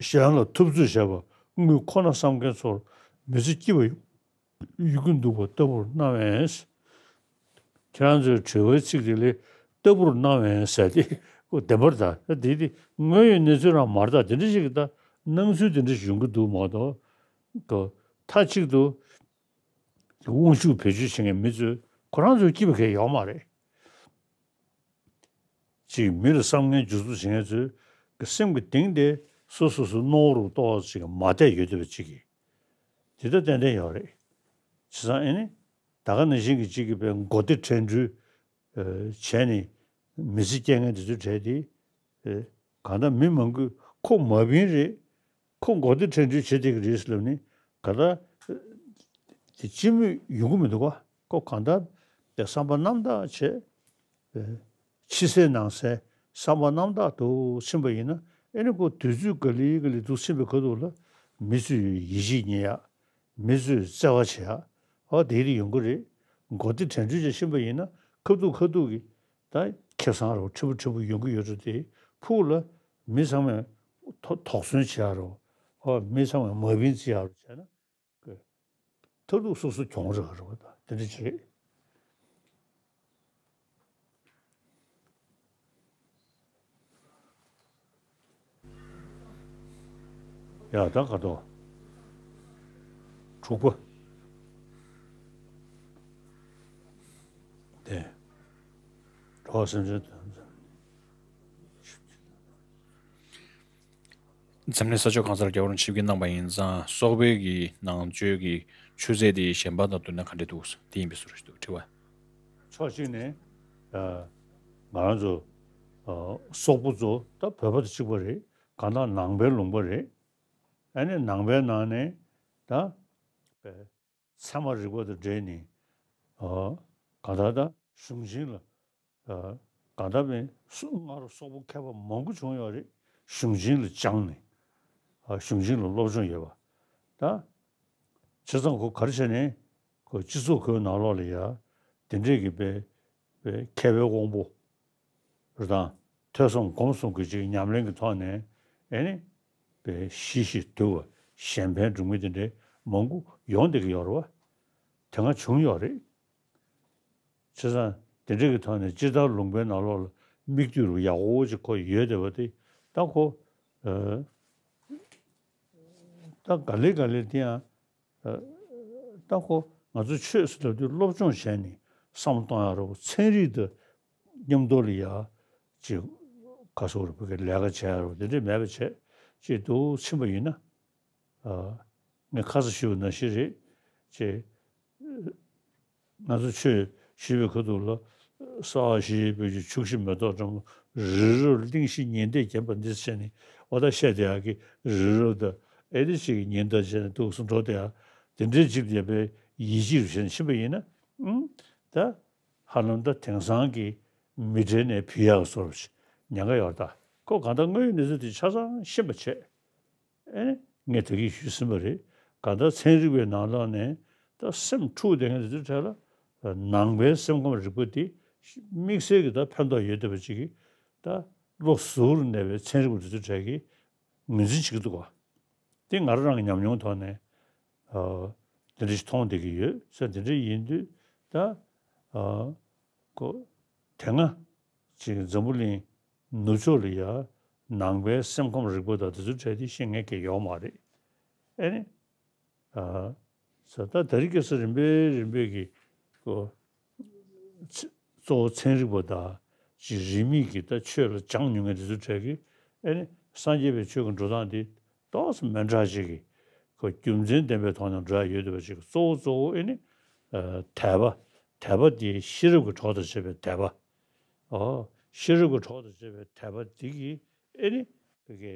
གཞན་ལ་ཐུབ་ཚོད་བྱས་པ་དངུལ་ཁོ་ན་བསམ་མཁན་ཚོར་མི་ཚེ་སྐྱིད་པ་ཡོང་གི་འདུག་པ་ལྟ་བུར་སྣང་བས། ཁྱེད་རང་ཚོའི་དྲི་བའི་ཚིག་དེ་ལས་ལྟ་བུར་སྣང་བས་ཟེར་ཏེ་ཁོ་བདེན་པར་ད་དེ་དེ་དངོས་ཡོད་གནས་ཚུལ་རང་མ་རེད། ད་དེ་འདྲ་ཞིག་གི་ད་སྣང་ཚུལ་དེ་འདྲ་ཞིག་ཡོང་གི་འདུག་མ་གཏོགས། མཐའ་གཅིག་ཏུ་དབང་ཤུགས་བེད་སྤྱོད་བྱེད་མཁན་མི་ཚོས་ཁོ་རང་ཚོའི་སྐྱིད་པ་གང་ཡང་ཡོད་མ་རེད། ཅིག་མི་ལ་བསམ་ངན་སྦྱོར་རྩུབ་བྱེད་མཁན་ཚོའི་སེམས་ཀྱི་གཏིང་དེ་སོ་སོ་སོའི་རྣོ་རུ་ཏོག་ཙམ་ཞིག་མ་བསྡད་ཡོད་བསྡད་པ་ཅིག་གིས་དེ་ལྟར་ཏན་ཏན་ཡོད་རེད། བྱས་ཙང་ཨེ་ནི་ད་ག་ནང་བཞིན་གྱི་ཅིག་གིས་པའི་མགོ་བདེ་དྲན་འཕྲུལ་བྱས་ནས་མི་ཚེ་སྐྱེལ་མཁན་དེ་ཚོའི་གྲས་དེ། གང་ལྟར་མི་མང་པོས་ཁོ་མ་བིན་རེད། ཁོ་མགོ་བདེ་དྲན་འཕྲུལ་བྱེད་བསྡད་ཀྱི་རེད་ལབ་ནས་ག་ད་དེ་སྤྱི་མོས་ཡོང་གི་མི་འདུག་ག་ཁོ་གང་ལྟར་དེ་བསམ་པ་རྣམ་དག་བྱས། ཕྱི་གསལ་ནང་གསལ་བསམ་པ་རྣམ་དག་ཏུ་ཕྱིན་པ་ཡིན་ན་ཨེ་ནི་ཁོ་དུས་ཚོད་ག་ལེ་ག་ལེ་འདུག་ཕྱིན་པའི་ཁ་ཐུག་ལ་མི་ཚོས་ཡིད་ཆེས་རྙེད་ཡག་མི་ཚོས་བརྩེ་བ་བྱེད་ཡག་འོ་དེ་རིགས་ཡོང་གི་རེད། མགོ་བདེ་དྲན་འཕྲུལ་བྱས་ཕྱིན་པ་ཡིན་ན་ཁ་ཐུག་ཁ་ཐུག་གི་ད་ཁེ་བཟང་རོ་ཕྲན་བུ་ཕྲན་བུ་ཡོང་གི་ཡོད་འགྲོ། དེ་ཕུགས་ལ་མི་ཚང་མས་དོ་དོགས་ཟོན་བྱེད་ཡག་རོ། ཨོ་མི་ཚང་མས་མ་བིན་བརྩི་ཡག་རོ་བྱས་ན། ཀོ། མཐར་ཐུག་སོ་སོ་གྱོང་རག་རེད་པ། ད་དེ་འདྲ་ཅིག་རེད། ཡ་ད་ག་དོ། དྲུག་པ། དེ། འགྲོ་བ་སེམས་ཅན་དོན། འཛམ་གླིང་ས་ཕྱོགས་གང་སར་རྒྱལ་བ་རིན་པོ་ཆེ་ཆིབས་བསྒྱུར་གནང་པ་ཡིན་ཙང་སོག་པོའི་གི་ནང་ཆོས་ཀྱི་ཆུ་ཚད་དེ་གཞན་པ་དང་བསྡུར་ན་ག་འདྲ་འདུག་དེ་ཡིན་པའི་བཟོ་འདྲ་ཞིག་འདུག་དྲི་བ། ཕྱོགས་གཅིག་ནས་ཨ་ང་རང་ཚོ་ཨ་སོག་པོ་ཚོ་ད་བོད་པ་དང་གཅིག་པ་རེད། གང་ལྟར་ནང་པའི་ལུང་པ་རེད། ཨ་ནི་ནང་པའི་ནང་ནས་ད་པའི་ཚད་མ་རིག་པ་དང་འབྲེལ་ནས་ཨ་གང་ལྟར་ད་གཞུང་ཆེན་ལ་ཨ་གང་ལྟར་མིན་སུ་སྔ་རུ་སོག་པོ་མཁས་པ་མང་པོ་བྱུང་ཡོད་རེད། གཞུང་ཆེན་ལ་སྦྱངས་ནས་ཨ་གཞུང་ཆེན་ལ་སློབ་སྦྱོང་ཡོད་པ། ད་བྱས་ཙང་ཁོ་ག་རེ་བྱས་ནས་ཁོ་སྤྱི་ཚོགས་ཁོའི་ནང་ལོགས་ལ་ཡ་དེ་འདྲས་ཀྱི་པའི་པའི་མཁས་པའི་དབང་པོ་རེད་དང་། ཐོས་བསམ་སྒོམ་གསུམ་གྱི་ཅིག་ཉམས་ལེན་གྱི་ཐོག་ནས་ཨེ་ནི་པའི་ཞི་ཞིང་དུལ་བ་གཞན་ཕན་སྒྲུབ་མཁན་དེ་འདྲའི་མང་པོ་ཡོང་བསྡད་ཀྱི་ཡོད་རེད་བ། དེ་སྔ་བྱུང་ཡོད་རེད། བྱས་ཙང་དེ་འདྲ་གི་ཐོག་ནས་སྤྱིར་བཏང་ལུང་པའི་ནང་ལོགས་ལ་མིག་ལྟོས་རུ་ཡག་པོ་ཅིག་ཁོ་ཡོད་བསྡད་པ་དེ་ད་ཁོ་ཨ་ད་ག་ལེ་ག་ལེ་དེ་ཡང་ཨ་ད་ཁོ་ང་ཚོ་ཆོས་ཟེར་ལབ་དུས་སློབ་སྦྱོང་བྱས་ནས་བསམ་བློ་གཏོང་ཡག་རེད་བ། ཚན་རིག་དང་མཉམ་དུ་ལ་ཡ་ཅིག་ག་སོགས་རེད་བ་གི་ལས་ཀ་བྱས་ཡག་རེད་བ། དེ་འདྲས་མེད་པ་བྱས་ཅིག་འདུག་ཕྱིན་པ་ཡིན་ན། ཨ་ངས་ཁ་སང་ཞུས་པ་ནང་བཞིན་རེད་ཅེས། ང་ཚོ་ཆོས་ཞུས་པའི་ཁ་ཐུག་ལ་ས་བཞི་བོད་ཀྱི་ཆུ་བཞི་མེ་ཏོག་སྦྲང་བུ་རི་རབ་གླིང་བཞི་ཉི་ཟླས་བརྒྱན་པ་འདི་བྱས་ནས་འོ་ད་བཤད་བསྡད་ཡག་གི་རི་རབ་དང་ཨེ་འདི་ཞིག་གི་ཉི་ཟླ་བྱས་ནས་འདུག་སེ་འགྲོ་བསྡད་ཡག་དེ་འདྲའི་ཅིག་ལ་ཡ་པའི་ཡིད་ཆེས་རུ་བྱས་ནས་ཕྱིན་པ་ཡིན་ན་ཨང་ད་ཧ་ལམ་ད་དེང་སང་གི་མི་གྲལ་ནས་ཕུད་ཡག་བཟོ་འདྲ་ཞིག་ཉེན་ཁ་ཡོད་རེད། ད་ཁོ་གང་ལྟར་དངོས་ཡོད་གནས་ཚུལ་དེ་ཆ་ཚང་ཤེས་པ་བྱས། ཨེ་ནི་ངས་ད་གིན་ཞུས་ཟིན་པ་རེད། གང་ལྟར་ཚན་རིག་པའི་ནང་ལོགས་ནས་ད་སེམས་འཁྲུག་བསྡད་མཁན་དེ་ཚོའི་གྲས་ལ་ནང་པའི་སེམས་ཁམས་རིག་པ་དེ་དམིགས་བསལ་གྱི་ད་ཕན་ཐོགས་ཡོད་བསྡད་པ་ཅིག་གིས་ད་བློ་གཟུ་བོར་གནས་པའི་ཚན་རིག་པ་དེ་ཚོའི་གྲས་ཀྱིས་ངོས་འཛིན་བྱེད་ཀྱི་འདུག་ག་དེ་ང་རང་རང་གི་ཉམས་མྱོང་ཐོག་ནས་ཨ་དེ་འདྲ་ཞིག་མཐོང་བསྡད་ཀྱི་ཡོད་ཟེར། དེ་འདྲ་ཡིན་དུས་ད་ཨ་ཁོ་དེ་སྔ་ཅིག་འཛམ་བུ་གླིང་ནུབ་ཕྱོགས་ལ་ཡ་ནང་པའི་སེམས་ཁམས་རིག་པ་དང་དེ་ཚོའི་གྲས་དེ་ཤེས་མཁན་གང་ཡང་ཡོད་མ་རེད། ཨེ་ནི། ཨ། ས་ད་དེ་རིང་ཁ་སང་རིམ་པས་རིམ་པས་ཀྱི་ཁོ། ཚ་གཙོ་བོ་ཚན་རིག་པ་དང་ཅིག་རིས་མེད་ཀྱི་ད་ཆོས་ལ་སྦྱང་མྱོང་མཁན་དེ་ཚོའི་གྲས་ཀྱིས་ཨེ་ནི་སངས་རྒྱས་པའི་ཆོས་ཀྱི་འགྲོ་སྟངས་འདི་ཏོག་ཙམ་མི་འདྲ་ཅིག་གི་ཁོ་རྒྱུ་མཚན་ལྡན་པའི་ཐོག་ནས་འགྲོ་ཡ་ཡོད་བསྡད་པ་ཅིག་གཙོ་བོ་གཙོ་བོ་ཨེ་ནི། ཨ། དད་པ། དད་པ་འདི་ཤེས་རབ་ཀྱི་གྲོགས་དང་བཅས་པའི་དད་པ། ཨོ། ཤེས་རབ་ཀྱི་གྲོགས་དང་བཅས་པའི་དད་པ་འདི་གིས་ཨེ་ནི་བོད་ཀྱི་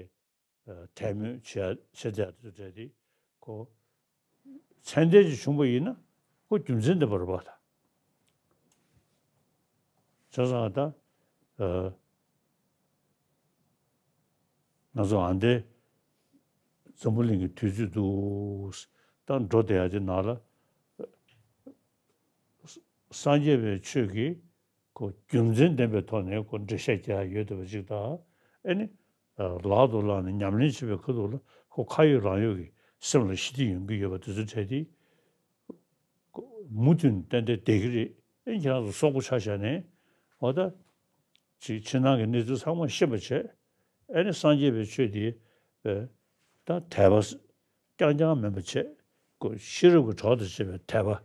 ཨ་དད་མོས་བྱེད་བྱེད་བསྡད་དེ་ཚོ་གྲས་དེ་ཁོ་ཚད་ལྡན་ཅིག་བྱུང་པ་ཡིན་ན་ཁོ་རྒྱུ་མཚན་ལྡན་པ་རེད་པ། ད་བྱས་ཙང་ད་ཨ་ང་ཚོ་ཨ་འདས་འཛམ་བུ་གླིང་གི་དུས་ཚོད་འདུག་ད་འགྲོ་བསྡད་ཡ་དེ་ནང་ལ་སངས་རྒྱས་པའི་ཆོས་ཀྱི་ཁོ་རྒྱུ་མཚན་ལྡན་པའི་ཐོག་ནས་ཁོ་འགྲེལ་བཤད་རྒྱག་ཡ་ཡོད་བསྡད་པ་ཅིག་དང་། ཨེ་ནི། ལག་ཏུ་བླངས་ནས་ཉམས་ལེན་བྱེད་པའི་ཁ་ཐུག་ལ་ཁོ་ཁ་ཡོད་རང་ཡོད་ཀྱི་སེམས་ལ་ཞི་བདེ་ཡོང་གི་ཡོད་པ་དེ་ཚོ་གྲས་དེ། ཁོ་མུ་མཐུད་ནས་ཏན་ཏན་བསྡད་ཀྱི་རེད། ཨེ་ཁྱེད་རང་ཚོ་སོག་པོ་ཆ་བཞག་ནས་འོ་ད། ཅིག་ཕྱི་ནང་གི་གནས་ཚུལ་ཚང་མ་ཤེས་པ་བྱས། ཨེ་ནི་སངས་རྒྱས་པའི་ཆོས་དེ། ཨེ། ད་དད་པ། རྐྱང་རྐྱང་མིན་པ་བྱས། ཁོ་ཤེས་རབ་ཀྱི་གྲོགས་དང་བཅས་པའི་དད་པ།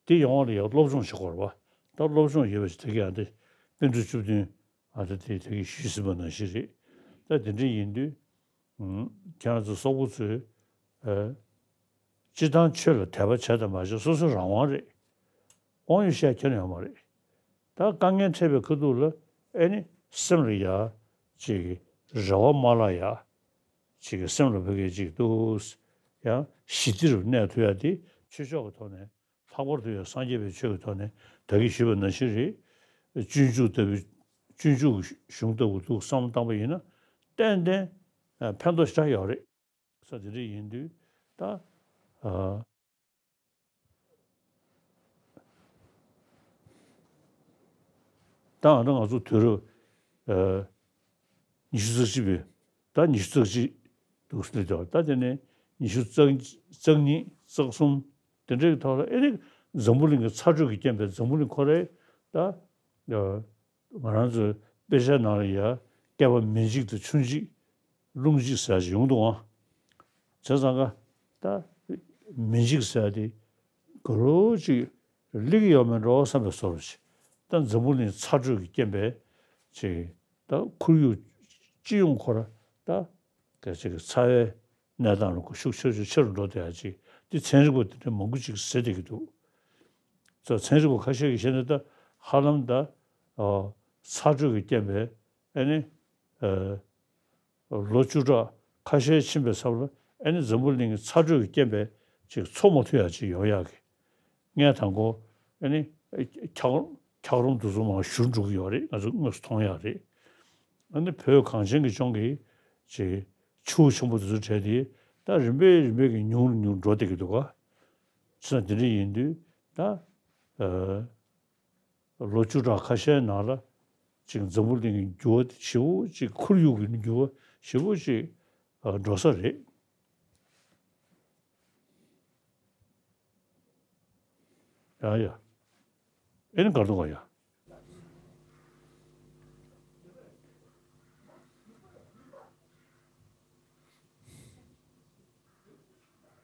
དེ་ཡོང་བ་ལ་ཡང་སློབ་སྦྱོང་བྱེད་དགོས་རེད་པ། ད་སློབ་སྦྱོང་ཡོད་པ་ཞིག་དེ་ག་ཡང་དེ་པཎ་གྲུབ་བཅུ་བདུན་ཨ་ད་དེ་དེ་གི་ཞུས་ཟིན་པ་ནང་བཞིན་རེད། ད་དེ་འདྲ་ཡིན་དུས་ཁྱེད་རང་ཚོ་སོག་པོ་ཚོས་ཨ་སྤྱིར་བཏང་ཆོས་ལ་དད་པ་བྱས་དང་མ་བྱས་སོ་སོའི་རང་དབང་རེད། དབང་ཡོད་བཤད་ཁྱོན་ཡོད་མ་རེད། ད་དཀའ་ངལ་འཕྲད་པའི་ཁ་ཐུག་ལ་ཨེ་ནི་སེམས་ལ་ཡ་ཅིག་རེ་བ་མ་བརླག་ཡ། ཅིག་གི་སེམས་ལ་བོད་སྐད་ཅིག་འདུག་ཡང་ཞི་བདེ་རུ་གནས་ཐུབ་ཡ་དེ་ཆོས་ཕྱོགས་ཀྱི་ཐོག་ནས་ལྷག་པར་དུ་ཡང་སངས་རྒྱས་པའི་ཆོས་ཀྱི་ཐོག་ནས་ད་གིན་ཞུས་པ་ནང་བཞིན་རེད། སྤྱོད་འཇུག་ལྟ་བུའི་སྤྱོད་འཇུག་གཞུང་ལྟ་བུ་འདུག་བསམ་བློ་བཏང་པ་ཡིན་ན་ཏན་ཏན་ཕན་ཐོགས་ཞེ་དྲག་ཡོད་རེད། ས་དེ་འདྲ་ཡིན་དུས་ད་ཨ། ད་ཨ་ད་ང་ཚོ་དུས་རབས་ཨ་ཉི་ཤུ་རྩ་གཅིག་པའི་ད་ཉི་ཤུ་རྩ་གཅིག་འདུག་སླེབས་ཀྱི་འདུག་ད་དེ་ནས་ཉི་ཤུ་རྩ་རྩ་གཉིས་རྩ་གསུམ་ དེ་འདྲའི་ཐོག་ལ་ཨེ་ནི་འཛམ་བུ་གླིང་གི་ཚ་དྲོད་ཀྱིས་རྐྱེན་པས་འཛམ་བུ་གླིང་ཁོ་རའི་ད་ང་རང་ཚོའི་དཔེ་ཆ་ནང་ལ་ཡ་བསྐལ་པ་མེ་གཅིག་དང་ཆུ་གཅིག་རླུང་གཅིག་ཟེར་ཞིག་ཡོང་འདུག་ཨང་། བྱས་ཙང་ཀ་ད་མེ་གཅིག་ཟེར་དེ་ག་རོ་ཅིག་སླེབས་ཀྱི་ཡོད་མེད་འགྲོ་བསམ་པའི་བཟོ་འདྲ་ཅིག་ད་འཛམ་བུ་གླིང་ཚ་དྲོད་ཀྱི་རྐྱེན་པས་ཅིག་ད་ཁོར་ཡུག་སྤྱི་ཡོངས་ཁོ་ར་ད་ག་ཅིག་ཚ་བའི་གནས་སྟངས་ལ་ཤུགས་ཆེ་ཆེ་ཆེ་རུ་འགྲོ་བསྡད་ཡ་ཅིག་འདི་ཚན་རིག་པ་དེ་འདྲ་མང་པོ་ཅིག་ཟེར་བསྡད་ཀྱི་འདུག་ཚ་ཚན་རིག་པ་ཁ་ཤས་ཀྱིས་བཤད་ན་ད་ཧ་ལམ་ད་ཨ་ཚ་དྲོད་ཀྱི་རྐྱེན་པས་ཨ་ནི་ཨ་ལོ་བཅུ་ཕྲག་ཁ་ཤས་ཕྱིན་པའི་མཚམས་ལ་ཨ་ནི་འཛམ་བུ་གླིང་གི་ཚ་དྲོད་ཀྱི་རྐྱེན་པས་ཅིག་འཚོ་མ་ཐུབ་ཡ་ཅིག་ཡོང་ཡག་གི་ངས་དང་པོ་ཨ་ནི་འཁྱགས་འཁྱགས་རོམ་དེ་ཚོ་མར་བཞུར་འགྲོ་གི་ཡོད་རེད། ང་ཚོ་དངོས་སུ་མཐོང་ཡག་རེད། ཨ་ནི་བོད་གངས་ཅན་གྱི་ལྗོངས་ཀྱི་ཅིག་ཆུ་བོ་ཆེན་པོ་དེ་ཚོ་བྲལ་ཏེ་ད་རིམ་པས་རིམ་པས་ཀྱིས་ཉུང་རུ་ཉུང་རུ་འགྲོ་བསྡད་ཀྱི་འདུག་ག་བྱས་ཙང་དེ་འདྲ་ཡིན་དུས་ད་ཨ་ལོ་བཅུ་ཕྲག་ཁ་ཤས་ནང་ལ་ཅིག་འཛམ་བུ་གླིང་གི་འགྱུར་བ་ཞེ་པོ་ཅིག་ཁོར་ཡུག་གི་འགྱུར་བ་ཞེ་པོ་ཅིག་ཨ་འགྲོ་ས་རེད། ཡ་ཡ། ཨེ་ནི་གར་འདུག་ག་ཡ།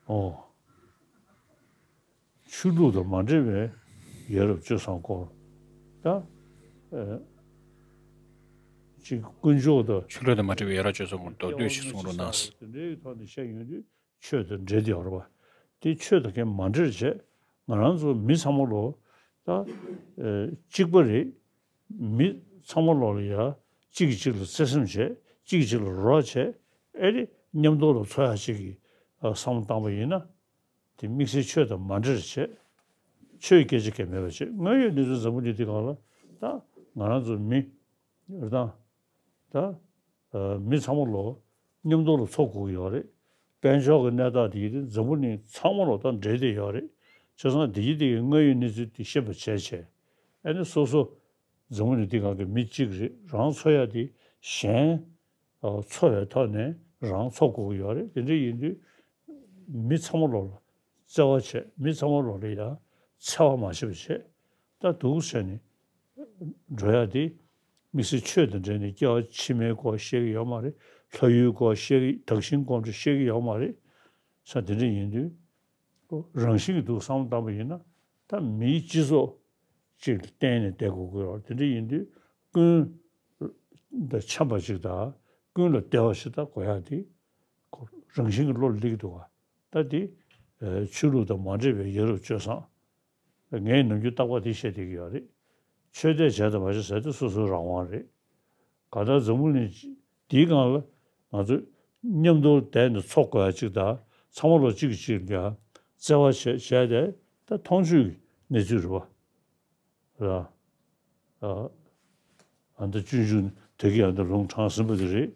ཨོ། ཆོས་ལུགས་དང་མ་འབྲེལ་བའི་ཡ་རབས་སྤྱོད་བཟང་སྐོར། ད་ཨེ་ཅིག་དཀོན་མཆོག་དང་། ཆོས་ལུགས་དང་མ་འབྲེལ་བའི་ཡ་རབས་སྤྱོད་བཟང་སྐོར་མདོར་བསྡུས་ཤིག་གསུང་རོགས་གནང་། དེ་འདྲའི་ཐོག་ནས་བཤད་ཡོང་དུས། ཆོས་དང་འབྲེལ་ཏེ་ཡོད་རེད་པ། དེ་ཆོས་དང་གན་མ་འབྲེལ་བྱས། ང་རང་ཚོ་མི་ཚང་མ་ལོ་ད་ཨེ་གཅིག་པ་རེད། མི་ཚང་མ་ལོ་ལ་ཡ་གཅིག་གིས་གཅིག་ལ་བརྩེ་སེམས་བྱས། གཅིག་གིས་གཅིག་ལ་རོགས་བྱས། ཨེ་རེད། མཉམ་དུ་ལ་འཚོ་ཡག་ཅིག་གི་ཨ་བསམ་བློ་བཏང་པ་ཡིན་ན། དེ་དམིགས་བསལ་ཆོས་དང་མ་འབྲེལ་བྱས། ཆོས་སྐད་ཆ་གང་མེད་པ་བྱས། དངོས་ཡོད་གནས་ཚུལ་འཛམ་བུ་གླིང་འདི་སྒང་ལ་ད་ང་རང་ཚོ་མི་རེད་དང་། ད་ཨ་མི་ཚང་མ་ལོ་མཉམ་དུ་ལ་འཚོ་དགོས་ཀྱི་ཡོད་རེད། དཔལ་འབྱོར་གྱི་གནས་སྟངས་དེ་ཡིན་དུས་འཛམ་བུ་གླིང་ཚང་མ་ལོ་ད་འབྲེལ་བསྡད་ཡོད་རེད། བྱས་ཙང་དེ་ཡིན་དེ་ཡི་དངོས་ཡོད་གནས་ཚུལ་དེ་ཤེས་པ་བྱས་བྱས། ཨ་ནི་སོ་སོ་འཛམ་བུ་གླིང་འདི་སྒང་གི་མི་གཅིག་རེད། རང་འཚོ་ཡག་དེ་གཞན་ཨ་འཚོ་བའི་ཐོག་ནས་རང་འཚོ་དགོས་ཀྱི་ཡོད་རེད། དེ་འདྲ་ཡིན་དུས་མི་ཚང་མ་ལོ་ལ་བརྩེ་བ་བྱས། མི་ཚང་མ་ལོ་ལ་ཡ་འཚེ་བ་མ་བྱེད་པ་བྱས། ད་འདུག་བྱས་ནས་འགྲོ་ཡག་དེ་དམིགས་བསལ་ཆོས་དང་འབྲེལ་ནས་སྐྱེ་བ་ཕྱི་མའི་སྐོར་བཤད་ཀྱི་ཡོད་མ་རེད། ལྷ་ཡུལ་སྐོར་བཤད་ཀྱི། བདག་གཞན་སྐོར་འདྲ་བཤད་ཀྱི་ཡོད་མ་རེད། ས་དེ་འདྲ་ཡིན་དུས་རང་བཞིན་གྱི་འདུག་བསམ་བློ་བཏང་པ་ཡིན་ན། ད་མིའི་སྤྱི་ཚོགས་ཅིག་ལ་བརྟེན་ནས་བསྡད་དགོས་ཀྱི་ཡོད་རེད། དེ་འདྲ་ཡིན་དུས་ཀུན་དང་འཆམ་པ་ཅིག་དང་ཀུན་ལ་བདེ་བ་ཞིག་ད་དགོས་ཡག་དེ་རང་བཞིན་གྱི་བློ་ལ་སླེབས་ཀྱི་འདུག་ག་ད་དེ་ཨ་ཆོས་ལུགས་དང་མ་འབྲེལ་བའི་ཡ་རབས་སྤྱོད་བཟང་། ངས་ནམ་རྒྱུན་རྟག་པར་དེ་བཤད་བསྡད་ཀྱི་ཡོད་རེད། ཆོས་དད་བྱས་དང་མ་བྱས་ཟེར་དེ་སོ་སོའི་རང་དབང་རེད། གང་ལྟར་འཛམ་བུ་གླིང་འདིའི་སྒང་ལ་ང་ཚོས་མཉམ་དུ་བསྡད་ནས་འཚོ་དགོས་ཡ་གཅིག་དང་། ཚང་མ་ལོ་གཅིག་གིས་གཅིག་ལ་བརྩེ་བ་བྱས་བྱས་ཏེ་ད་མཐོང་ཆོས་ཀྱི་གནས་ཚུལ་རེད་པ། ར། ཨ་ཨ་འདི་སྤྱོད་འཇུག་དེ་གི་ཨ་འདི་ལུང་དྲངས་ཟིན་པ་དེ་རེད།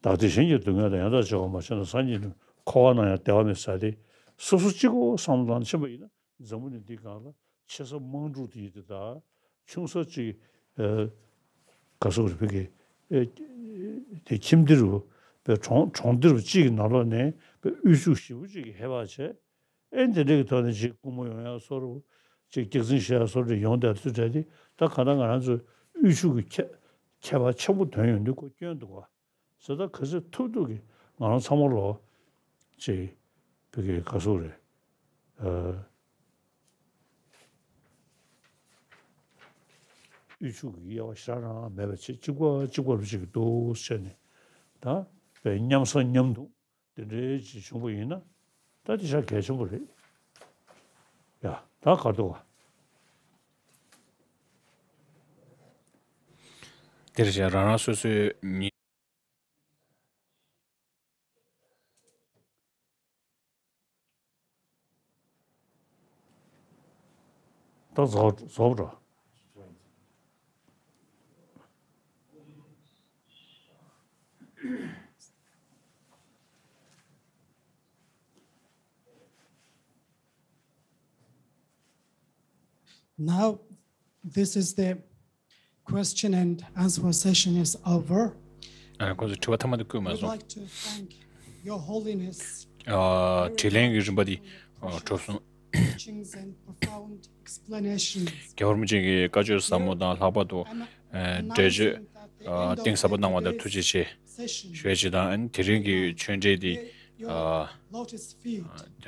བདག་བདེ་གཞན་གྱི་སྡུག་བསྔལ་དང་། ཡང་དག་བྱེ་བ་མ་ཆགས་ན། སངས་རྒྱས་ནི་འཁོར་བ་ན་ཡང་བདེ་བ་མེད་ཟེར་ཏེ། སོ་སོ་གཅིག་པོ་བསམ་བློ་བཏང་ཕྱིན་པ་ཡིན་ན། འཛམ་བུ་གླིང་འདིའི་སྒང་ལ་ཆེ་ས་དམངས་ཕྲུག་དེ་ཡིན་དེ་དང་། ཆུང་ས་ཅིག་ཨ་ག་སོག་རེ་བོད་ཀྱི་ཨ་དེ་ཁྱིམ་སྡེ་རུ་བའི་གྲོང་གྲོང་སྡེ་རུ་གཅིག་གི་ནང་ལོགས་ནས་བའི་དབུལ་ཕྱུག་ཞེ་པོ་ཅིག་གིས་ཧེ་བག་བྱས། ཨེ་འདི་འདྲ་གི་ཐོག་ནས་ཅིག་སྐུ་ངོ་ཡོང་ཡག་བཟོ་འདྲ། ཅིག་སྐྱག་རྫུན་བཤད་ཡག་བཟོ་འདྲ་ཡོང་བསྡད་དུས་དྲན་ཏེ། ད་གང་ལྟར་ང་རང་ཚོའི་དབུལ་ཕྱུག་གི་ཁྱད་ཁྱད་པར་ཆེན་པོ་ཐོན་ཡོང་དུས་ཁོ་སྐྱོན་འདུག་ག་ཟེར། ད་ག་ཚོད་ཐུབ་ཐུབ་ཀྱིས་ང་རང་ཚང་མ་ལོ་ཅིག་བོད་ཀྱི་ག་སོག་རེད། ཨ་དབུལ་ཕྱུག་གི་དབྱེ་བ་ཞེ་དྲག་རང་མེད་པ་བྱས། གཅིག་པ་གཅིག་པ་རུ་ཅིག་འདུག་བྱས་ནས། ད་བའི་མཉམ་ཟ་མཉམ་འཐུང་དེ་འདྲའི་ཅིག་བྱུང་པ་ཡིན་ན། ད་དེ་ཤ་གལ་ཆེན་པོ་རེད། ཡ་ད་ག་འདུག་ག་དེར་བཞག་རང་རང་སོ་སོའི་ཉི། ད་རྫོགས་རྫོགས་འགྲོ། Now, this is the question and answer session is over. ཨ་ཁོང་ཚོ་དྲི་བ་ཐ་མ་དེ་བཀོད་མ་We'd སོང་། like to thank Your Holiness ཨ་དྲིས་ལན་གྱི་རིམ་པ་འདི་ གྲུབ་སོང་། རྒྱལ་བ་རིན་པོ་ཆེ་གི་བཀའ་ཆོས་ཟབ་མོ་དང་། ལྷག་པར་དུ་འགྲེལ་བརྗོད་གཏིང་ཟབ་པོ་གནང་བ་དེར་ཐུགས་རྗེ་ཆེ་ཞུ་ཡ་ཅིག་དང་། དེ་རིང་གི་ཆོས་འབྲེལ་འདི་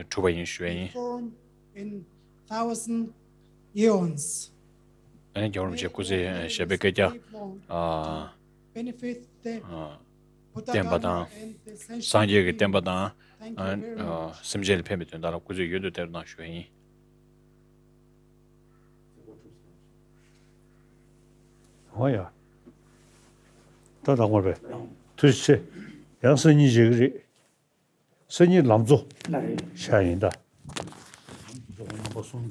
གྲུབ་པ་ཡིན་ཞུ་ཡ་ཡིན། རྒྱལ་བ་རིན་པོ་ཆེ་སྐུ་ཚེ་ཞབས་པད་བསྐལ་བརྒྱར་བརྟན་པ་དང་། སངས་རྒྱས་ཀྱི་བསྟན་པ་དང་། སེམས་ཅན་ལ་ཕན་པའི་དོན་དག་ལ་སྐུ་ཚེ་ཡུན་དུ་བརྟན་པར་གནང་ཞུ་ཡ་ཡིན། འོ་ཡ། ད་དག་པ་རེད། ཐུགས་རྗེ་ཆེ། ཡང་སང་ཉིན་མཇལ་གྱི་རེད། སང་ཉིན་ལམ་གཙོ་ལ་རེད། ཤག་ཡིན་ད། ལམ་གཙོ་རྣམ་པ་གསུམ།